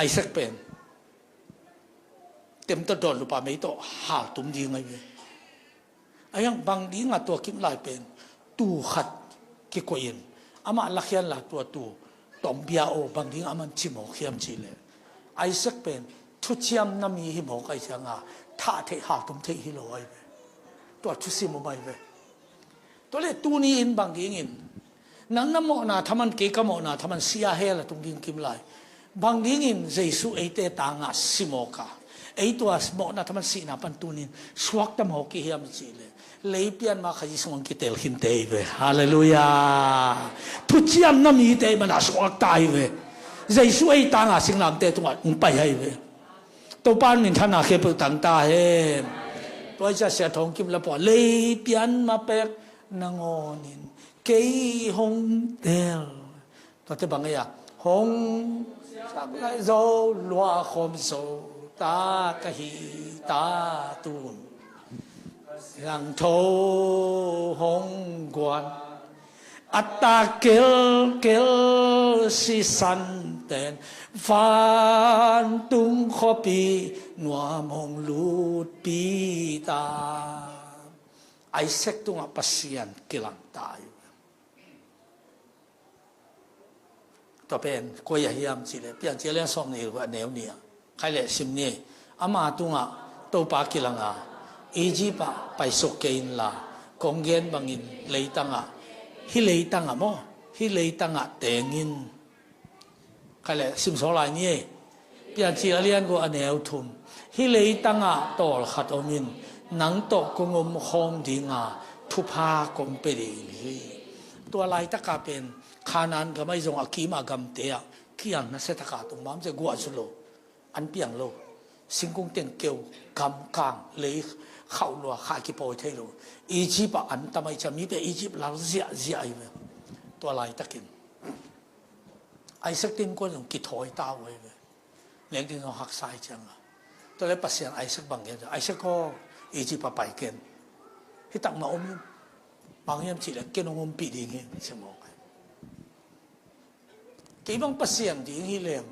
Isaac pen temta dawn lupa mei tawh haltum ding ahi ve. A hiang bang dinga tua kim lai pen tuu khat kikoihin amah lakhian la tua tuu tawmbia aw, bang dinga aman cimawk hiam cihleh, Isaac pen thuciamna mi himawk ahi cianga thah theih haltum theih hi lo ahi ve. Tua thusim om ahi ve. Tua le tuni in bang dingin nang na mawhna thaman, kei ka mawhna thaman sia hell a tung ding kim lai, bang dingin Jesu eite tangah si mawk a, ei tua mawhna thaman sihna pan tunin suakta mawk i hiam cihleh, leipian ma Khazih sungah kitel khinte hi ve. Halleluiah. Thuciamna mite i mana suakta hi ve. Jesu ei tangah singlamte tungah hong pai ahi ve. Topa in minthanna khempeuh tang ta hen. Tua hi ciah Sia Thawng Kim la pua, leipian ma pek nangawnin kei hong tel. Tuate bang ei a, hong sak lai zo, luah khawm zo ta ka hi ta tun. Langtho hong guan a ta kelkel sisan ten vantung khuapi nuam hong lutpi ta. Isaac tungah Pasian kilang ta hi. Tua pen koi a hiam cihleh Piancil a lian sawm nih le guk, a neu nih ah khai le sim ni. Ama tungah Topa kilanga, Egypt ah paisuk kei inla, kong gen bangin leitangah, hih leitangah maw, hih leitangah tengin. Khai le sim saw lai ni. Piancil a lian guk, a neu thum. Hih leitangah tawlkhat omin nang tawh kong om khawm dinga thupha kong pia ding hi. Tua laitaka pen Khanaan gam ahi zong a kim a gamte ah kiang nasia taka tung bamcia guah zu lo. An piang lo. Singkung teng keu, gamkang, lei khauh lua, khai kipawi thei lo. Egypt ah an tam ahi ciang mi pen Egypt lal ziahziah ahi ve. Tua laitakin Isaac te innkuan zong kithawi ta uh ahi ve. Nek ding zong haksa ahi cianga. Tua le Pasian Isaac bang gen, Isaac aw, Egypt ah pai ken. Hih tak mah om in. Bang hiam cihleh ken hong ompih ding hi, ci mawk ahi. Kei bang Pasian ding hi leng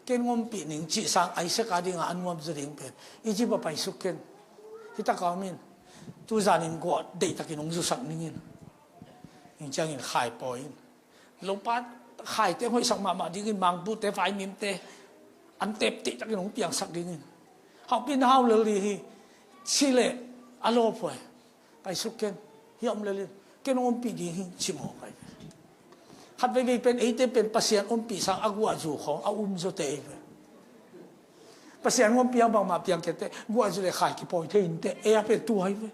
ken hong ompih ning cih sang Isaac a dinga a nuam zaw ding pen Egypt ah paisuk ken. Hih tak a om in. Tuzanin guah deihtakin hong zusak ning in. Hing ciangin khai pawi in. Lopa khaite hoihsak mahmah dingin, mangpute, vaimimte an teptehtakin hong piangsak dingin. Hauhpi na hau lel dih hi. Cileh a lawp huai. Paisuk ken. Hih a om lel in. Ken hong ompih ding hi, ci mawk ahi. Khat veivei pen eite pen Pasian ompih sang a guahzu khawng a um zawte ahi ve. Pasian hong ompih hang bangmah piang kei teh, guahzu le khai kipawi thei in teh, ei a pen tua hi ve.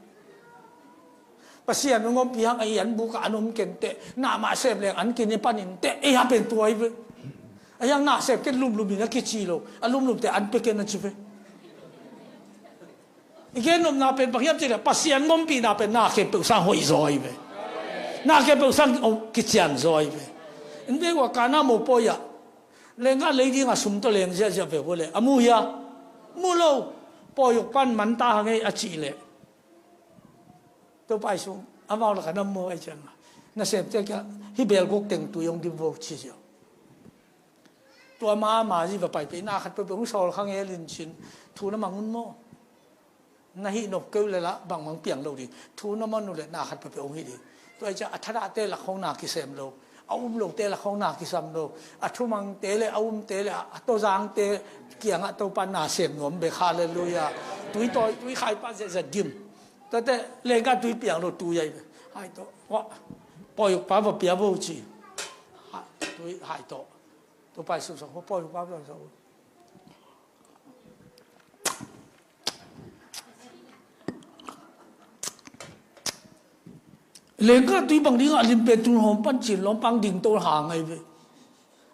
Pasian hong ompih hang a i an bukah an om ken teh, na mah sem leng an kine pan in teh, ei a pen tua hi ve. A hiang na sem ken lumlum in a kici lo, a lumlum teh an pia ken a ci ve. I gennopna pen bang hiam cihleh Pasian hong ompihna pen na khempeuh sang hoih zaw hi ve. Na khempeuh sang kician zaw hi ve. In vei ua kana mopawi ah lengah lei dingah sum tawh leng ziahziah ve uh le a mu hia? Mu lo. Pawi uk pan man ta hang ei a cih leh Topa i sung Amau lak a nam maw, ahi ciang a, nasemte kiangah, hih belguk teng tui hong dim vo ci ziau. Tua ma ma zi va pai pei, na khat peuhpeuh hong sawl kha ngel in cin, thu na mang un maw. Na hih nop keu le lah bangbang piang lo ding. Thu na mang uh le na khat peuhpeuh hong hih ding. Tua ahi ciang a thadahte lak hong na kisem lo, a um lote lak hong na kisam lo, a thumangte le a umte le a tozangte kiangah Topa na sem nuam bek. Halleluiah. Tui tawi, tui khai pah ziahziah dim. Tuate lenggah tui piang lo, tui ahi ve. Hai tawh. Wah. Pawi ukpa va pia vo ci. Ha, tui hai tawh. Tua pai sumsawh, pawi ukpa va sumsawh. Lenggah tui bang dingah a lim pen tun hawm pan cin lawmpang ding to hang ahi ve.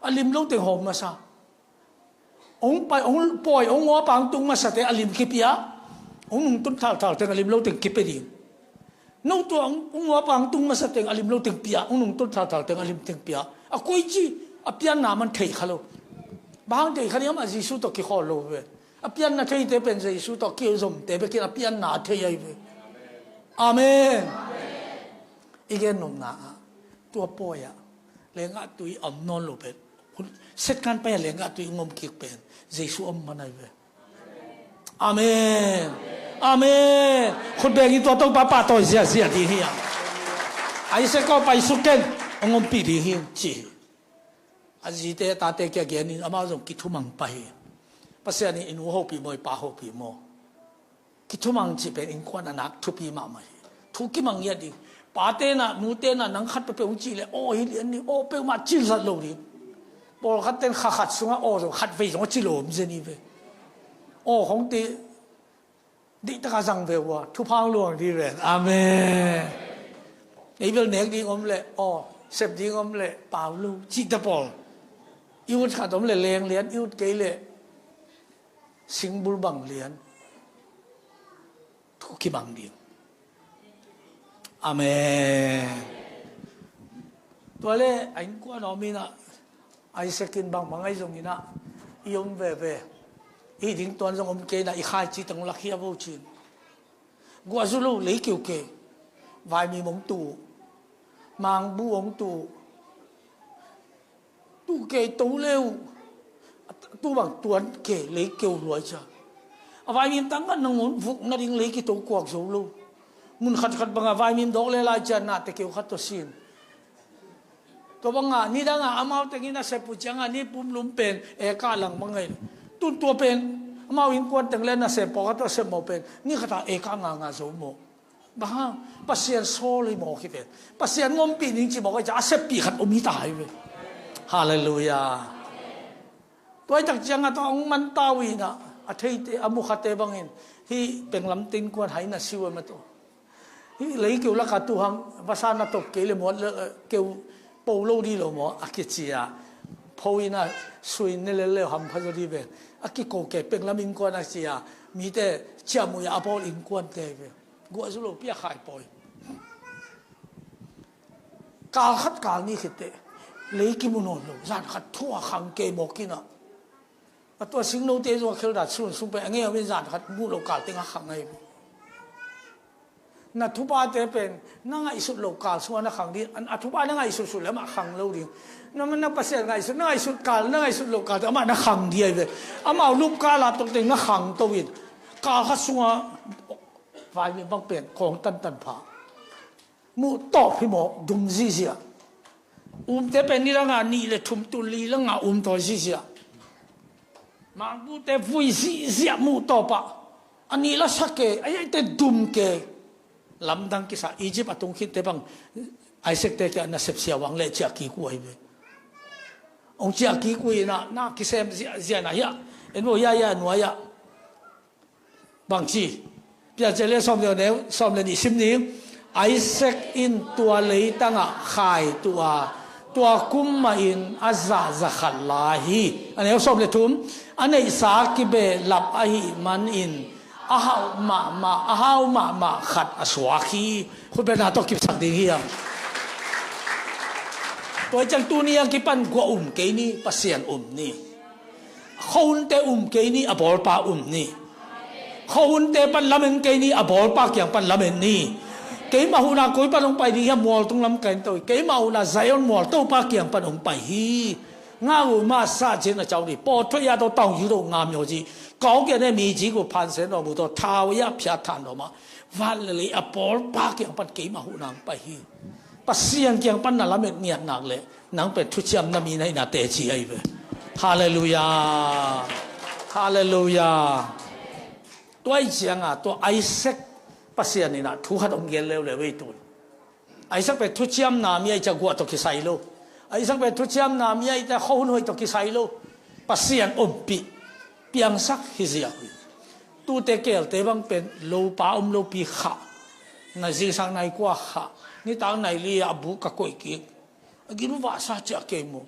A lim lo teng hawm masa. Hong pai, hong pawi, hong ngawpa hong tung masate a lim kipia. Hong nungtun thalthal teng a lim lo teng kipia ding. No tua hong, hong ngawpa hong tung masa teng a lim lo teng pia, hong nungtun thalthal teng a lim teng pia. A koici, a pianna man thei kha lo. Bang hang thei kha ding, amah Jesu tawh kikhawl lo ve. A pianna theite pen Jesu tawh kizomte bekin a pianna a thei ahi ve. Amen. I gen nopna ah, tua pawi ah lenggah tui a om nawn lo pen, setkan pai a lenggah tui hong om kik pen Jesu om man ahi ve. Amen. Amen. Khut bengin tua Topa pahtawi ziahziah ding hi a. Isaac aw, pai suk ken, hong ompih ding hi, ci hi. A zite a tate kiang genin amau zong kithumang pah hi. Pasian in i nu hopih maw, i pa hopih maw. Kithumang cih pen innkuan a nak thupi mahmah hi. Thu kimang ngiat ding. Pate na, nute na, nang khat peuhpeuh hong cih leh aw hi lian ding, aw peuhmah cil zat lo ding. Pawlkhat ten kha khat sungah aw zong khat vei zong a ci lo om zen hi ve. Aw khong ti dih taka zang ve uh a, thupha hong luang dih ven. Amen. Ei bel nek ding om leh aw, sep ding om leh pau lo cihte pawl. I ut khat om leh leng lian, i ut kei leh singbul bang lian. Thu kimang ding. Amen. Tua le a innkuan a om in ah, Isaac in bangbang ahi zongin ah, i om veve, i ding tuan zong om kei in ah, i khaici teng lak hi a vo cin. Guah zu lo, lei keu kei, vaimim hong tu, mangbu hong tu, tu kei to le uh, tu bang tuan kei, lei keu luai cia. A vaimim tang ngat nangawn vuk nading lei kito kuak zo lo. Mun khatkhat bangah vaimim dawk le lai cia, nate keu khat tawh sin. Tua bangah nidangah amau tengin a sep uh ciangah ni pumlum pen eka lang bang ngai. Tun tua pen amau innkuan teng le nasem pawlkhat tawh a sep mawh pen ni khatah eka nganga zo mawh. Bang hang? Pasian sawl hi mawk hi pen. Pasian ngompih ning ci mawk ahi ciah a seppih khat om hi ta hi ve. Halleluiah. Tuaitak ciangah tawh hong manta uh inah, a theite, a mukhate bangin hih penglam te innkuan hai na si uh a ma tawh. Hih lei keu lakah tu hang vasa na top kei le muat le, eh, keu po lo dih lo maw a kici a. Pho inah sui ne lel le hampha zaw dih ve. A kiko kei penglam innkuan a ci a. Mite ciamui a a bawl innkuante ve. Guah zu lo piak khai pawi. Kal khat kal nih khit teh lei kimu nawn lo, zan khat thua khang kei mawk inah. A tua singnote zong a kheldat sun sung pen a ngei om in zan khat muh lo kal teng a khang ahi. Na thupate pen na ngaihsut lo kal sungah na khang ding, a thupha na ngaihsut sut le amah khang lo ding. Na, na Pasian ngaihsut, na ngaihsut kal, na ngaihsut lo kal teng amah na khang ding ahi ve. Amau lup kal a tok teng na khang to in. Kal khat sungah vaimim bang pen khawng tantan pha. Muh tawp hi mawh, dum zihziah. Umte pen ni langah nih le thum, tun li langah um tawi zihziah. Mangpute vui zihziah muh tawpah. A nih la sa kei, a eite dum kei. Lamdang kisa, Egypt a tung khitte bang Isaac te kiang na sepsia vang le ciah kik uh ahi ve. Hong ciah kik uh inah na kisem ziahziah na hiah. En bo hiah hiah nuai ah. Bangci, Piancil le sawm le neu, sawm le nih sim ni. Isaac in tua leitangah khai tuh a, tua kum mahin a zah za khat la hi. A neu sawm le thum, a neihsa kibehlap ahih manin a hauh mahmah, a hau mahmah khat a suak hi. Khutbetna tawh kipsak ding hi a. Tua hi ciang tuni a kipan guah um kei ni, Pasian um ni. Khuahunte um kei ni, a bawlpa um ni. Khuahunte pan lamen kei ni, a bawlpa kiang pan lamen ni. Keimah huhna koi pan hong pai ding hiam? Mual tung lam ka en to hi. Keimah huhna Zion mual Topa kiang pan hong pai hi. Nga u ma sa cin a cau ni. Paw thuai a to taung yu do nga myo ci. Kau kia ne mi ci ku phan sen do mu to thau ya phia than do ma. Van le lei a pawl pa kiang pan keimah huhna hong pai hi. Pasian kiang pan na lamet ngiat nak le nang pen thuciam na mi na hi na teci ahi ve. Halleluia. Halleluia. Tua i cianga tua Isaac Pasian in a thu khat hong gen leuleu ei tun. Isaac pen thuciamna mi ahi cia guah tawh kisai lo. Isaac pen thuciamna mi ahi cia khohun hoih tawh kisai lo. Pasian ompih piangsak hi ziau hi. Tute kelte bang pen lopa om lopi khah. Na zingsang nai kua khah. Nitak nai li a bu ka koih kik. A gil vahsa ciah kei mu.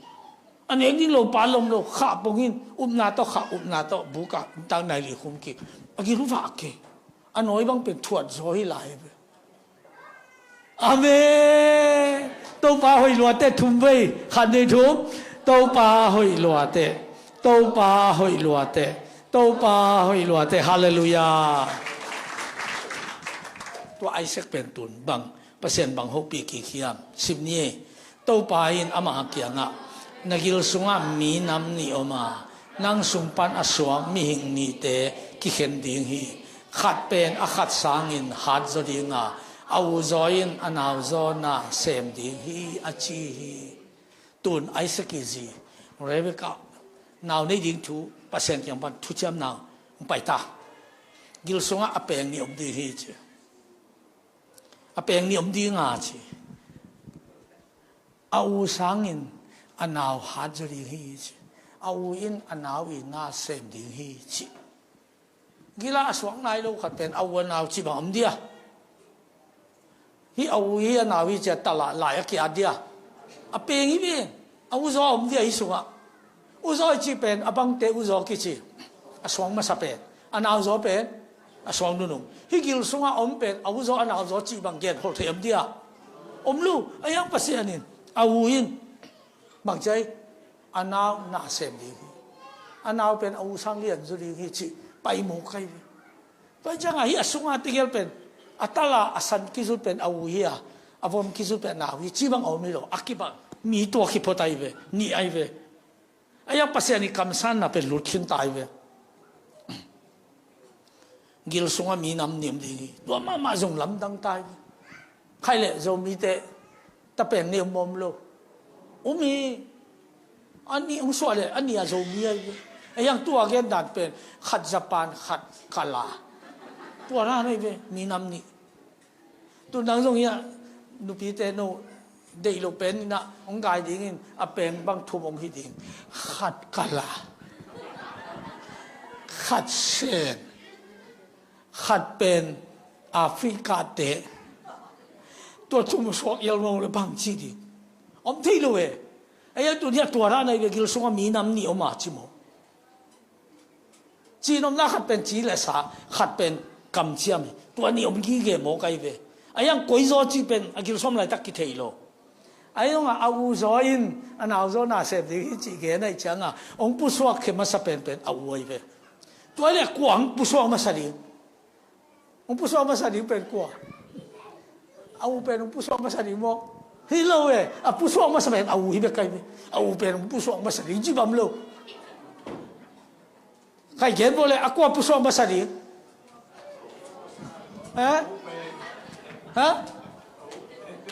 A nek ding lopa lom lo khah pongin upna tawh khah upna tawh bu ka nitak nai li khum kik. A gil vah kei. A nawi bang pen thuat zaw hi lai ve. Amen. Topa hoih luate thum vei khat ni thum. Topa hoih luate. Topa hoih luate. Topa hoih luate. Halleluia. Tua Isaac pen tun bang Pasian bang hopih kik hiam? Sim ni e. Topa in ama kiangah na gil sungah mi nam nih om a nang sung pan a suak mihing nihte kikhen ding hi. Khat pen a khat sangin hat zaw dinga a u zaw in a nau zaw na sem ding hi a ci hi. Tun Isaac i zi Rebekah nau nei ding thu Pasian kiang pan thuciam nau hong pai ta. Gil sungah a peng nih om ding hi ci. A peng nih om dinga ci. A u sangin a nau hat zaw ding hi ci. A u in a nau i na sem ding hi ci. Gila a suak nai lo khat pen a u a nau ci bang om dia. Hi a u hi a nau hi ci a tala lai a kia dia. A peng hi pen a u zaw om dia hi sungah. U zaw i ci pen a bangte u zaw kici. A suang masa pen a nau zaw pen a suang nunung. Hi gil sungah om pen a u zaw a nau zaw ci bang gen hol thei om dia. Om lu a yang Pasian in a u in bangcai a nau na sem ding hi. A nau pen a u sang lian zu ding hi ci pai mu kai ve. Tua ciangah hi a sunga tegel pen a tala a san kizut pen a u hi a a vom kizut pen a nau hi ci bang a om hi lo a kibang mi tua kipho tai ve ni ai ve. A yang Pasian i kamsanna pen lut khin tai ve. Gil sungah mi nam nih om ding hi. Tua mahmah zong lamdang tai. Khai le Zomite tapeng nih om om lo. Um hi. A nih hong suah le a nih a Zomi ahi ve. A yang tua gen dan pen khat Japan khat Kala. Tua na nei ve mi nam nih. Tu nang zong hiah nupite no deih lo pen inah hong gai dingin a peng bang thum hong hi ding. Khat Kala, khat Sen, khat pen Africa te. Tua thum suak ial mong le bang ci ding. Om thei lo e. Ei a tu niah tua rah nai ve gil sungah mi nam nih om a ci maw? Cinomna khat pen ci le sa khat pen kamciam hi. Tua nih om gige maw kai ve. A yang koi zaw ci pen a gil sawm laitak kithei lo. A yongah a u zaw in a nau zaw na sem ding hi ci gen aih cianga hong pusuak khe masa penpen a u ahi ve. Tua le kua hong pusuak masa ding? Hong pusuak masa ding pen kua? A u pen hong pusuak masa ding maw? Hi lo e. A pusuak masa pen a u hi bek kai ve. A u pen hong pusuak masa ding ci bam lo. Kai gen bo le a kua pusuak masa ding? Ha? Ha?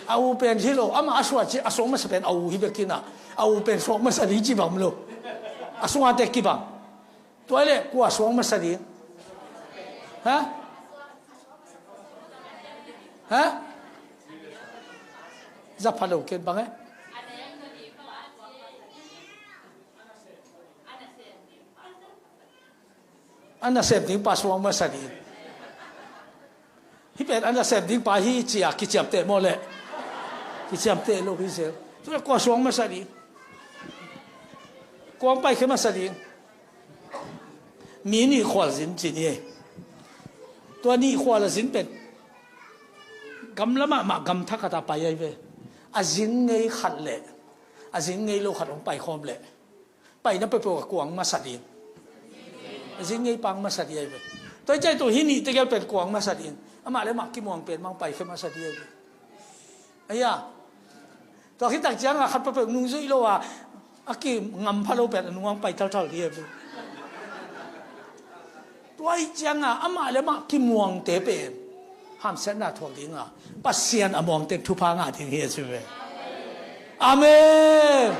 A u pen hi lo. Ama a suak ci a suak masa pen a u hi bek kina. A u pen suak masa ding ci bam lo. A sunga tek kibang. Tua le kua suak masa ding? Ha? Ha? Za pha lo ken bang e? A nasem ding pa suak masa ding. Hi pen a nasem ding pa hi cia kiciamteh maw le? Kiciamteh lo hi sel. Tua kua suak masa ding? Kua pai khe masa ding? Mi nih khual zin ci ni. Tua nih khual a zin pen gamla mahmah gamthak khat a pai ahi ve. A zin ngei khat le a zin ngei lo khat hong pai khawm le paina peuhpeuh a kuang masa ding. A zin ngei pang masa ding ahi ve. Tua i cai tu hi nih tegel pen kuang masa ding. Amah le amah kimuang pen mang paikhia masa ding. Aya. Tua khit tak ciangah khat peuhpeuh nungzuih lo a, a kigampha lo pen a nungah pai thalthal ding. Tua i ciangah amah le amah kimuangte pen hamsiatna thuak dingah Pasian a muangte thupha ngah ding hi a ci ve. Amen.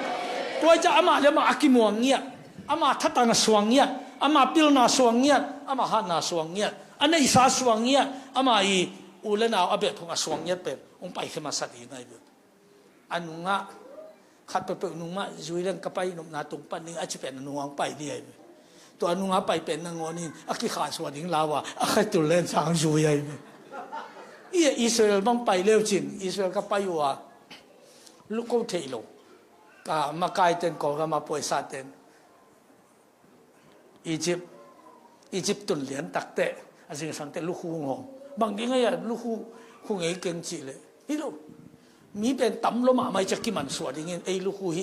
Tua i ciangah amah le amah a kimuang ngiat, amah thatang a suang ngiat, amah pilna suang ngiat, amah hatna suang ngiat, a neihsa suang ngiat, amah i u le nau a behphung a suang ngiat pen hong paikhia masa ding ahi ve. A nungah khat peuhpeuh nungmah zui leng ka pai nopna tung pan ding a ci pen a nungah hong pai ding ahi ve. Tua a nungah pai pen nangawn in a kikhahsuah ding lau a, a khetul len sang zui ahi ve. I Israel bang pai leu cin Israel ka pai uh a, lukho thei lo. Ka makaiten Kawlgam a puaisaten Egypt, Egypt tun lian takteh a zingsangteh lukhu hong hawm. Bang ding ahi a lukhu khu ngei keng cih leh hi lo. Mi pen tam lo mahmah i ciah kimansuah dingin ei lukhu hi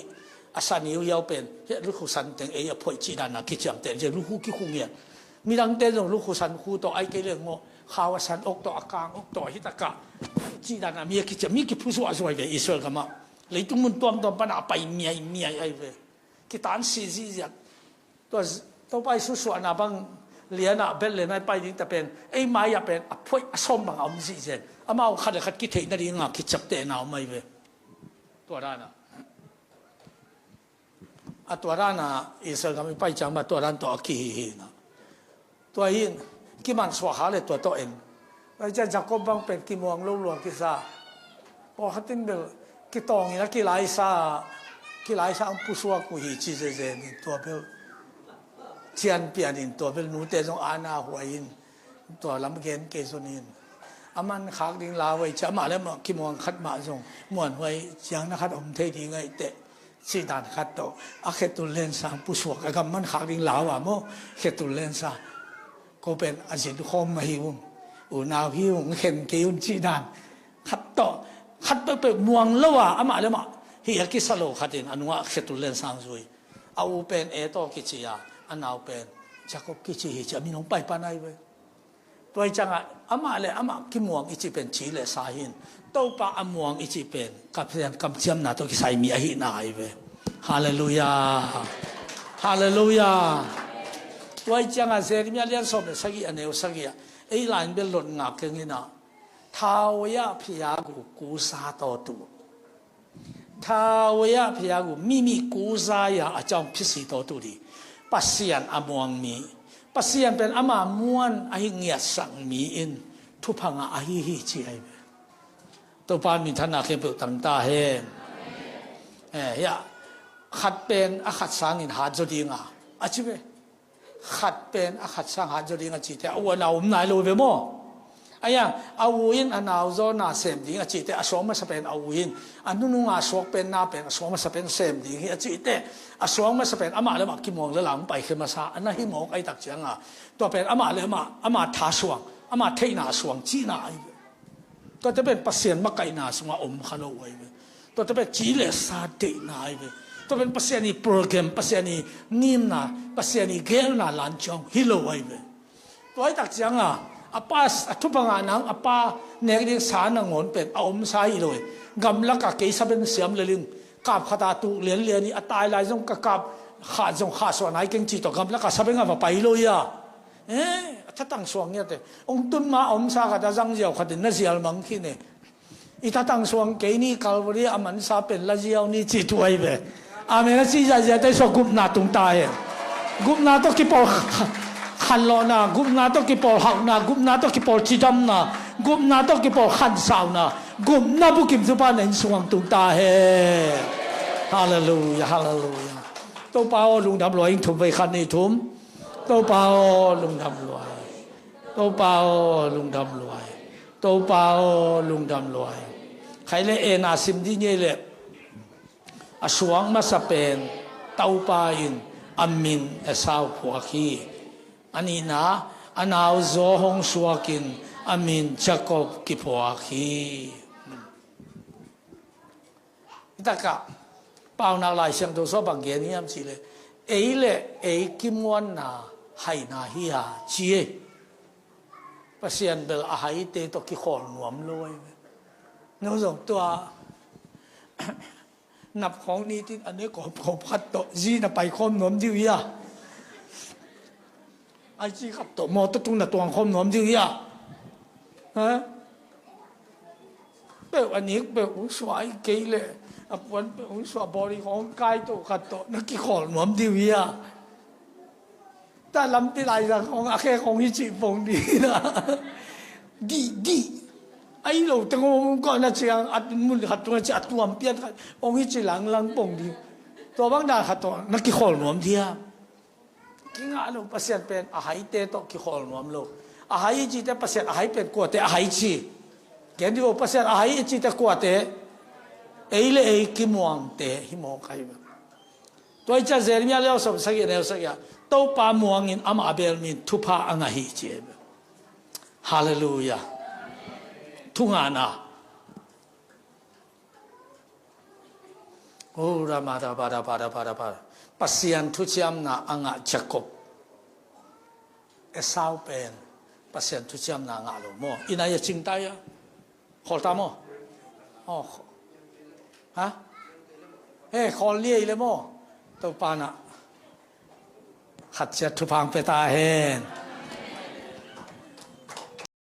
a san iuiau pen hi a lukhu san teng ei a phoih cih danah kiciamteh ciah lukhu kikhu ngiat. Midangte zong lukhu san khu tawh ai kei leng maw khau a san ok tawh a kang ok tawh hi takah cih danah mi a kiciam mi kiphusuah zuai ve Israel gamah. Leitung mun tuamtuam panah a pai miaimiai ahi ve. Kitan si zihziat. Tua Topa i susuahna bang lianah Bethlehem ai pai ding ta pen ei mai-ah pen a phoih a sawm bang a om zihzen. Amau khat le khat kitheih nadinga kiciaptehna om ahi ve. Tua danah a tua danah Israel gam i pai ciang mah tua dan tawh a kihihinah. Tua hin kimansuah kha le tua tawh en. Tua hi ciah Jacob bang pen kimuang lo lua kisa. Pawlkhat in bel kitawngin a kilaisa kilaisa ang pusuak uh hi ci zezen in tua bel cianpian in tua bel nute zong ana huai in tua lam gen kei zon in a man khak ding lau ahi ciah amah le amah kimuang khat mah zong muanhuai ciang na khat om thei ding ahi teh. Cih dan khat tawh a khetul lensang pusuak a gam man khak ding lau a maw khetul lensang ko pen a zin khawm mah hi ung unau hi ung khen kei un cih dan khat tawh khat peuhpeuh muang lo a amah le amah hi a kisa lo khat in a nungah khetul lensang zui a u pen Esau kici a a nau pen Jacob kici hi ci a min hong paipan ahi ve. Tua hi ciangah amah le amah kimuang i cih pen ci le sa hin Topa a muang i cih pen kamciamna tawh kisai mi ahihna ahi ve. Halleluiah. Halleluiah. Tua hi ciangah Jeremiah lian sawm le sagih a neu sagih ah ei lain bel lot ngak keng inah thau ya phiagu kusa tawtu Thawia phiagu mimi kuzaya a cawng phisi tawtu di Pasian a muang mi Pasian pen ama muan ahi ngiatsak mi in thupha ngah ahi hi ci ahi ve. Topa minthanna khempeuh tangta hen. Eh, ya khat pen a khat sangin hat zaw dinga a ci ve. Khat pen a khat sang hat zaw ding a cite a u a nau om nai lo ve maw? Aya a u in a nau zaw na sem ding a cite a suak masa pen a u in a nununga suak pen na pen a suak masa pen sem ding hi a cite a suak masa pen amah le amah kimuang le lam paikhia masa a na hi mawk ahi tak cianga tua pen amah le amah amah tha suang amah theihna suang cihna ahi ve. Tuate pen Pasian makaihna sungah om kha lo uh ahi ve. Tuate pen ci le sa deihna ahi ve. Tua pen Pasian i program Pasian i ngimna Pasian i gelna lan ciang hi lo ahi ve. Tua hi tak cianga a pa a thupha ngah nang a pa nek ding sa nangawn pen a om sa hi lo hi. Gamlaka kei sabeng siam leling kap khata tuk lianlian i a tai lai zong ka kap khat zong khah suah nai keng ci tawh gamlaka sabeng a va pai lo hi a. Eh, a thatang suang ngiate ong tun ma a om sa khat a zang ziau khatin na zial mang khin e. I thatang suang kei ni Calvary a mansa pen la ziau ni ci thu ahi ve. Amen a ci zahziate so gupna tung ta hen. Gupna tawh kipawl khanlawhna gupna tawh kipawl hauhna gupna tawh kipawl cidamna gupna tawh kipawl khansauna gupna bukim zupa na inn sungah tung ta hen. Halleluia halleluia. Topa aw lungdam luai ing thum vei khat ni thum. Topa aw lungdam luai. Topa aw lungdam luai. Topa aw lungdam luai. Khai le en a sim dih ngei le a suang masa pen Topa in a min Esau phuak hi. A nihna a nau zaw hong suakin a min Jacob kiphuak hi. Hitakah paunak Lai Siangtho sua bang gen hiam cihleh ei le ei kimuanna haina hi a ci e. Pasian bel a haite tawh kikhawl nuam lo ahi ve. No zong tua nap khawng nitin a ne kawpkawp khat tawh zi na pai khawm nuam ding uh hia? Ai ci khat tawh mawtaw tung na tuang khawm nuam ding uh hia? Ha? Peuh a nik peuh hong suah hi kei leh a puan peuh hong suah bawri khawng kai tawh khat tawh na kikhawl nuam ding uh hia? Ta lampi laizang khawng a khe khawng hi cih pong ding na. Dih dih. Ai lo teng hong kawh na ciang a mun khat tungah ci a tuam pian khat hong hi cih langlang pong ding. Tua bang dan khat tawh na kikhawl nuam ding hia? Kingah lo, Pasian pen a haite tawh kikhawl nuam lo. A hai i cite Pasian a hai pen kuate a hai ci? Gen dih lo, Pasian a hai i cite kuate? Ei le ei kimuangte hi mawk ahi ve. Tua i ciah Jeremiah liau sawm sagih a neu sagih ah Topa muangin amah a bel min thupha a ngah hi ci ahi ve. Halleluiah. Thungana. Oh, rama, rama, rama, rama, rama. Pasian thuciamna a ngah Jacob. Esau pen Pasian thuciamna a ngah lo maw? Inn ah a cingta ia. Khawl ta maw? Oh, kh-, ha? Eh, khawl liai le maw? Topa na khat ciat thupha hong pia ta hen.